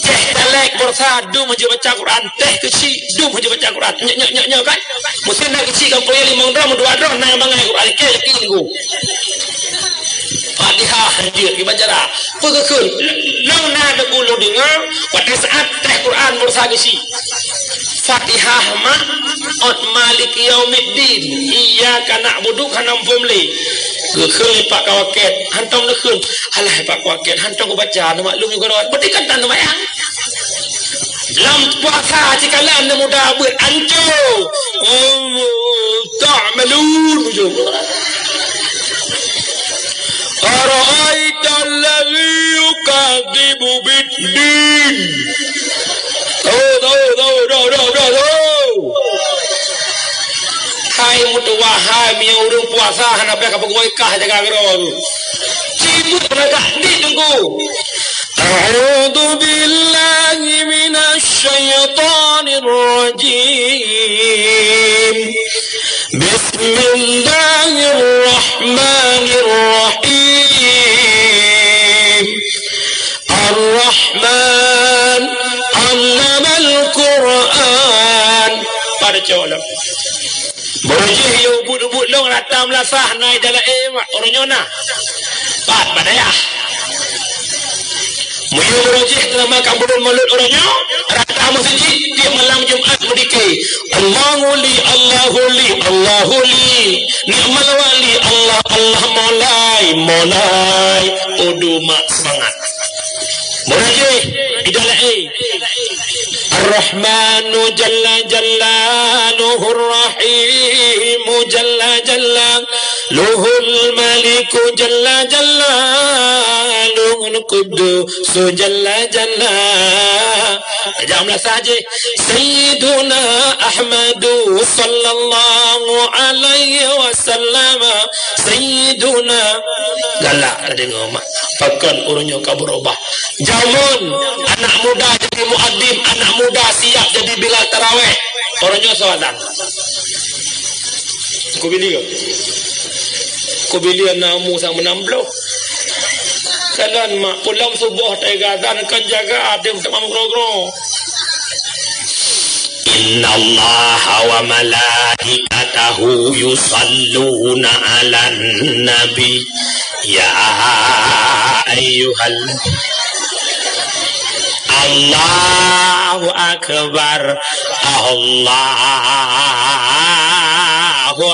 Teh caleg Borsa dum hana baca Quran, teh keuchik dum hana baca Quran. Nyoe, nyoe, nyoe, nyoe kan? Meusén na keuchik kampung nyan limong droe, meudua droe na nyang bangai Quran. Oke, yakin ku. Fatihah hanjeuet dibaca dah. Peue geukheun? Lôn na teungku lôn deungoe, watée saát teh Quran Borsa keuchik. Fatihah mak, ot Maliki Yaumiddin, Iyyaka na'budu, hana muphom lé. Geukheun lé Pak Kawaket, hantom neukheun. Alah, Pak Kawaket, hantom kubaca, neumaklum juga rawat. Berarti kan tan neumayang. Lam puasa cikalan neumuda beuet anco. Oh, tak malum. Ara'aital ladzi yukadzibu biddin. Tahu, tahu, tahu, tahu, tahu, tahu, tahu. Hai meutuwah, hai meunyoe ureuëng puasa hana payah ka peuguai kah jaga keudroe tu. Cibuk lagak di teungku. A'udzu billahi minasy syaithanir rajim. Bismillahirrahmanirrahim. Ar-Rahman, 'allamal Qur'an. Pada cok lom. Beurujih yue ubit-ubit lôn rata meulasah na idalai mak ureuëng nyoe na. Pat badayah. Meunyoe beurujih teuma ka buleuen Maulud ureuëng nyoe, rata meuseujid tiep malam Jumat meudike. Allahu li, Allahu li, Allahu li. Ni'mal wali, Allah, Allah, Maulai, Maulai. Udu mak seumangat. Beurujih idalai. Ar-Rahmanu jalla jalaluhu, Ar-Rahimu jalla jalaluhu, Al-Maliku jalla jalaluhu, Al-Quddusu jalla jalaluhu. Jangan meulasah jih. Sayyiduna Ahmadu sallallahu alaihi wasallam. Sayyiduna. Galak ka deungoe mak. Pakon ureuëng nyoe ka beurubah. Jameun, anak muda jadi muadzin, anak muda siap jadi bilal tarawih. Ureuëng nyoe soe azan. Kubilia. Kubilia na umu sang meunam ploh. Kalon mak, pulang suboh teuga azan kon jaga adeueng teuma meugroe-groe. Innallaha wa malaikatahu yusalluna 'alan nabi. Ya ayyuhal. Allahu akbar. Allahu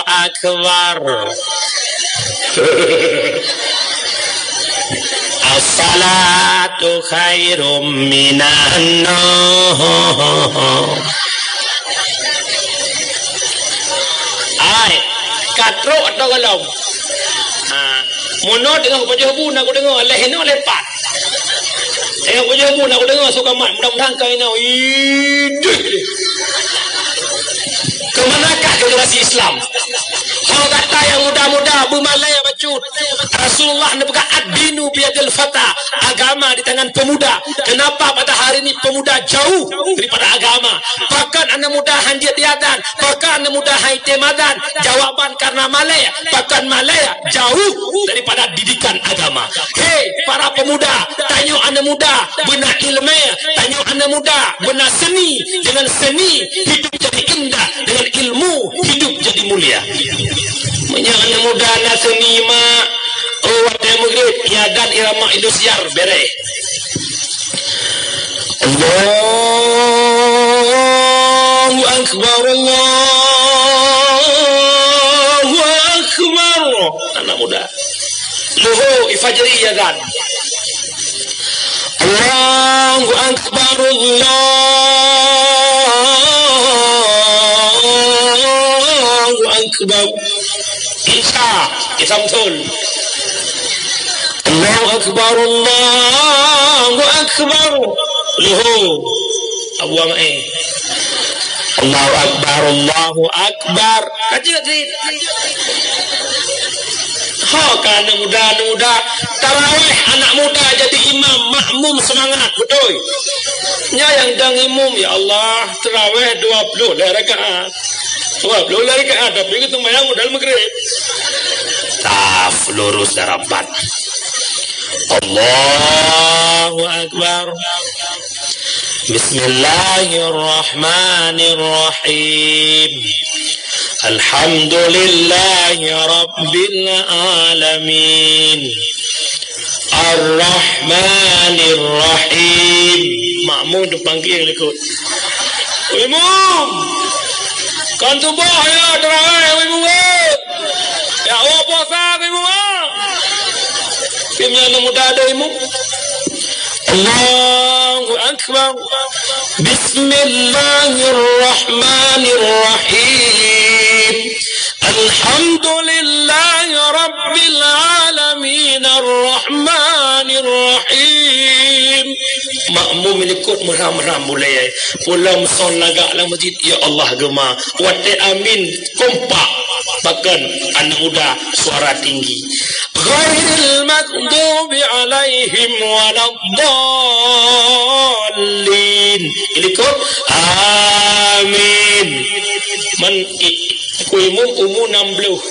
akbar. As-salatu khairum minan naum. Ai, ka trok atau golom? Ha, mono teungoh pajoh bu na kudeungoe, leh inoe leh pat. Teungoh pajoh bu na kudeungoe suka mat, mudah-mudahan ka inoe. Ideh. Keumanakah generasi Islam? Ho gata nyang muda-muda beumalée bacut. Rasulullah neupeugah, "Ad-dinu biyadil fata." Agama di tangan pemuda. Kenapa pada hari ini pemuda jauh daripada agama? Pakon aneuk muda hanjeuet diazan? Pakon aneuk muda han item azan? Jawaban karena malée. Pakon malée? Jauh daripada didikan agama. Hei, para pemuda, tanyoe aneuk muda beuna ileumé, tanyoe aneuk muda beuna seni. Dengan seni hidup jadi indah, dengan ilmu hidup jadi mulia. Meunyoe aneuk muda na seni mak, oh, watée meugrib, iazan irama Indosiar, bereh. Allahu akbar, Allahu akbar. Anak muda. Luhô, ifajri iazan. Allahu akbar, Allahu akbar. Isya, Isya beutôi. Allahu akbar, Allahu akbar. Luhô. Abu Amai. Allahu akbar, Allahu akbar. Ka jeuet cit. Ho ka aneuk muda, aneuk muda. Tarawih aneuk muda jadi imam, makmum seumangat, beutôi. Nyan nyang dang imum, ya Allah, tarawih dua ploh lhée rakaat. Dua ploh lhée rakaat, tapi geuseumayang modal meugrib. Taf, lurus dan rapat. Allahu Akbar. Bismillahirrahmanirrahim. Alhamdulillahi Rabbil Alamin. Ar-Rahmanir Rahim. Makmum dipanggil ikut. Imum! Kan suboh ya, tarawih, Imum, eh! Ya Allah, puasa, Imum, ah! Tim yang muda ada, Imum. Allahu Akbar. Bismillahirrahmanirrahim. Alhamdulillahi Rabbil Alamin. Ar-Rahmanir Rahim. Makmum likot meuram-ram mulai. Pulang son lagak lam masjid, ya Allah, gema. Watèe amin, kompak. Bahkan anak muda suara tinggi. Ghairil maghdubi alaihim waladdallin. Ilikot, amin. Man i-, ku imum umu enam puluh.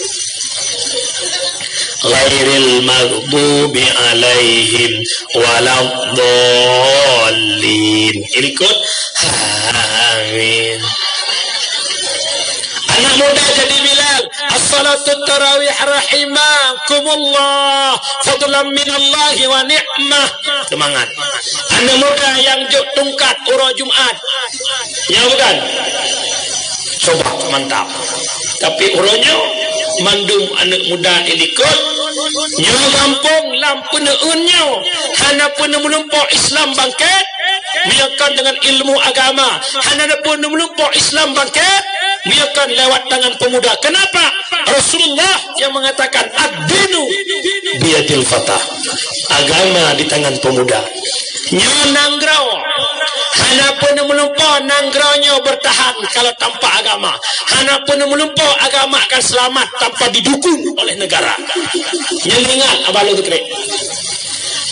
Ghairil maghdubi alaihim waladdallin. Ilikot, amin. Anak muda jadi Bilal, as-salatu tarawih rahimakumullah, fadlan minallahi wa ni'mah. Semangat. Anak muda nyang jok tungkat uroe Jumat. Ya bukan? Coba, mantap. Tapi uroe nyoe, mandum aneuk muda ilikot, nyoe gampông lam peuneuen nyoe, hana peuneumeulimpok Islam bangkét, meunyoe kon deungon ilmu agama, hana peuneumeulimpok Islam bangkét, meunyoe kon lewat tangan pemuda. Kenapa? Rasulullah yang mengatakan, "Ad-dinu biyadil fatah." Agama di tangan pemuda. Nyoe nanggroe. Hana peuneumeulimpok nanggroe nyoe bertahan kalau tanpa agama. Hana peuneumeulimpok agama akan selamat tanpa didukung oleh negara. Nyoe ingat, abah lôn keureuek.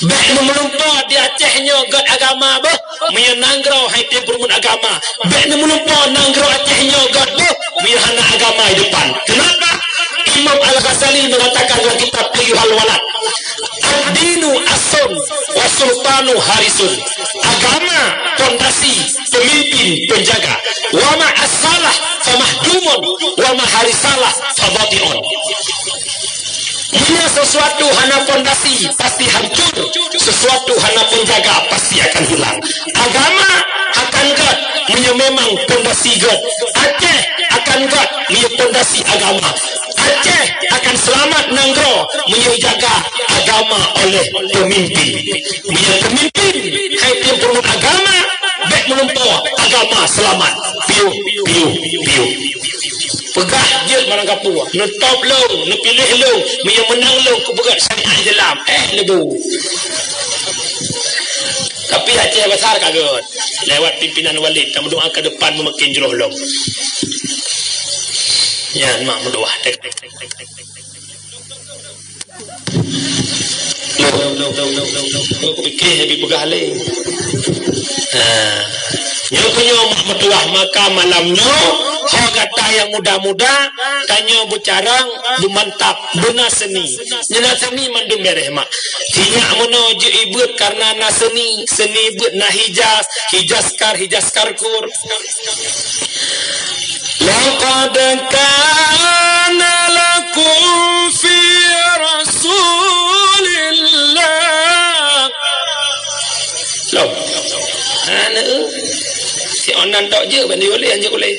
Bèk neumeulimpok di Aceh nyoe gèt agama beuh. Meunyoe nanggroe hai tem peurumun agama, bèk neumeulimpok nanggroe Aceh nyoe gèt beuh, meunyoe hana agama di depan. Kenapa? Imam Al-Ghazali mengatakan dalam kitab Ayyuhal Walad, "Ad-dinu aslun wa sultanu harisun." Agama pondasi, pemimpin penjaga. "Wa ma assalah famahdumun, wa ma harisalah fabati'un." Meunyoe sesuatu hana pondasi, pasti hancur. Sesuatu hana penjaga, pasti akan hilang. Agama akan gèt meunyoe memang pondasi gèt. Aceh akan gèt meunyoe pondasi agama. Aceh akan selamat nanggroe meunyoe jaga agama oleh pemimpin. Meunyoe pemimpin hai tem peurumun agama, bèk meulumpoe agama selamat. Piôh, piôh, piôh. Peugah jeuet barang kapeue. Neutôb lôn, neupiléh lôn, meunyoe meunang lôn kupeugah syariat Islam. Eh, leubeh. Tapi Aceh Besar ka gèt. Lewat pimpinan Walid, tameudoa ke depan meumaken jroh lom. Nyan mak meudoa. Loh, loh, loh, loh, loh, loh. Pikir habis peugah lé. Ha. Nyoe keuh nyoe mak meutuah, maka malam nyoe, ho gata nyang muda-muda, tanyoe beucarông, beumantap, beuna seuni. Nyoe na seuni mandum bèrèh mak. Sinyak meunoe jeuet ibeuet karena na seuni, seuni beuet na Hijaz, Hijaz Kar, Hijaz Karkur. Laqad kana lakum fi Rasulillah. Loh. Hana. Si onan tok jeuet, ban diulèe, anjak ulèe.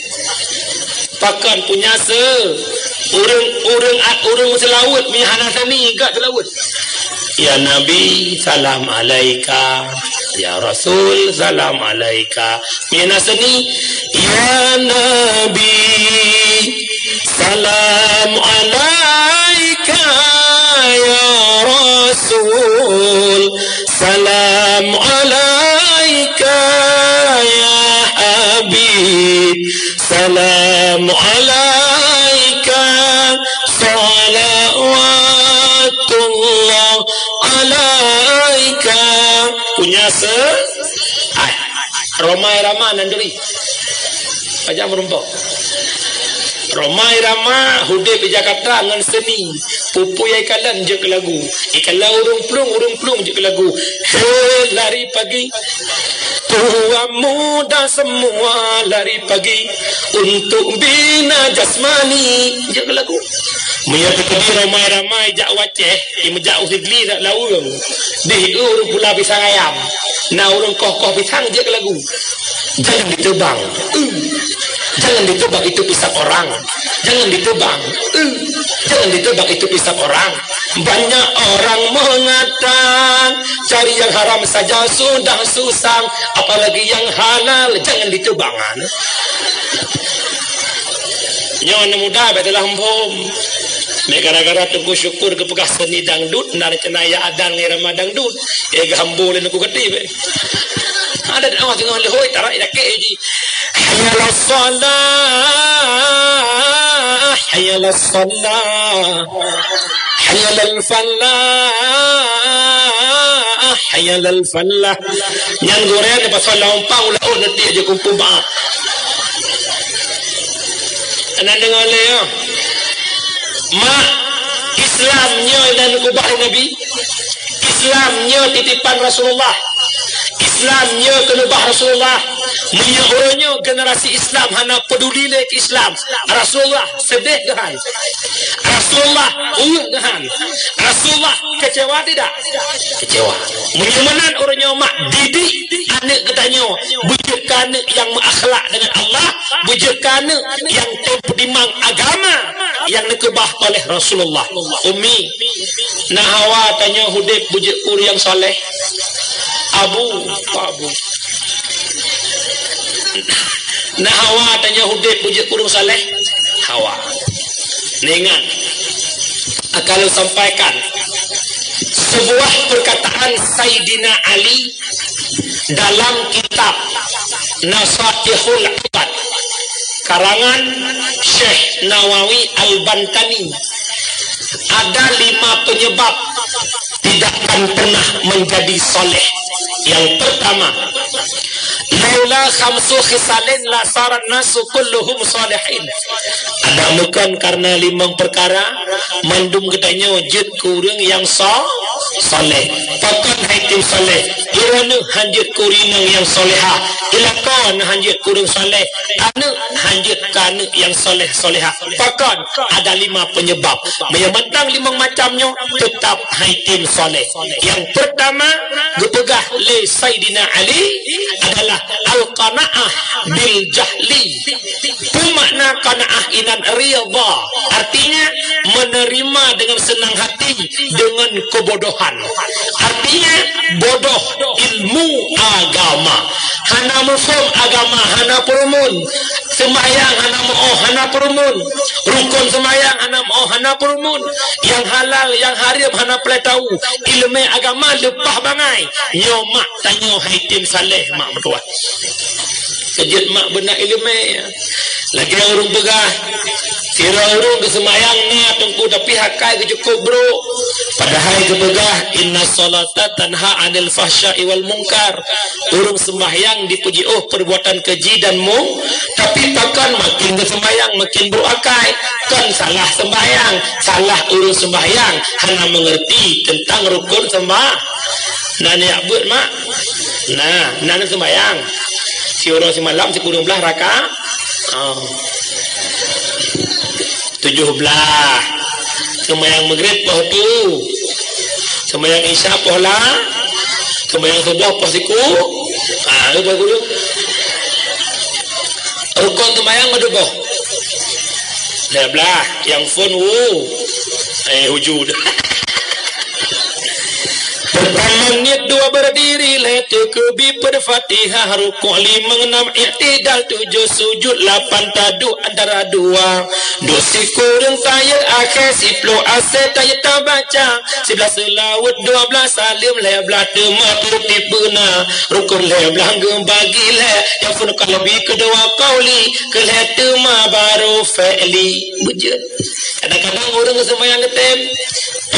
Pakon punya se. Ureueng, ureueng, ureueng seulaweuet, mi hana seuni, gèt seulaweuet. Ya Nabi, salam alaika. Ya Rasul, salam alaika. Mina seuni, ya Nabi, salam alaika. Ya Rasul, salam alaika. Ya Habib, salam alaika. Salawatullah alaika. Punya se-, ai. Romai Rama nan duri. Pajak meurumpok. Rhoma Irama udeb di Jakarta ngon seuni. Pupui ikalon jeuet keu lagu. Ikalon ureuëng plueng, ureuëng plueng jeuet keu lagu. Hei, lari pagi. Tua muda semua lari pagi untuk bina jasmani. Jeuet keu lagu. Meunyoe teukeudi Rhoma Irama jak u Aceh, i meujak u Sigli dak laweueng. Deh ureuëng pula pisang ayam. Na ureuëng koh-koh pisang jeuet keu lagu. Jangan ditebang. Uh. Jangan ditebang itu pisang orang. Jangan ditebang. Uh. Jangan ditebang itu pisang orang. Banyak orang mengata cari yang haram saja sudah susah, apalagi yang halal. Jangan ditebang. Nyoe aneuk muda bèk teulah hom. Meuh gara-gara Teungku Syukur geupeugah seuni dangdut, na rencana ya adan ngon irama dangdut. Eh, geuhambo lé Teungku Khatib, eh. Adat awak teungoh leuhôi, tarak ilakèe ji. Hayya 'alas shalah, hayya 'alas shalah, hayya 'alal falah, hayya 'alal falah. Nyan gurèe ni pasal lampang ulah oh nanti aja kumpul maaf. Aneuk deungö lé, ya. Mak, Islam nyoe dan ubah Nabi. Islam nyoe titipan Rasulullah. Islam nyoe keunubah Rasulullah. Meunyoe uroe nyoe generasi Islam hana peduli lé keu Islam, Rasulullah sedih geuhan. Rasulullah ueh geuhan. Rasulullah kecewa tidak? Kecewa. Meunyoe meunan uroe nyoe mak didik aneuk geutanyoe beujeuet keu aneuk nyang meuakhlak deungon Allah, beujeuet keu aneuk nyang tem peutimang agama nyang neukeubah oleh Rasulullah. Umi, na Hawa tanyoe udeb beujeuet ureuëng saleh. Abu, Abu. Na Hawa tanyoe udeb beujeuet ureuëng saleh. Hawa. Nah, ingat, akan lôn sampaikan sebuah perkataan Saidina Ali dalam kitab Nasaihul Ibad, karangan Syekh Nawawi Al-Bantani. Ada lima penyebab tidak akan pernah menjadi saleh. Yang pertama, laula khamsu khisalin la saran nasu kulluhum salihin. Adak meukon karena limong perkara, mandum geutanyoe jeuet keu ureuëng nyang so-, saleh. Pakon hai tem saleh? Droeneuh han jeuet keu ureuëng nyang salehah. Ilako na han jeuet keu ureuëng saleh. Aneuk han jeuet keu aneuk nyang saleh-salehah. Pakon? Ada lima penyebab. Meunyoe mantong limong macam nyoe, tetap hai tem saleh. Yang pertama, geupeugah lé Saidina Ali adalah al-qanaah bil jahli. Peue makna qanaah inan? Ridha. Artinya, menerima dengan senang hati dengan kebodohan. Artinya, bodoh ilmu agama. Hana muphom agama, hana peurumun. Seumayang hana meu-oh, hana peurumun. Rukon seumayang hana meu-oh, hana peurumun. Nyang halal, nyang hareuem hana peureulèe tau. Ileumèe agama leupah bangai. Nyoe mak tanyoe hai tem saleh, mak meutuah. Keujeuet mak beuna ileumèe. Lagèe ureueng peugah, sidroe ureueng geuseumayang na teungku, tapi akai geuh cukôp brôk. Padahai geupeugah, "Inna sholata tanha 'anil fahsya'i wal munkar." Ureueng seumbahyang dipeujiôh perbuatan keji dan mung-, tapi pakon makin geuseumayang makin brôk akai. Kon salah seumbahyang, salah ureueng seumbahyang hana meungerti teuntang rukon seumbah-, na neujak beuet, mak. Nah, na neuseumbahyang. Siuroe simalam sikureueng blaih rakaat. Oh. Tujoh blaih. Seumayang Maghrib poh tu. Seumayang Isya poh la. Seumayang Suboh poh siku. Ah, tu poh guru. Rukon seumayang meudua boh. Lhèe blaih, nyang phôn wu. Eh, hujud. Pertama niet dua berdiri, lhèe teukeubit Fatihah, rukuk limong, nam iktidal, tujoh sujud, lapan taduek antara dua. Dua sikureueng tahiyat akhé, siploh asèe tahiyat tabaca, siblaih seulaweuet, dua blaih saleuem, lhèe blaih teuma teupeuna, rukun lhèe blaih geubagi lhèe, nyang phôn qalbi keudua qauli, keulhèe teuma baru fi'li. Beujeuet. Kadang-kadang ureueng seumayang geutem,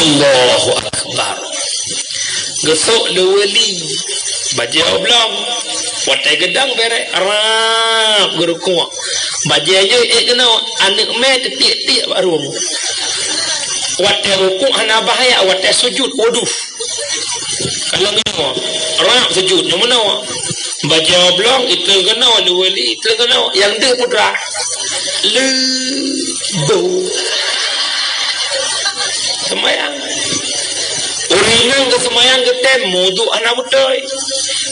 Allahu Akbar. Geusok leuweuli, bajèe oblong. Watèe geudong bèrèh, rab geurukuk. Bajèe nyoe ék keunoe, aneuk mè teutiek-tiek bak rueng. Watèe rukuk hana bahaya, watèe sujud, waduh. Ka lheueh nyoe, rab sujud nyoe meunoe. Bajèe oblong, iteun keunoe, luweue li, iteun keunoe. Nyang deuh putra. Leuboh. Seumayang. Ureueng inong geuseumayang geutem, meuwudu hana beutôi.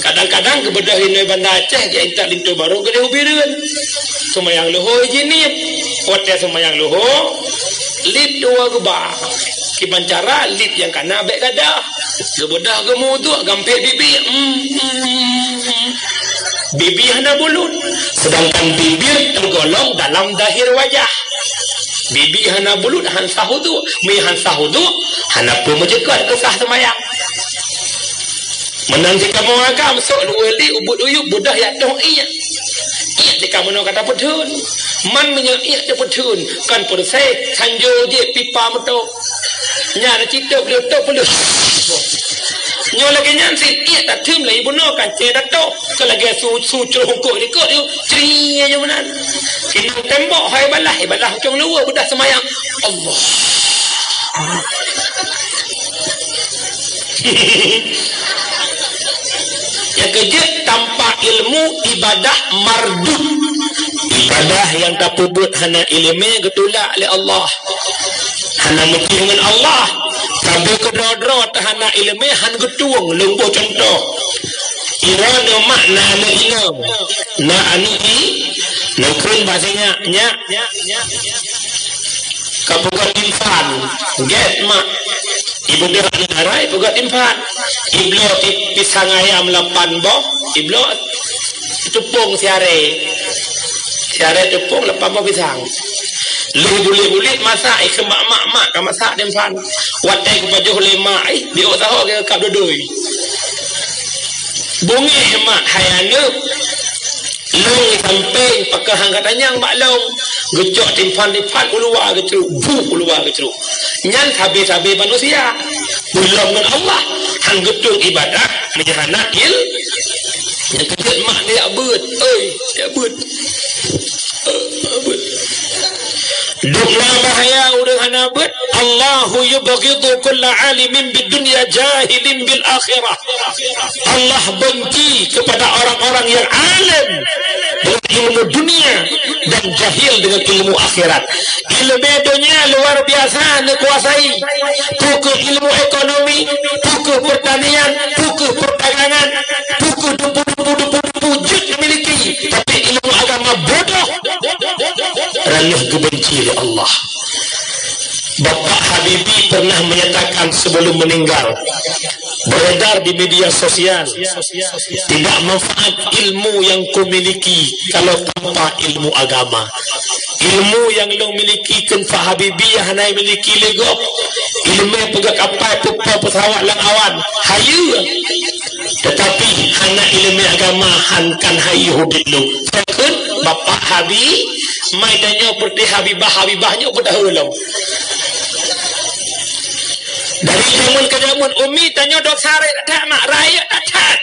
Kadang-kadang geubeudôh inoe Banda Aceh, geuintat linto barô geudeh u Bireuen. Seumayang luho jiniet. Watèe seumayang luho, lip dua geuba. Kiban cara lip nyang kana bèk gadoh. Geubeudôh geumeuwudu, gampék bibi. Hmm, hmm, hmm, hmm. Bibi hana bulut. Seudangkan bibir teugolong dalam zahir wajah. Bibi hana bulut, han sah wudu. Meu han sah wudu, hana peue meuceukat keu sah seumayang. Meunan cit kamoe agam, sôk luweue li, ubit uyueb, beudôh jak toh iek. Iek cit kamoe nyoe ka tapeutheun. Man meunyoe iek tapeutheun, kon peureusé, sanjo jih pipa meutoh. Nyan cit toh peuleuh, toh peuleuh. Nyoe lagèe nyan cit iek tatheun lé ibunoe kancèng tatoh. Keu lagèe su, su cloh hukôk likot nyoe, cri nyoe meunan. Inong tembok hai balah, hai balah cong luweue beudôh seumayang. Allah. Nyang keujeuet, tanpa ilmu ibadah mardud. Ibadah nyang tapeubuet hana ileumèe geutulak lé Allah. Hana meutueng ngon Allah. Sabe keudroe-droe teuh hana ileumèe han geutueng, lôn boh cuntoh. Ira neumak na aneuk inong, na aneuk i, neukheun bak sinyak, nyak, ka peugöt timphan, gét mak. Ibeudôh aneuk dara, ipeugöt timphan. Ibloe pi-, pisang ayam lapan boh, ibloe teupông siaré. Siaré teupông lapan boh pisang. Lheueh bulet-bulet masak, ikheun bak mak, mak ka masak timphan. Watèe geupajoh lé mak, ih, biôk saho geukab dudui. Beungéh mak, hai aneuk. Lôn i sampéng, pakon han ka tanyong bak lôn. Geucok timphan-timphan u luwa geucruk, buh u luwa geucruk. Nyan sabe-sabe manusia. Ulôn ngon Allah, han geutueng ibadah, meunyoe hana il-, nyang keujeuet mak neujak beuet, oi, jak beuet. Eh, beuet. Dum na bahaya ureueng hana beuet. Allahu yubghidu kulla alimin bid dunya jahilin bil akhirah. Allah benci kepada orang-orang yang alim dengan ilmu dunia dan jahil dengan ilmu akhirat. Ilmu dunia luar biasa neukuasai. Pukul ilmu ekonomi, pukul pertanian, pukul perdagangan, pukul dumpu-dumpu, dumpu-dumpu jeuet dimiliki. Tapi ilmu agama bodoh. Raneuh geubenci lé Allah. Bapak Habibie pernah menyatakan sebelum meninggal, beredar di media sosial, tidak manfaat ilmu yang kumiliki kalau tanpa ilmu agama. Ilmu nyang lôn miliki kheun Pak Habibie hana miliki lé gob. Ileumèe peugah kapai, peupo, peusawat lam awan, hayeue. Teutapi hana ileumèe agama, han kan hayeue udép lôn. Kheun Bapak Habibie, mai tanyoe peureuté Habibah, Habibah nyoe peudahulu lom. Dari jameun ka jameun, umi tanyoe dosa rayeuk that mak, rayeuk that.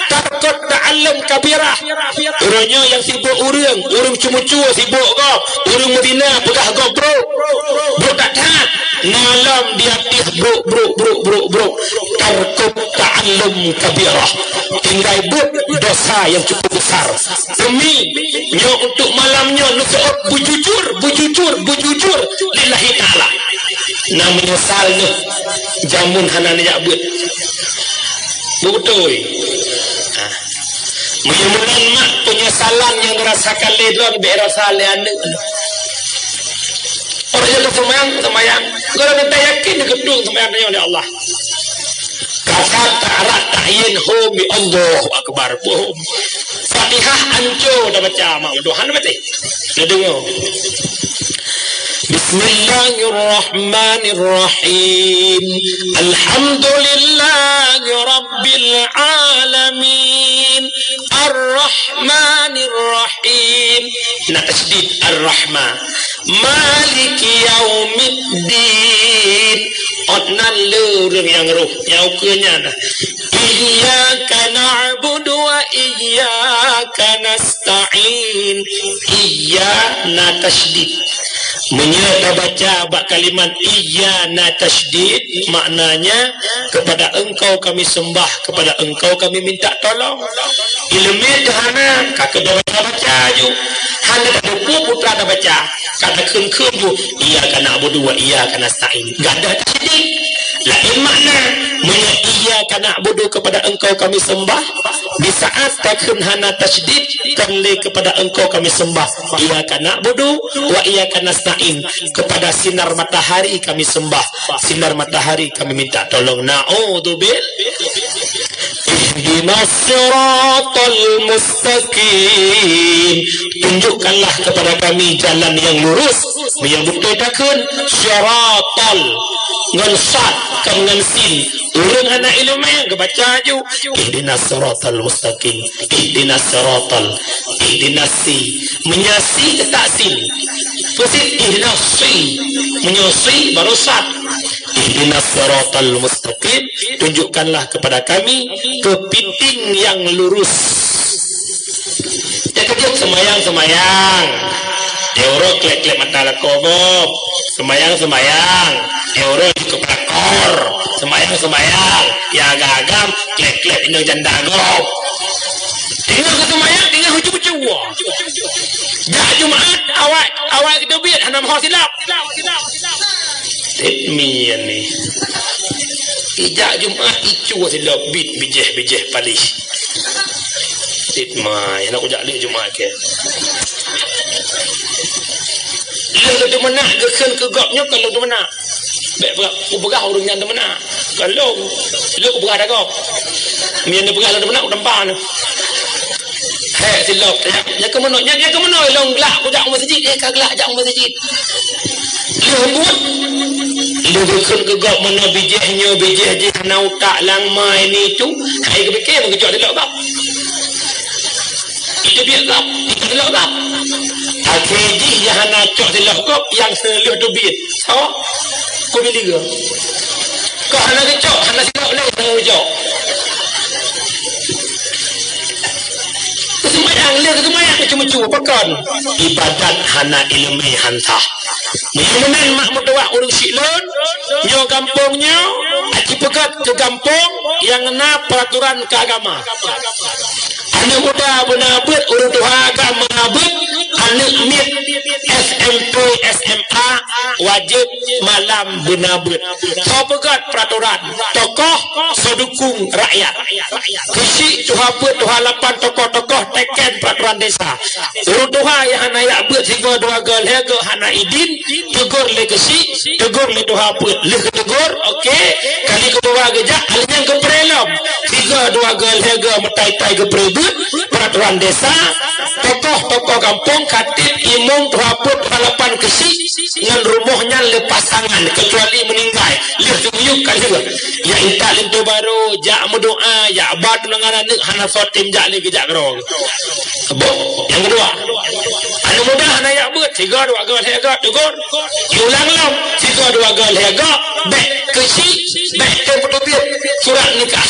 Tarkut ta'allum kabirah. Uroe nyoe nyang sibok ureueng, ureueng ceumeucue sibok gob, ureueng meuzina peugah gob brok. Brok that-that. Na lom di ateueh brok, brok, brok, brok, brok. Tarkut ta'allum kabirah. Tinggai buet dosa nyang cukup besar. Demi nyoe, untuk malam nyoe, neuseuôt beujujur, beujujur, beujujur lillahi ta'ala. Na meunyeusal neuh jameun hana neujak beuet. Beutôi. Ha. Meunyoe meunan mak, peunyesalan nyang neurasakan lé droe bèk rasa lé aneuk. Ureueng nyang seumayang, seumayang. Kalau neuta yakin, geutueng seumayang tanyoe lé Allah. Ka that tarat tahién hom, ya Allahu Akbar, boh hom. Fatihah anco tabaca, mak, Tuhan mati. Neudeungoe. Bismillahirrahmanirrahim. Alhamdulillahi rabbil alamin. Arrahmanirrahim. Na tasydid, Ar-Rahman. Maliki yaumiddin. Ôt nan le ureueng nyang roh, nyang ukeue nyan. Iyyaka na'budu wa iyyaka nasta'in. Iyya na tasydid. Meunyoe tabaca bak kalimat iyya na tasydid, maknanya, "Kepada Engkau kami sembah, kepada Engkau kami minta tolong." Ileumèe teuh hana, ka keudroe tabaca ju. Hana tadeungoe putra tabaca. Ka takheun-kheun ju, "Iyyaka na'budu wa iyyaka nasta'in." Gadôh tasydid. Laén makna, meunyoe "Iyyaka na'budu," kepada Engkau kami sembah, di saat takheun hana tasydid, kon lé "kepada Engkau kami sembah." "Iyyaka na'budu wa iyyaka nasta'in," kepada sinar matahari kami sembah, sinar matahari kami minta tolong. Na'udzubil-, Ihdinas siratal mustaqim. Tunjukkanlah kepada kami jalan yang lurus. Meunyoe beutôi takheun, siratal, ngon sad, kon ngon sin. Ureueng hana ileumèe geubaca ju, "Ihdinas siratal mustaqim. Ihdinas siratal. Ihdinas si." Meunyoe si teutak sin. Peue sit? Ihdinas si. Meunyoe si baru sad. "Ihdinas siratal mustaqim." Tunjukkanlah kepada kami kepiting yang lurus. Nyang keujeuet seumayang-seumayang. Nyang uroe klek-klek mata lakoe gob. Seumayang-seumayang. Nyang uroe jikeup rakor. Seumayang-seumayang. Nyang agam-agam klek-klek inong janda gob. Teungoh geuseumayang, teungoh ucu-ucu. Jak Jumat, awai, awai geuteubiet, hana meuho silop. Tet mian ni. Ijak Jumat icu silop bit bijéh-bijéh paléh. Tet mai, hana kujak lé Jumat kèe. Lheueh geuteumeunak geukheun keu gob nyoe kon lôn teumeunak. Bèk peugah, kupeugah ureueng nyan teumeunak. Kon lôn, lôn kupeugah dagob. Meunyoe neupeugah lôn teumeunak, kutampa neuh. Hék silop, nyan, nyan keuh meunoe, nyan, nyan keuh meunoe lôn glak kujak u meuseujid, eh, ka glak jak u meuseujid. Lheueh buet, lheueh geukheun keu gob meunoe bijéh nyoe, bijéh jih hana utak lam ma ini tu, hai geupike meugeucok silop gob. Iteubiet gob, iteubiet gob. Akhé jih nyang hana cok silop gob, nyang seuleuh teubiet. Soe? Kubileue. Kok hana geucok, hana silop lé, hana geucok. Seumayang lé, seumayang macam-macam, pakon? Ibadat hana ileumèe han sah. Meunyoe meunan mak meutuwah ureueng syiek lôn, nyoe gampông nyoe, aci peugöt keu gampông nyang na peuraturan keuagama. Aneuk muda beuna beuet, ureueng tuha agam beuna beuet, aneuk miet S M P, S M A wajéb malam beuna beuet. Soe peugöt peuraturan? Tokoh, soe dukung rakyat. Keuchik tuha peuet, tuha lapan, tokoh-tokoh teken peuraturan desa. Ureueng tuha nyang hana jak beuet sigoe dua goe lhèe goe hana idin, teugor lé keuchik, teugor lé tuha peuet. Lheueh geuteugor, oke, kali keudua geujak, alèh nyan geupreh lom. Sigoe dua goe lhèe goe meutai-tai geupreh beuet, peuraturan desa, tokoh-tokoh gampông, khatib, imum, tuha peuet, tuha lapan, keuchik, ngon rumoh nyan lé pasangan, keucuali meuninggai, lheueh seumiyueb ka lheueh. Jak intat linto barô, jak meudoa, jak ba tunangan aneuk, hana soe tem jak lé geujak keudroe. Boh, nyang keudua. Aneuk muda hana jak beuet, sigoe dua goe lhèe goe, teugor. Jiulang lom, sigoe dua goe lhèe goe, bèk keuchik, bèk tem peuteubiet surat nikah.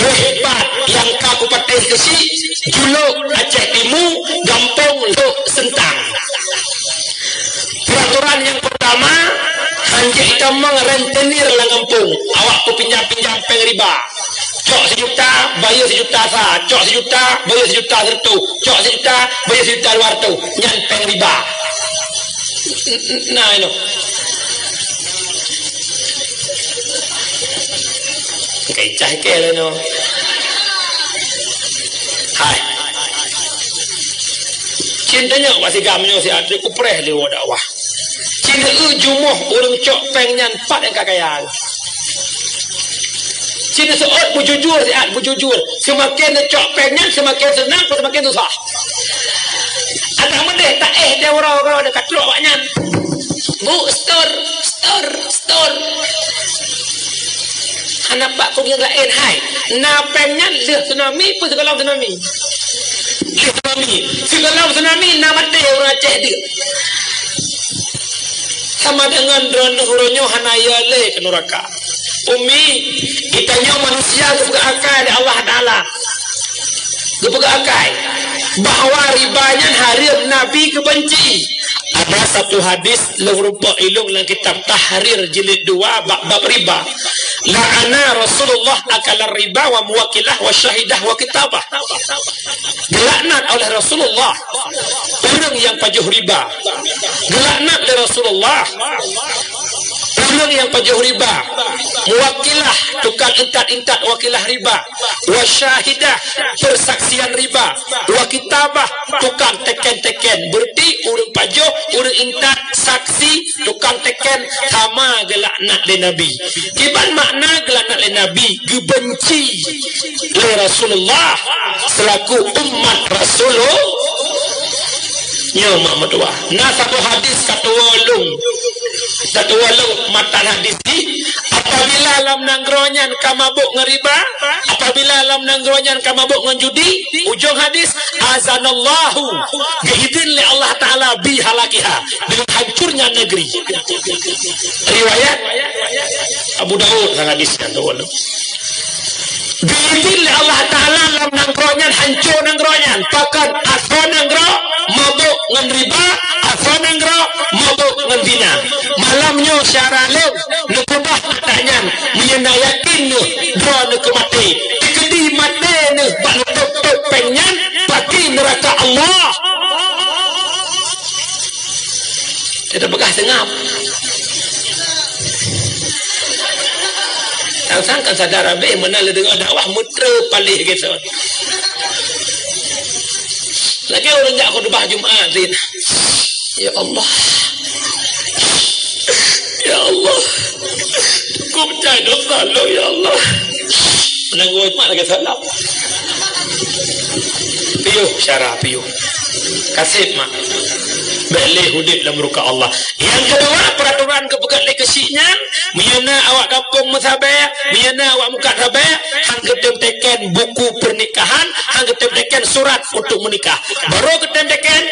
Hebat nyang ka kupatéh keuchik, julok Aceh Timu, gampông Lhok Seuntang. Peuraturan nyang peurtama, hanjeuet tamong rentenir lam gampông. Awak peupinjam-pinjam péng riba. Cok sijuta, bayeue sijuta sa. Cok sijuta, bayeue sijuta sireutôh. Cok sijuta, bayeue sijuta dua reutôh. Nyan péng riba. Nah, inoe. Kai cah ke lainoe. Hai. Cit tanyoe bak sigam nyoe siat, kupreh lé dakwah. Cit eu jumoh ureueng cok péng nyan pat nyang ka kaya. Cit seuôt beujujur siat, beujujur. Seumaken neucok péng nyan, seumaken seunang, seumaken susah. Adak meudeh taéh di uroe-uroe ka trok awak nyan. Bu, setor, setor, setor. Hana bak kong nyang laén hai. Na péng nyan lheueh tsunami, peue sigohlom tsunami. Lheueh tsunami. Sigohlom tsunami na maté ureueng Aceh deuek. Sama deungon droeneuh uroe nyoe hana yö lé keu nuraka. Ummi, geutanyoe manusia geupeugah akai lé Allah Taala. Geupeugah akai bahwa riba nyan hareuem, Nabi geubenci. Ada satu hadis lôn rumpok ilôn lam kitab Tahrir jilid dua bab, bab riba. La'ana Rasulullah akalar riba wa muwakilah wa syahidah wa kitabah. Geulaknat oleh Rasulullah ureuëng nyang pajoh riba. Geulaknat lé Rasulullah ureuëng nyang pajoh riba, muwakilah, tukang intat-intat wakilah riba, wa syahidah, persaksian riba, wa kitabah, tukang teken-teken. Berarti ureuëng pajoh, ureuëng intat, saksi, tukang teken, sama geulaknat lé Nabi. Kiban makna geulaknat lé Nabi? Geubenci lé Rasulullah selaku umat Rasulullah. Nyoe mak meutuah. Na saboh hadis ka tuwoe lôn. Ka tuwoe lôn matan hadis jih, apabila lam nanggroe nyan ka mabök ngon riba, apabila lam nanggroe nyan ka mabök ngon judi, ujong hadis, azanallahu, geuidhin lé Allah Taala, bi halakiha, dengan hancurnya negeri. Riwayat Abu Daud, hadis nyan tuwoe lôn. Geuidhin lé Allah Taala lam nanggroe nyan, hanco nanggroe nyan. Pakon? Asoe nanggroe mabök ngon riba, asoe nanggroe mabök ngon zina. Malam nyoe syedara lôn, neukeubah ata nyan, meunyoe na yakin neuh droeneuh keu maté. Teukeudi maté neuh bak neutôb-tôb péng nyan, pasti neuraka Allah. Teupeugah seungab. Sang-sang kan sadar abéh, meunan lé deungoe dakwah, meutreu paléh geuh. Lagèe ureueng jak khutbah Jumat, Zin. Ya Allah. Ya Allah. Cukup cai dosa lôn, ya Allah. Meunan geuh mak lagèe salam. Piôh syedara, piôh. Kaseb mak. Bèk lé udép lam murka Allah. Nyang keudua, peuratoran geupeugöt lé keuchik nyan, meunyoe na awak gampông meusabe, meunyoe na awak mukat sabe, han geutem teken buku pernikahan, han geutem teken surat untuk menikah. Barô geutem teken,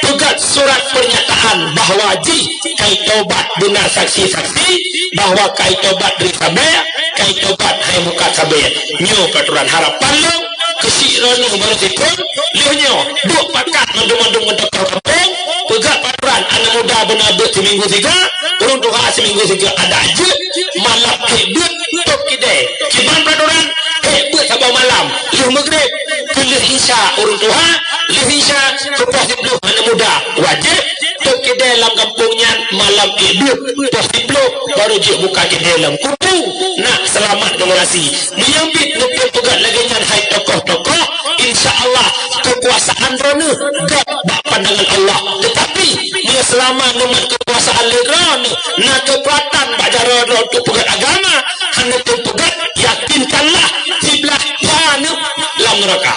peugöt surat pernyataan bahwa jih kai tobat, beuna saksi-saksi bahwa kai tobat dari sabe, kai tobat hai mukat sabe. Nyoe peuratoran. Harapan lôn, keuchik droeneuh barô sikon, lheueh nyoe, duek pakat mandum-mandum ngon tokoh gampông, peugöt peuratoran aneuk muda beuna beuet siminggu siga, ureueng tuha siminggu siga, adak jeuet malam ék beuet tôb kidée. Kiban peuratoran, ék beuet saboh malam, lheueh meugrib, keu lheueh isya ureueng tuha, lheueh isya keu poh siploh aneuk muda. Wajéb tôb kidée lam gampông nyan malam ék beuet, poh siploh barô jeuet buka kidée lam kubu. Nak seulamat generasi. Meunyoe biet neupeugöt lagèe nyan hai tokoh-tokoh, insya Allah keukuasaan droeneuh göt bak pandangan Allah. Teutapi, meunyoe seulama neumat keukuasaan lé droeneuh, na keukuratan bak jaroe droe untuk peugöt agama, hana teupeugöt, yakinkanlah siblah droeneuh lam neuraka.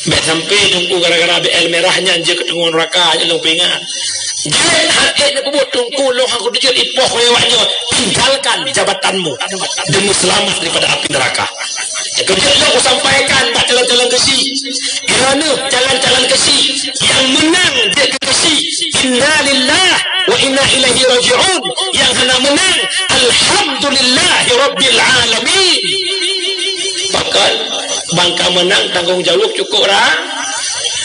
Bèk sampai teungku gara-gara B L merah nyan jeuet keu teungoh neuraka, nyan lôn peuingat. Jeuet han ék neupeubuet teungku lôn han kuteujeuet ipoh lé awak nyoe, tinggalkan jabatanmu demi selamat daripada api neraka. Nyang keujeuet lôn kusampaikan bak calon-calon keuchik. Droeneuh calon-calon keuchik nyang meunang jeuet keu keuchik. Inna lillahi wa inna ilaihi raji'un. Nyang hana meunang, alhamdulillahi rabbil alamin. Pakon? Ban ka meunang tanggong jaweueb cukôp ra.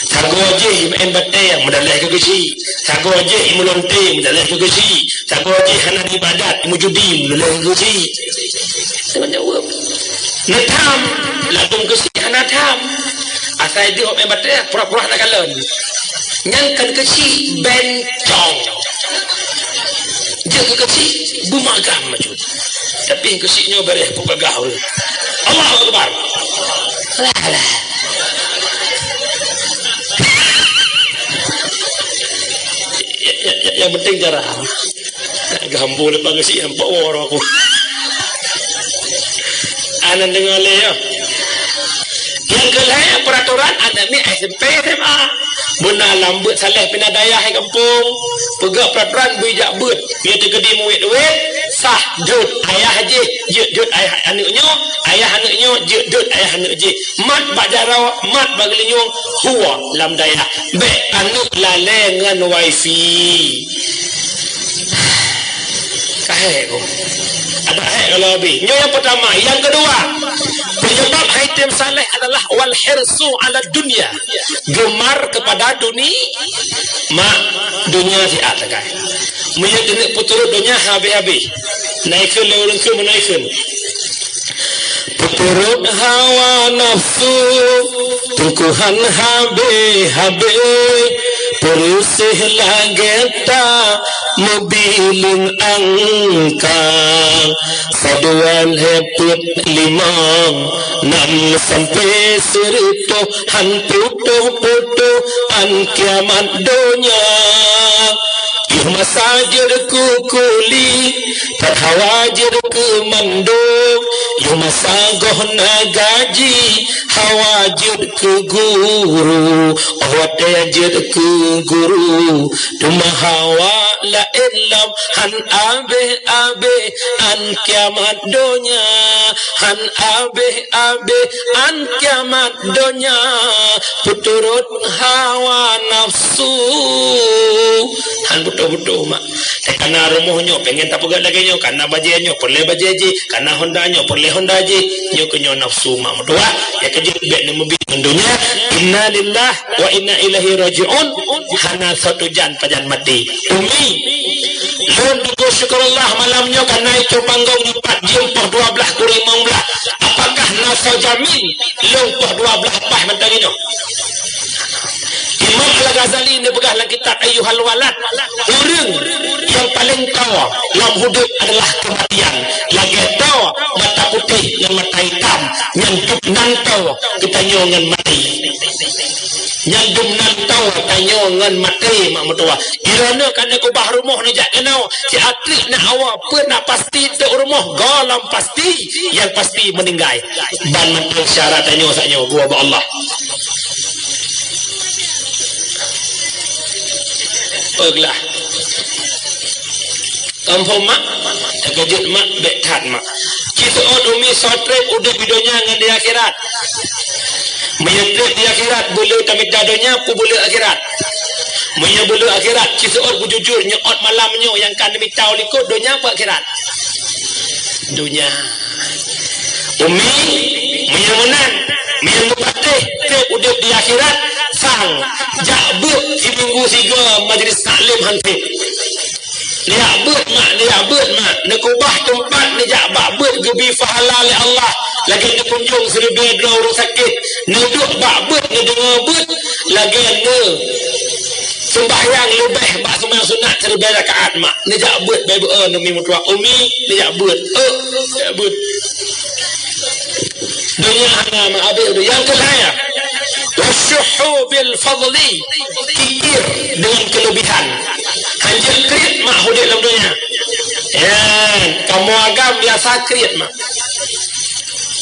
Sagoe jih meu'en batèe, meudaleh keu keuchik. Sagoe jih meulonte, meudaleh keu keuchik. Sagoe jih hana ibadat, meujudi, meudaleh keu keuchik. Tanggong jaweueb. Neutham, ladôm keuchik hana tham. Asai deuh meu'en batèe, pura-pura hana kalon. Nyan kon keuchik, bencong. Jeuet keu keuchik, beumagam maju. Tapi keuchik nyoe beureh peugah ureueng. Allahu Akbar. Alah, alah. Ya, ya, ya, yang penting jarang. Gambô leupah keuchik, nampak woro aku. Aneuk deungoe lé, ya. Nyang keulhèe, peuratoran aneuk miet S M P, S M A. Beuna lam beuet saleh pih na dayah di gampông. Peugah peuratoran bui jak beuet. Nyoe teukeudi muwét-wét, sah jeuet ayah jih, jeuet, jeuet ayah aneuk nyoe, ayah aneuk nyoe, jeuet, jeuet ayah aneuk jih. Mat bak jaroe, mat bak geulinyueng, huwa lam dayah. Bèk aneuk lalè ngon wifi. Kahé ko. Adak hék kalau habéh. Nyoe nyang pertama. Yang kedua, penyebab hai tém saléh adalah wal hirsu ala dunya. Gemar kepada duni-, mak, dunia siat sagai. Meunyoe keuneuk peuturot donya habéh-habéh. Naikheun lé ureueng keu meunaikhun. Peuturot hawa nafsu, tungkuhan habéh-habéh, peureuseh lagée ta meubileung angka. Sadua lhée peuet limong, nam sampoe sireutôh, han putôh-putôh, an kiamat donya. Yoh masa jeuet keu kuli, that hawa jeuet keu mandum. Yoh masa goh na gaji, hawa jeuet keu guru. Óh watée jeuet keu guru, teuma hawa laén lom, han abéh-abéh, an kiamat donya. Han abéh-abéh, an kiamat donya, peuturot hawa nafsu. Han putôh-putôh mak. Teuh kana rumoh nyoe, pengen tapeugah lagée nyoe, kana bajée nyoe, peureulée bajée jih, kana honda nyoe, peureulée honda jih. Nyoe keu nyoe nafsu mak meutuwah. Nyang keujeuet bék neumeubi ngon donya. Innalillahi wa inna ilaihi raji'un. Hana soe tujan pajan maté. Umi, lôn teupeu syukurullah malam nyoe kana icok panggong dipat jeuem poh dua blaih kureueng limong blaih. Apakah na soe jamin lôn poh dua blaih paih mantong inoe? Imam Al-Ghazali neupeugah lam kitab Ayyuhal Walad, ureueng nyang paleng toe lam udeb adalah keumatian. Lagée toe mata putéh ngon mata itam, nyan dum nan toe geutanyoe ngon maté. Nyan dum nan toe tanyoe ngon maté mak meutuwah. Droeneuh ka neukeubah rumoh neujak keunoe, siat treuk na awa peue na pasti teuk rumoh, gohlom pasti, nyang pasti meuninggai. Ban mantong syarat tanyoe saat nyoe geuwoe bak Allah. Peuglah. Kampung mak, teukeujot mak, bék that mak. Ci seuôt umi soe treb udeb di donya ngon di akhirat. Meunyoe treb di akhirat, beuleu tamita donya, peubeuleuk akhirat. Meunyoe beuleu akhirat, ci seuôt beujujur, nyoe ôt malam nyoe nyang ka neumita u likot donya peue akhirat? Donya. Umi, meunyoe meunan, meunyoe meupatéh treb udeb di akhirat, sang, jak beuet siminggu sigoe majlis taklim han treb. Neujak beuet mak, neujak beuet mak. Neukeubah teumpat neujak bak beuet geubi pahala lé Allah. Lagée neukunjong siribée droe ureuëng sakét. Neuduek bak beuet neudeungoe beuet. Lagée neu seumbahyang leubeh bak seumbahyang sunat siribée rakaat mak. Neujak beuet bak beuet, eh, neumi meutuah umi, neujak beuet. Eh, neujak beuet. Donya hana meuhabéh. Nyang keulhée, wasyuhu bil fadli, kikir dengan kelebihan. Hanjeuet kriet mak udeb lam donya. Ya, kamoe agam biasa kriet mak.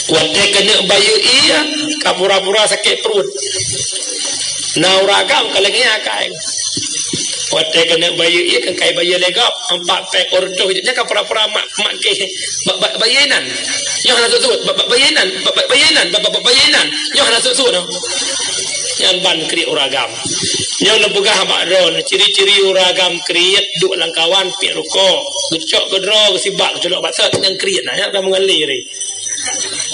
Watée keuneuk bayeue ié, ka pura-pura sakét pruet. Na ureuëng agam ka lagée nyan akai. Watée keuneuk bayeue ié, kan kai bayeue lé gob, empat péng ureuëng toh, nyan ka pura-pura mak, mak keh. Ba-, ba-, bayeue inan. Nyoe hana sut-sut. Ba-, ba-, bayeue inan. Ba-, ba-, ba-, bayeue inan. Nyoe hana sut-sut, noh. Nyan ban kriet ureuëng agam. Nyoe neupeugah bak droe, ciri-ciri ureuëng agam kriet, duek lam kawan, piep rukok. Geucok keudroe, geusibak, geuculok bak sot, nyan kriet nah, nyan ka meungalir.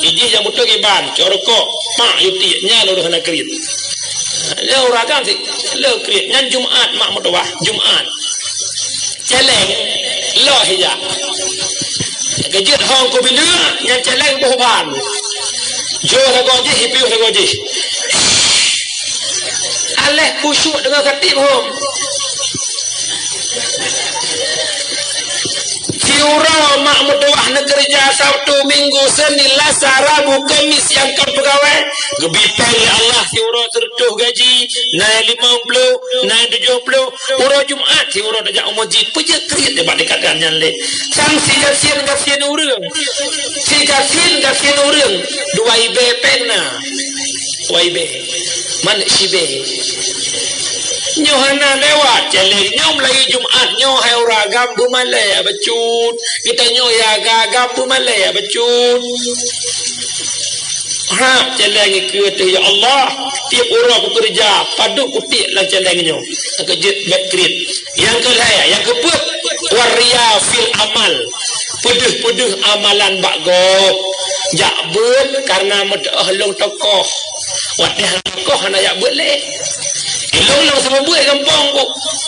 Ijih nyang beutôi kiban, cok rukok, mak yue tiek, nyan ureuëng hana kriet. Nyan ureuëng agam sit, le kriet. Nyan Jumat mak meutuwah, Jumat. Celeng, loh ija. Keujeuet hong kubineuk, nyan celeng boh ban. Jo sagoe jih, ipiôh sagoe jih. Aléh khusyuk deungon khatib hom. Siuroe mak meutuwah neukeureuja Sabtu, Minggu, Senin, Lasa, Rabu, Kemis nyang kon peugawée, geubi péng lé Allah siuroe sireutôh gaji, na nyang limong ploh, na nyang tujoh ploh, uroe Jumat siuroe tajak u meuseujid, peue jeuet kriet nibak tingkat nyan lé. Sang si gasien gasien ureuëng, si gasien gasien ureuëng, dua ibée péng na. Wai bé, man sibé. Nyoe hana lewat celeng nyoe meulayeue Jumat nyoe hai ureuëng agam beumalée bacut. Geutanyoe ya agam beumalée bacut. Ha, celeng ikeue teuh ya Allah, tiep uroe kukeureuja, padub kutiek lam celeng nyoe. Keujeuet bék kriet. Nyang keulhée, nyang keupeuet, waria fil amal. Peudeuh-peudeuh amalan bak gob. Jak beuet karena meutuoh lôn tokoh. Watèe hana tokoh hana jak beuet lé. Ilôn lôn seumeubeuet gampông ku.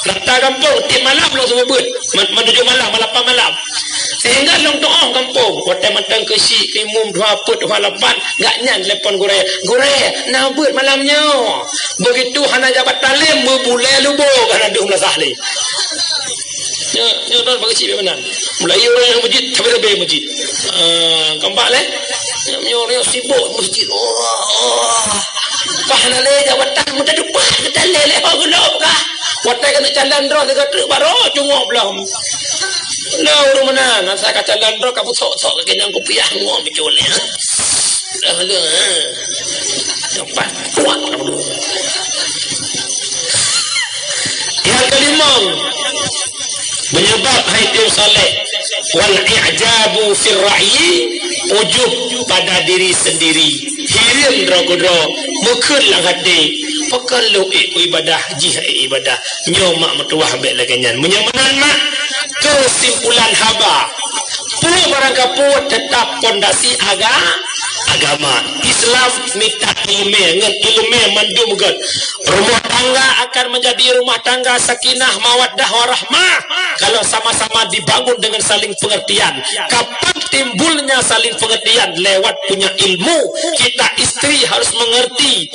Rata gampông tiep malam lôn seumeubeuet. Ma-, ma tujoh malam, ma lapan malam. Sehingga lôn tuoh gampông. Watèe mantong keuchik, imum dua peuet, dua lapan, gak nyan telepon gurèe. "Gurèe, na beuet malam nyoe." Begitu hana jabat talem, meubulèe lubô, hana deuh meulasah lé. Nyoe, nyoe droe bak keuchik meunan. Mulai ureueng nyang masjid, sampai-sampai masjid. Ah, keumpat lé. Nyoe, nyoe, nyoe sibuk masjid. Oh, oh. Bah na lé jawatan meuteudeupat, kita lé-lé ho geulob kah. Watèe keuneuk calon droe sigoe treuk baroe cungok blah. Nah, ureueng meunan, asai ka calon droe ka beusok-sok keu kenyang kupiah ngok beutôi lé. Dah tu, ha. Nampak kuat kamu. Yang kelima, menyebab hai tim saleh, wal i'jabu fir ra'yi, ujub pada diri sendiri, hireuen droe keudroe, meukheun lam até, pakon lôn ék ibadah, jih ék ibadah. Nyoe mak meutuwah bèk lagèe nyan. Meunyoe meunan mak, keusimpulan haba, peue barang kapeue teutap pondasi aga-, agama. Islam mita ileumèe, ngon ileumèe mandum göt. Rumah tangga akan menjadi rumah tangga sakinah, mawaddah, warahmah kalau sama-sama dibangun dengan saling pengertian. Kapan timbulnya saling pengertian? Lewat punya ilmu. Kita istri harus mengerti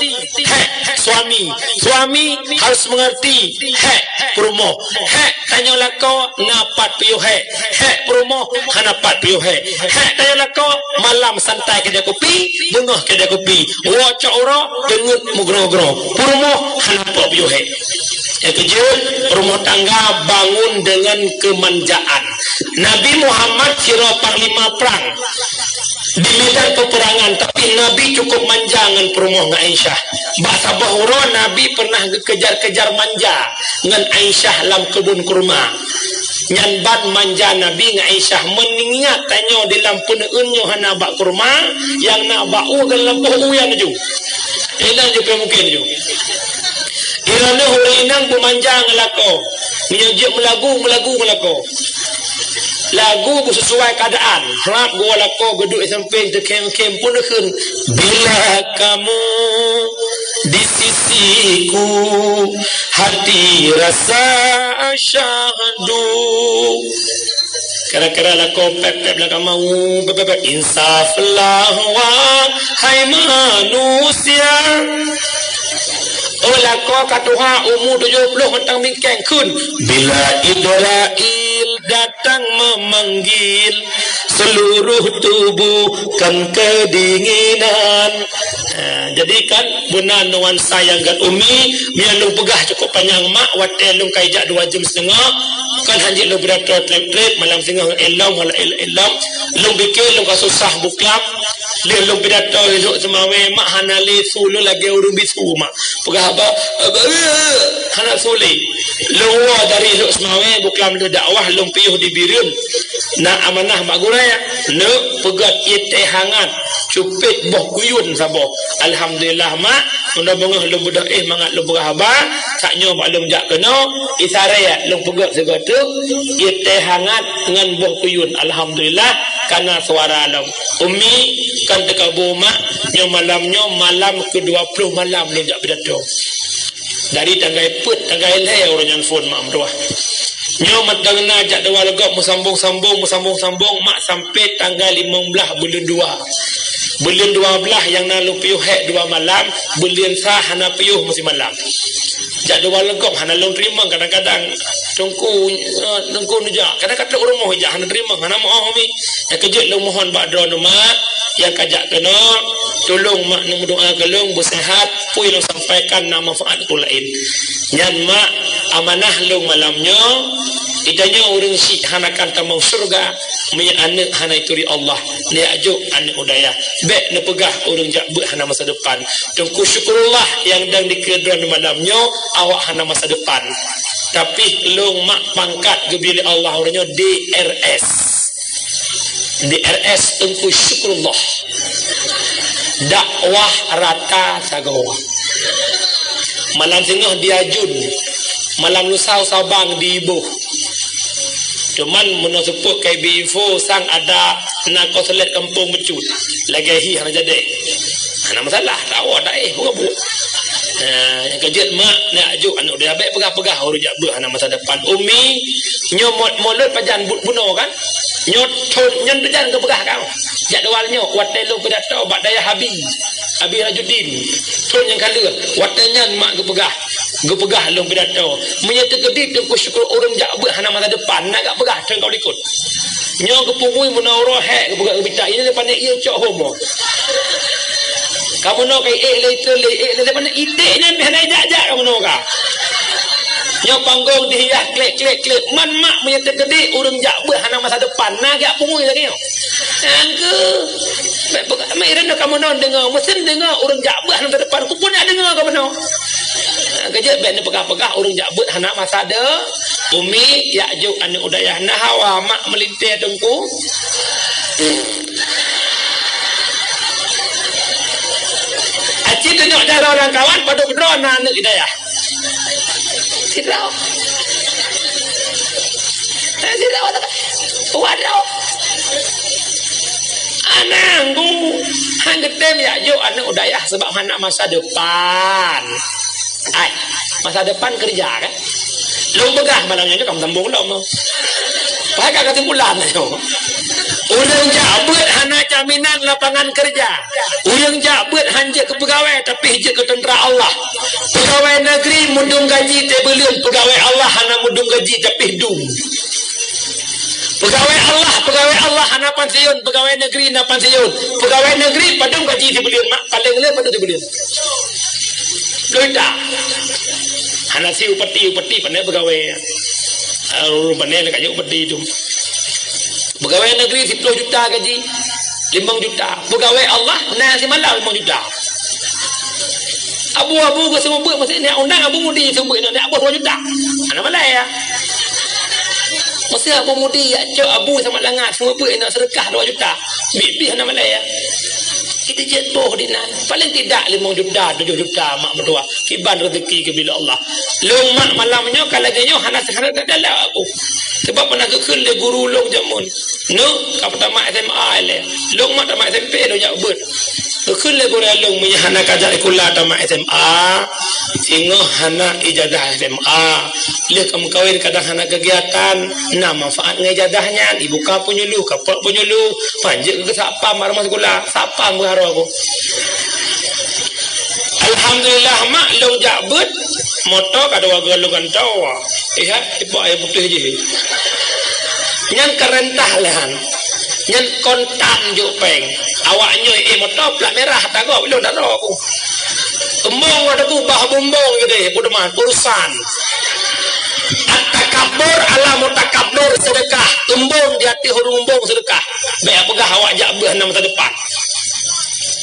hak suami. Suami harus mengerti hak peurumoh. Hak tanyoe lakoe na pat piôh hak. Hak peurumoh hana pat piôh hak. Hak tanyoe lakoe malam santai keudè kupi, beungoh keudè kupi. Woe cok uroe, deungeut meugroe-groe. Peurumoh hana pat piôh hak. Nyang keujeuet, rumah tangga bangun dengan kemanjaan. Nabi Muhammad sidroe panglima prang di medan peperangan, tapi Nabi cukup manja ngon peurumoh ngon Aisyah. Bak saboh uroe Nabi pernah geukejar-kejar manja ngon Aisyah lam keubon kurma. Nyan ban manja Nabi ngon Aisyah, meungingat tanyoe di lam peuneuen nyoe hana bak kurma, nyang na bak u, kan lam poh u nyan laju. Inan jih pih mungken laju. Droeneuh ureueng inong beumanja ngon lakoe. Meunyoe jeuet meulagu, meulagu ngon lakoe. Lagu beusesuai keuadaan. Rab geuwoe lakoe geuduek sampéng teukhém-khém pun neukheun, "Bila kamu di sisiku, hati rasa syahdu." Kira-kira lakoe pép-pép lam kama, pép-pép, "Insaflah wahai manusia." Oh lakoe ka tuha, umu tujoh ploh mantong bingkeng, kheun, "Bila Israel datang memanggil, seluruh tubuh kan kedinginan." Ha, jadi kan beuna nuansa nyang gèt umi, meunyoe lôn peugah cukup panyang mak, watèe lôn ka ijak dua jeuem siteungoh, kan hanjeuet lôn pidato trép-trép, malam singoh ngon ilôn, ngon ilôn, ilôn. Lôn pikir lôn ka susah buklam, lheueh lôn pidato ilok seumawé, mak hana lé su lôn lagèe ureueng bisu mak. Peugah haba, hana su lé. Lôn woe dari ilok seumawé, buklam lheueh dakwah, lôn piôh di Bireuen. Na amanah bak gurèe, neuk peugöt ié teh hangat, cupet boh kuyun saboh. Alhamdulillah mak, meunyoe beungoh lôn beudôh éh mangat lôn peugah haba, sak nyoe bak lôn jak keunoe, isaré lôn peugöt sigoe teuk, ié teh hangat ngon boh kuyun. Alhamdulillah, kana suara lôn. Umi, kan teukabu mak, nyoe malam nyoe malam keudua ploh malam lôn jak pidato. Dari tanggai peuet, tanggai lhèe ureueng nyan phôn mak meutuah. Nyoe mantong na jak dua leugok meusambông-sambông, meusambông-sambông, mak sampoe tanggai limong blaih buleuen dua. Buleuen dua blaih nyang na lôn piôh hèk dua malam, buleuen sa hana piôh meusimalam. Jak dua leugok hana lôn teurimong kadang-kadang. Teungku, eh, teungku neujak, kadang-kadang trok u rumoh jak hana teurimong, hana meu'oh mi. Nyang keujeuet lôn mohon bak droeneuh mak, nyang ka jak keunoe, tulông mak neumeudoa keu lôn beuseuhat, peue nyang lôn sampaikan na manfaat keu laén. Nyan mak, amanah lôn malam nyoe, geutanyoe ureueng syiek hana kan tamong syeuruga, meunyoe aneuk hana ituri Allah, neujak jok aneuk u dayah. Bèk neupeugah ureueng jak beuet hana masa depan. Teungku Syukurullah nyang dang dikeue droeneuh malam nyoe, awak hana masa depan. Tapi lôn mak pangkat geubri lé Allah uroe nyoe D R S. D R S Teungku Syukurullah. Dakwah rata sagoe. Malam singoh di Ajun, malam lusa u Sabang di Iboh. Teuma meunoe seupôt K B Info sang ada na konslet kampung meucut. Lagèe hi hana jadi. Hana masalah, tawa dak eh buka buet. Ha, nyang keujeuet mak, nak juk aneuk dia bèk peugah-peugah ureueng jak beuet hana masa depan. Umi, nyoe mo-, mulod pajan bu-, bunoe kan? Nyoe thon, nyan pajan geupeugah kan? Jak dua nyoe, watèe lôn pidato bak dayah Abi. Abi Rajuddin. Thon nyang ka lheueh, watèe nyan mak geupeugah. Geupeugah lôn pidato. Meunyoe teukeudi Teungku Syukur ureueng jak beuet hana masa depan, na gak peugah thon ka likot. Nyoe geupeumui meunoe uroe hèk geupeugah geubitak, ié leupah nyan ié cok homo. Kamoe noe kai ék lé, itrön lé, ék lé, leupah nyan iték nyan pih hana jak-jak kamoe noe ka. Nyoe panggong dihias klek-klek-klek. Man mak meunyoe teukeudi ureueng jak beuet hana masa depan, na gak peumui lagèe nyoe. Angku. Bèk peugah, meuireun kamoe noe deungö, meusen deungö ureueng jak beuet hana masa depan, kupun jak deungö kamoe noe. Keujeuet bèk neupeugah-peugah ureueng jak beuet hana masa de-, Umi, jak jok aneuk u dayah na hawa mak meulintèe Teungku. Aci tunyok jaroe lam kawan, padub droe na aneuk di dayah. Sidroe. Eh, sidroe. Dua droe. Anang bu, han geutem jak jok aneuk u dayah sebab hana masa depan. Ai, masa depan kerja kan? Lôn peugah malam nyoe ka meusambong lom. Pai ka kesimpulan nyoe. Ureueng jak beuet hana jaminan lapangan kerja. Ureueng jak beuet han jeuet keu peugawèe, tapi jeuet keu teuntra Allah. Peugawèe negeri meudum gaji teuh buleuen, peugawèe Allah hana meudum gaji, tapi dum. Peugawèe Allah, peugawèe Allah hana pansiun, peugawèe negeri na pansiun. Peugawèe negeri padum gaji sibuleuen, mak, paleng le padum sibuleuen. Dua juta. Hana si upeti, upeti pandai peugawèe. Ah, ureueng pandai nak kajak upeti tu. Peugawèe negeri siplôh juta gaji. Limong juta. Peugawèe Allah na simalam limong juta. Abu-abu geuseumeubeuet meuseujid, undang Abu Mudi seumeubeuet inong, Abu dua juta. Hana malèe ya. Meuseujid Abu Mudi jak cok Abu Samad Langat seumeubeuet inong seudeukah dua juta. Bit-bit hana malèe ya. Kita jeuet boh dinan. Paling tidak limong juta, tujoh juta mak meutuah. Kiban rezeki keu bila Allah. Lôn mak malam nyoe ka lagèe nyoe hana seuhara dak dalam aku. Sebab pernah geukheun lé guru lôn jameun. Nyoe ka peutamah S M A ilèe. Lôn mak tamat S M P lôn jak beuet. Geukheun lé gurèe lôn meunyoe hana kajak sikula tamat S M A, singoh hana ijazah S M A. Lheueh ka meukawen kadang hana keugiatan, na manfaat ngon ijazah nyan, ibuka penyuluh, kapok penyuluh, panjeuet keu satpam bak rumoh sikula, satpam keu harôh ku. Alhamdulillah mak lôn jak beuet, moto ka dua golongan toh. Lihat, ipak ayam putih jih. Nyan keurentah lé han. Nyan kontan jok péng. Awak nyoe eh moto plat mirah tagob lôn dak droe ku. Embong ada ku bah bumbong gede, peudeuman urusan. At-takabbur ala mutakabbir sedekah. Embong di ateueh ureueng embong sedekah. Bèk peugah awak jak beuet hana masa depan.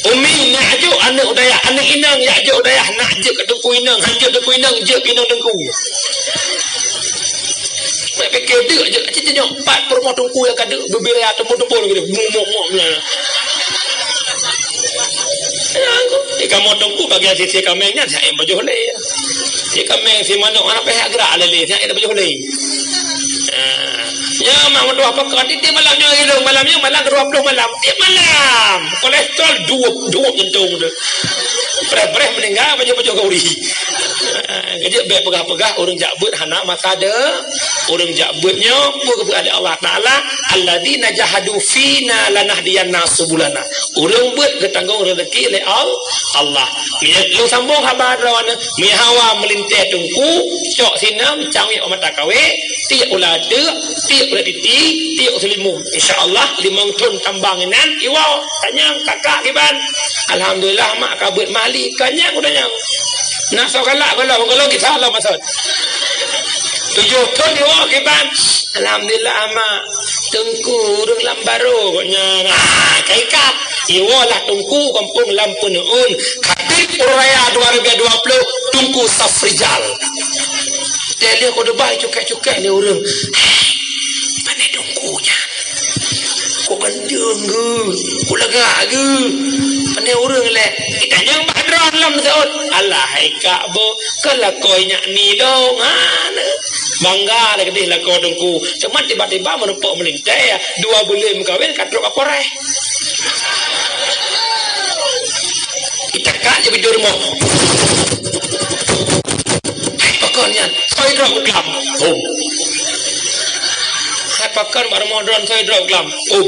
Umi, nak jok aneuk u dayah, aneuk inong jak jok u dayah, nak jeuet keu teungku inong, han jeuet teungku inong, jeuet keu inong teungku. Mak pikir deuk jeuet, cit nyoe pat peurumoh teungku nyang ka deuk, bubira teumpul-teumpul gitu, mumuk-muk nyan. Ya, aku, di kamoe teungku bagi sisi kaméng nyan, saya yang pajoh lé. Di kaméng si manok, anak pihak gerak lé, saya yang pajoh lé. Ah. Ya, mak meutuah pakon, tiep malam nyoe lagi dong, malam nyoe malam kedua puluh malam, tiep malam. Kolesterol duop, duop jantung tu. Breh-breh meninggal, baju-baju gauri. Ah, jadi bèk peugah-peugah, ureueng jak beuet hana masa de-, ureueng jak beuet nyoe, peue geupeugah lé Allah Taala, "Alladzina jahadu fina lanahdiyannahum subulana." Ureueng beuet geutanggong rezeki lé Al-, Allah. Meunyoe lôn sambong haba droeneuh, meunyoe hawa meulintèe teungku, cok sinem, cangwèk mata kawé, tiek ulah teuk, tiek ulah titi, tiek seulimu. Insya Allah, limong thon tambang inan, iwoe, tanyong, kakak kiban. Alhamdulillah, mak ka beuet mahli, kanyang udah nyang. Nak sok galak, golom, golom kita Allah maksud. Tujoh thon iwoe kiban. Alhamdulillah, mak. Teungku ureueng lam baro gobnyan. Ah, kai kap. Iwoe lah Teungku kampung lam Peuneuen. Khatib Uraya dua ribu dua puluh, Teungku Safrizal. Teuh lheueh khutbah cukek-cukek lé ureueng. Hei, pane Teungku nyan? Ku keunteung geuh, ku lagak geuh. Pane ureueng lé. Itanyong bak droe lom seuôt. Alah, hai kak bo, keu lakoe nyak ni dong. Ha, na. Bangga lagèe deh lakoe teungku. Cuma tiba-tiba meurumpok meulintèe, dua buleuen meukawen ka trok Kapolres. Icakak je pintoe rumoh. Hai pakon nyan, soi droe u dalam. Hom. Hai pakon bak rumoh droen, soi droe u dalam. Hom.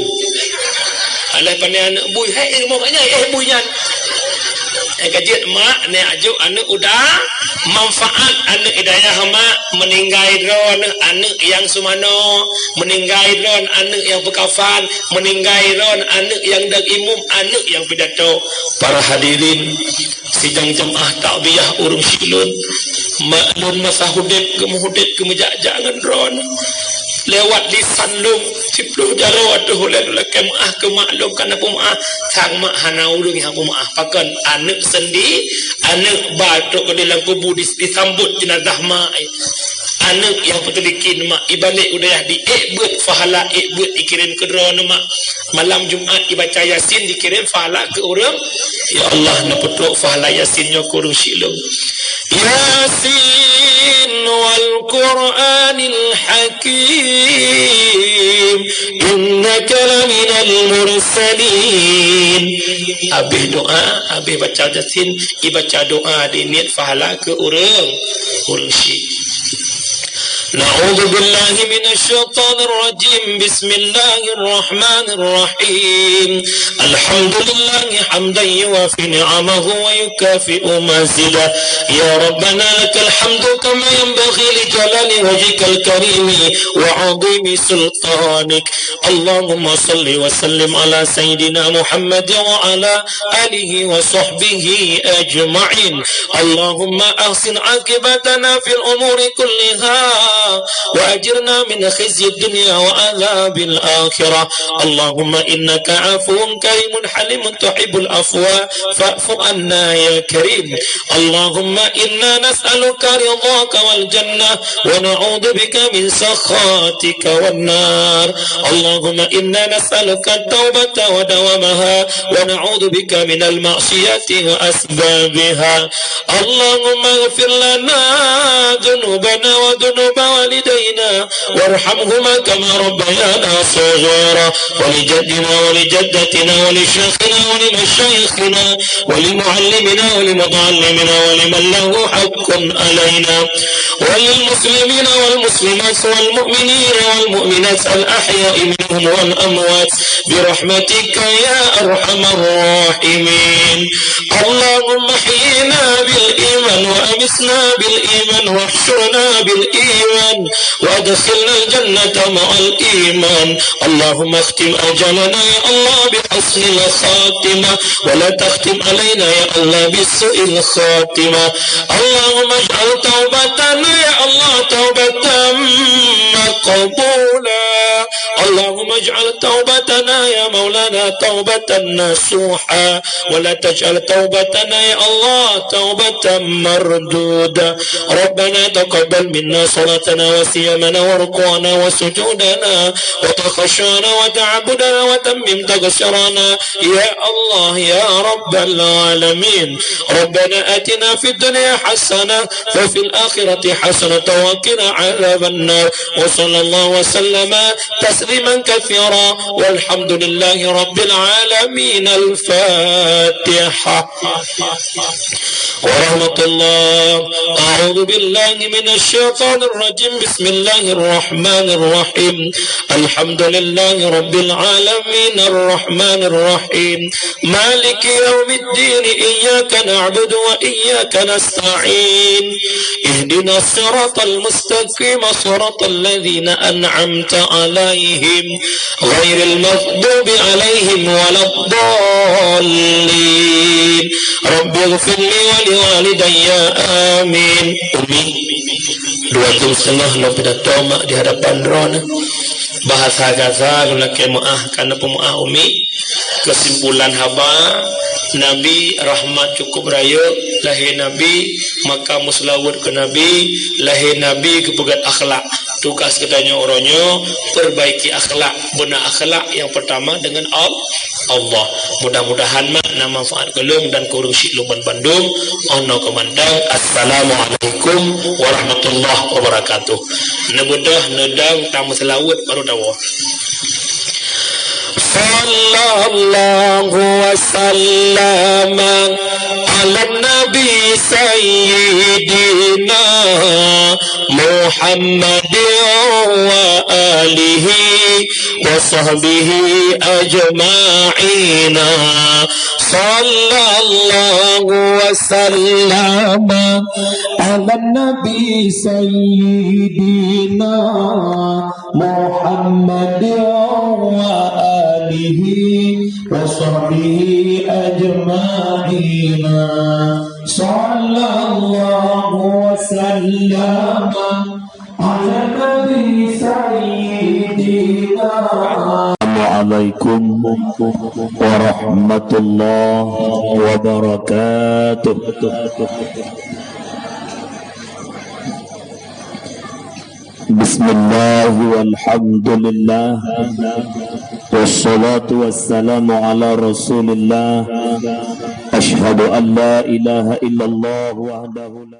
Alah pandai aneuk bui, hai rumoh kat nyan, eh bui nyan. Eh, ka jeuet mak, nyak jok aneuk u da-, manfaat aneuk i dayah mak, meuninggai droen aneuk nyang seumanoe, meuninggai droen aneuk nyang peukafan, meuninggai droen aneuk nyang dang imum, aneuk nyang pidato. Para hadirin, sidang jeumaáh takziah ureueng syiek lôn, mak lôn masa udép geumeuudép geumeujak-jak ngon droen. Lewat lisan lôn, siplôh jaroe ateueh ulèe lôn lakèe meuáh keu mak lôn, kareuna peumeuáh, sang mak hana ureueng nyang peumeuáh. Pakon? Aneuk sendi, aneuk ba trok keudéh lam kubu dis-, disambot jeunazah mak. Aneuk nyang peuteuliki mak, ibalek u dayah di ék beuet pahala, ék beuet ikirém keu droeneuh mak. Malam Jumat ibaca Yasin dikirém pahala keu ureueng. Ya Allah, neupeutrok pahala Yasin nyoe keu ureueng syiek lôn. Yasin wal Qur'anil Hakim, innaka laminal mursalin. Habéh doa, habéh baca Yasin, ibaca doa diniet pahala keu ureueng, ureueng syiek. أعوذ بالله من الشيطان الرجيم. بسم الله الرحمن الرحيم. الحمد لله حمدا يوافي نعمه ويكافئ مزيده. يا ربنا لك الحمد كما ينبغي لجلال وجهك الكريم وعظيم سلطانك. اللهم صل وسلم على سيدنا محمد وعلى آله وصحبه أجمعين. اللهم أحسن عاقبتنا في الأمور كلها وأجرنا من خزي الدنيا وعذاب الآخرة. اللهم إنك عفو كريم حليم تحب العفو فاعف عنا يا كريم. اللهم إنا نسألك رضاك والجنة ونعوذ بك من سخطك والنار. اللهم إنا نسألك التوبة ودوامها ونعوذ بك من المعصية وأسبابها. اللهم اغفر لنا ذنوبنا وذنوب والدينا وارحمهما كما ربيانا صغارا، ولجدنا ولجدتنا ولشيخنا ولمشايخنا ولمعلمنا ولمتعلمنا ولمن له حق علينا، وللمسلمين والمسلمات والمؤمنين والمؤمنات الأحياء منهم والأموات برحمتك يا أرحم الراحمين. اللهم احينا بالإيمان وأمتنا بالإيمان واحشرنا بالإيمان وأدخلنا الجنة مع الإيمان. اللهم اختم أجلنا يا الله بحسن الخاتمة، ولا تختم علينا يا الله بسوء الخاتمة. اللهم اجعل توبتنا يا الله توبة مقبولة. اللهم اجعل توبتنا يا مولانا توبة نصوحا، ولا تجعل توبتنا يا الله توبة مردودة. ربنا تقبل منا صلاتنا وصيامنا وركوعنا وسجودنا وتخشعنا وتعبدنا وتمم تقصيرنا يا الله يا رب العالمين. ربنا آتنا في الدنيا حسنة وفي الآخرة حسنة وقنا عذاب النار. وصلى الله وسلم تسليما كثيرا. والحمد لله رب العالمين. الفاتحة. ورحمة الله. أعوذ بالله من الشيطان الرجيم. بسم الله الرحمن الرحيم. الحمد لله رب العالمين. الرحمن الرحيم. مالك يوم الدين. إياك نعبد وإياك نستعين. اهدنا الصراط المستقيم، صراط الذين أنعمت عليهم، غير المغضوب عليهم ولا الضالين. رب اغفر لي ولوالدي. آمين. Umi, dua jam setengah lôn pidato mak di hadapan droeneuh. Bahasa Gaza lôn lakèe meu'ah, kareuna peumeu'ah Umi. Keusimpulan haba, Nabi rahmat cukup rayeuk, lahé Nabi, maka meuseulaweuet keu Nabi, lahé Nabi geupeugèt akhlak. Tugas geutanyoe uroe nyoe, perbaiki akhlak. Beuna akhlak nyang pertama deungon Al-, Allah. Mudah-mudahan mak na manfaat keu lôn dan keu ureuëng syiek lôn ban bandum. Oh noe keumandang. Assalamualaikum warahmatullahi wabarakatuh. Neubeudôh, neudong, tameuseulaweuet baru tawoe. Sallallahu wasallam ala nabi sayyidina Muhammad wa alihi wa sahbihi ajma'ina. Sallallahu wasallam ala nabi sayyidina Muhammad wa alihi wa sahbihi ajma'ina. Sallallahu wasallam ala nabi sayyidina. Assalamualaikum warahmatullahi wabarakatuh. Bismillah walhamdulillah. Wassalatu wassalamu ala Rasulillah. Asyhadu an la ilaha illallah wahdahu la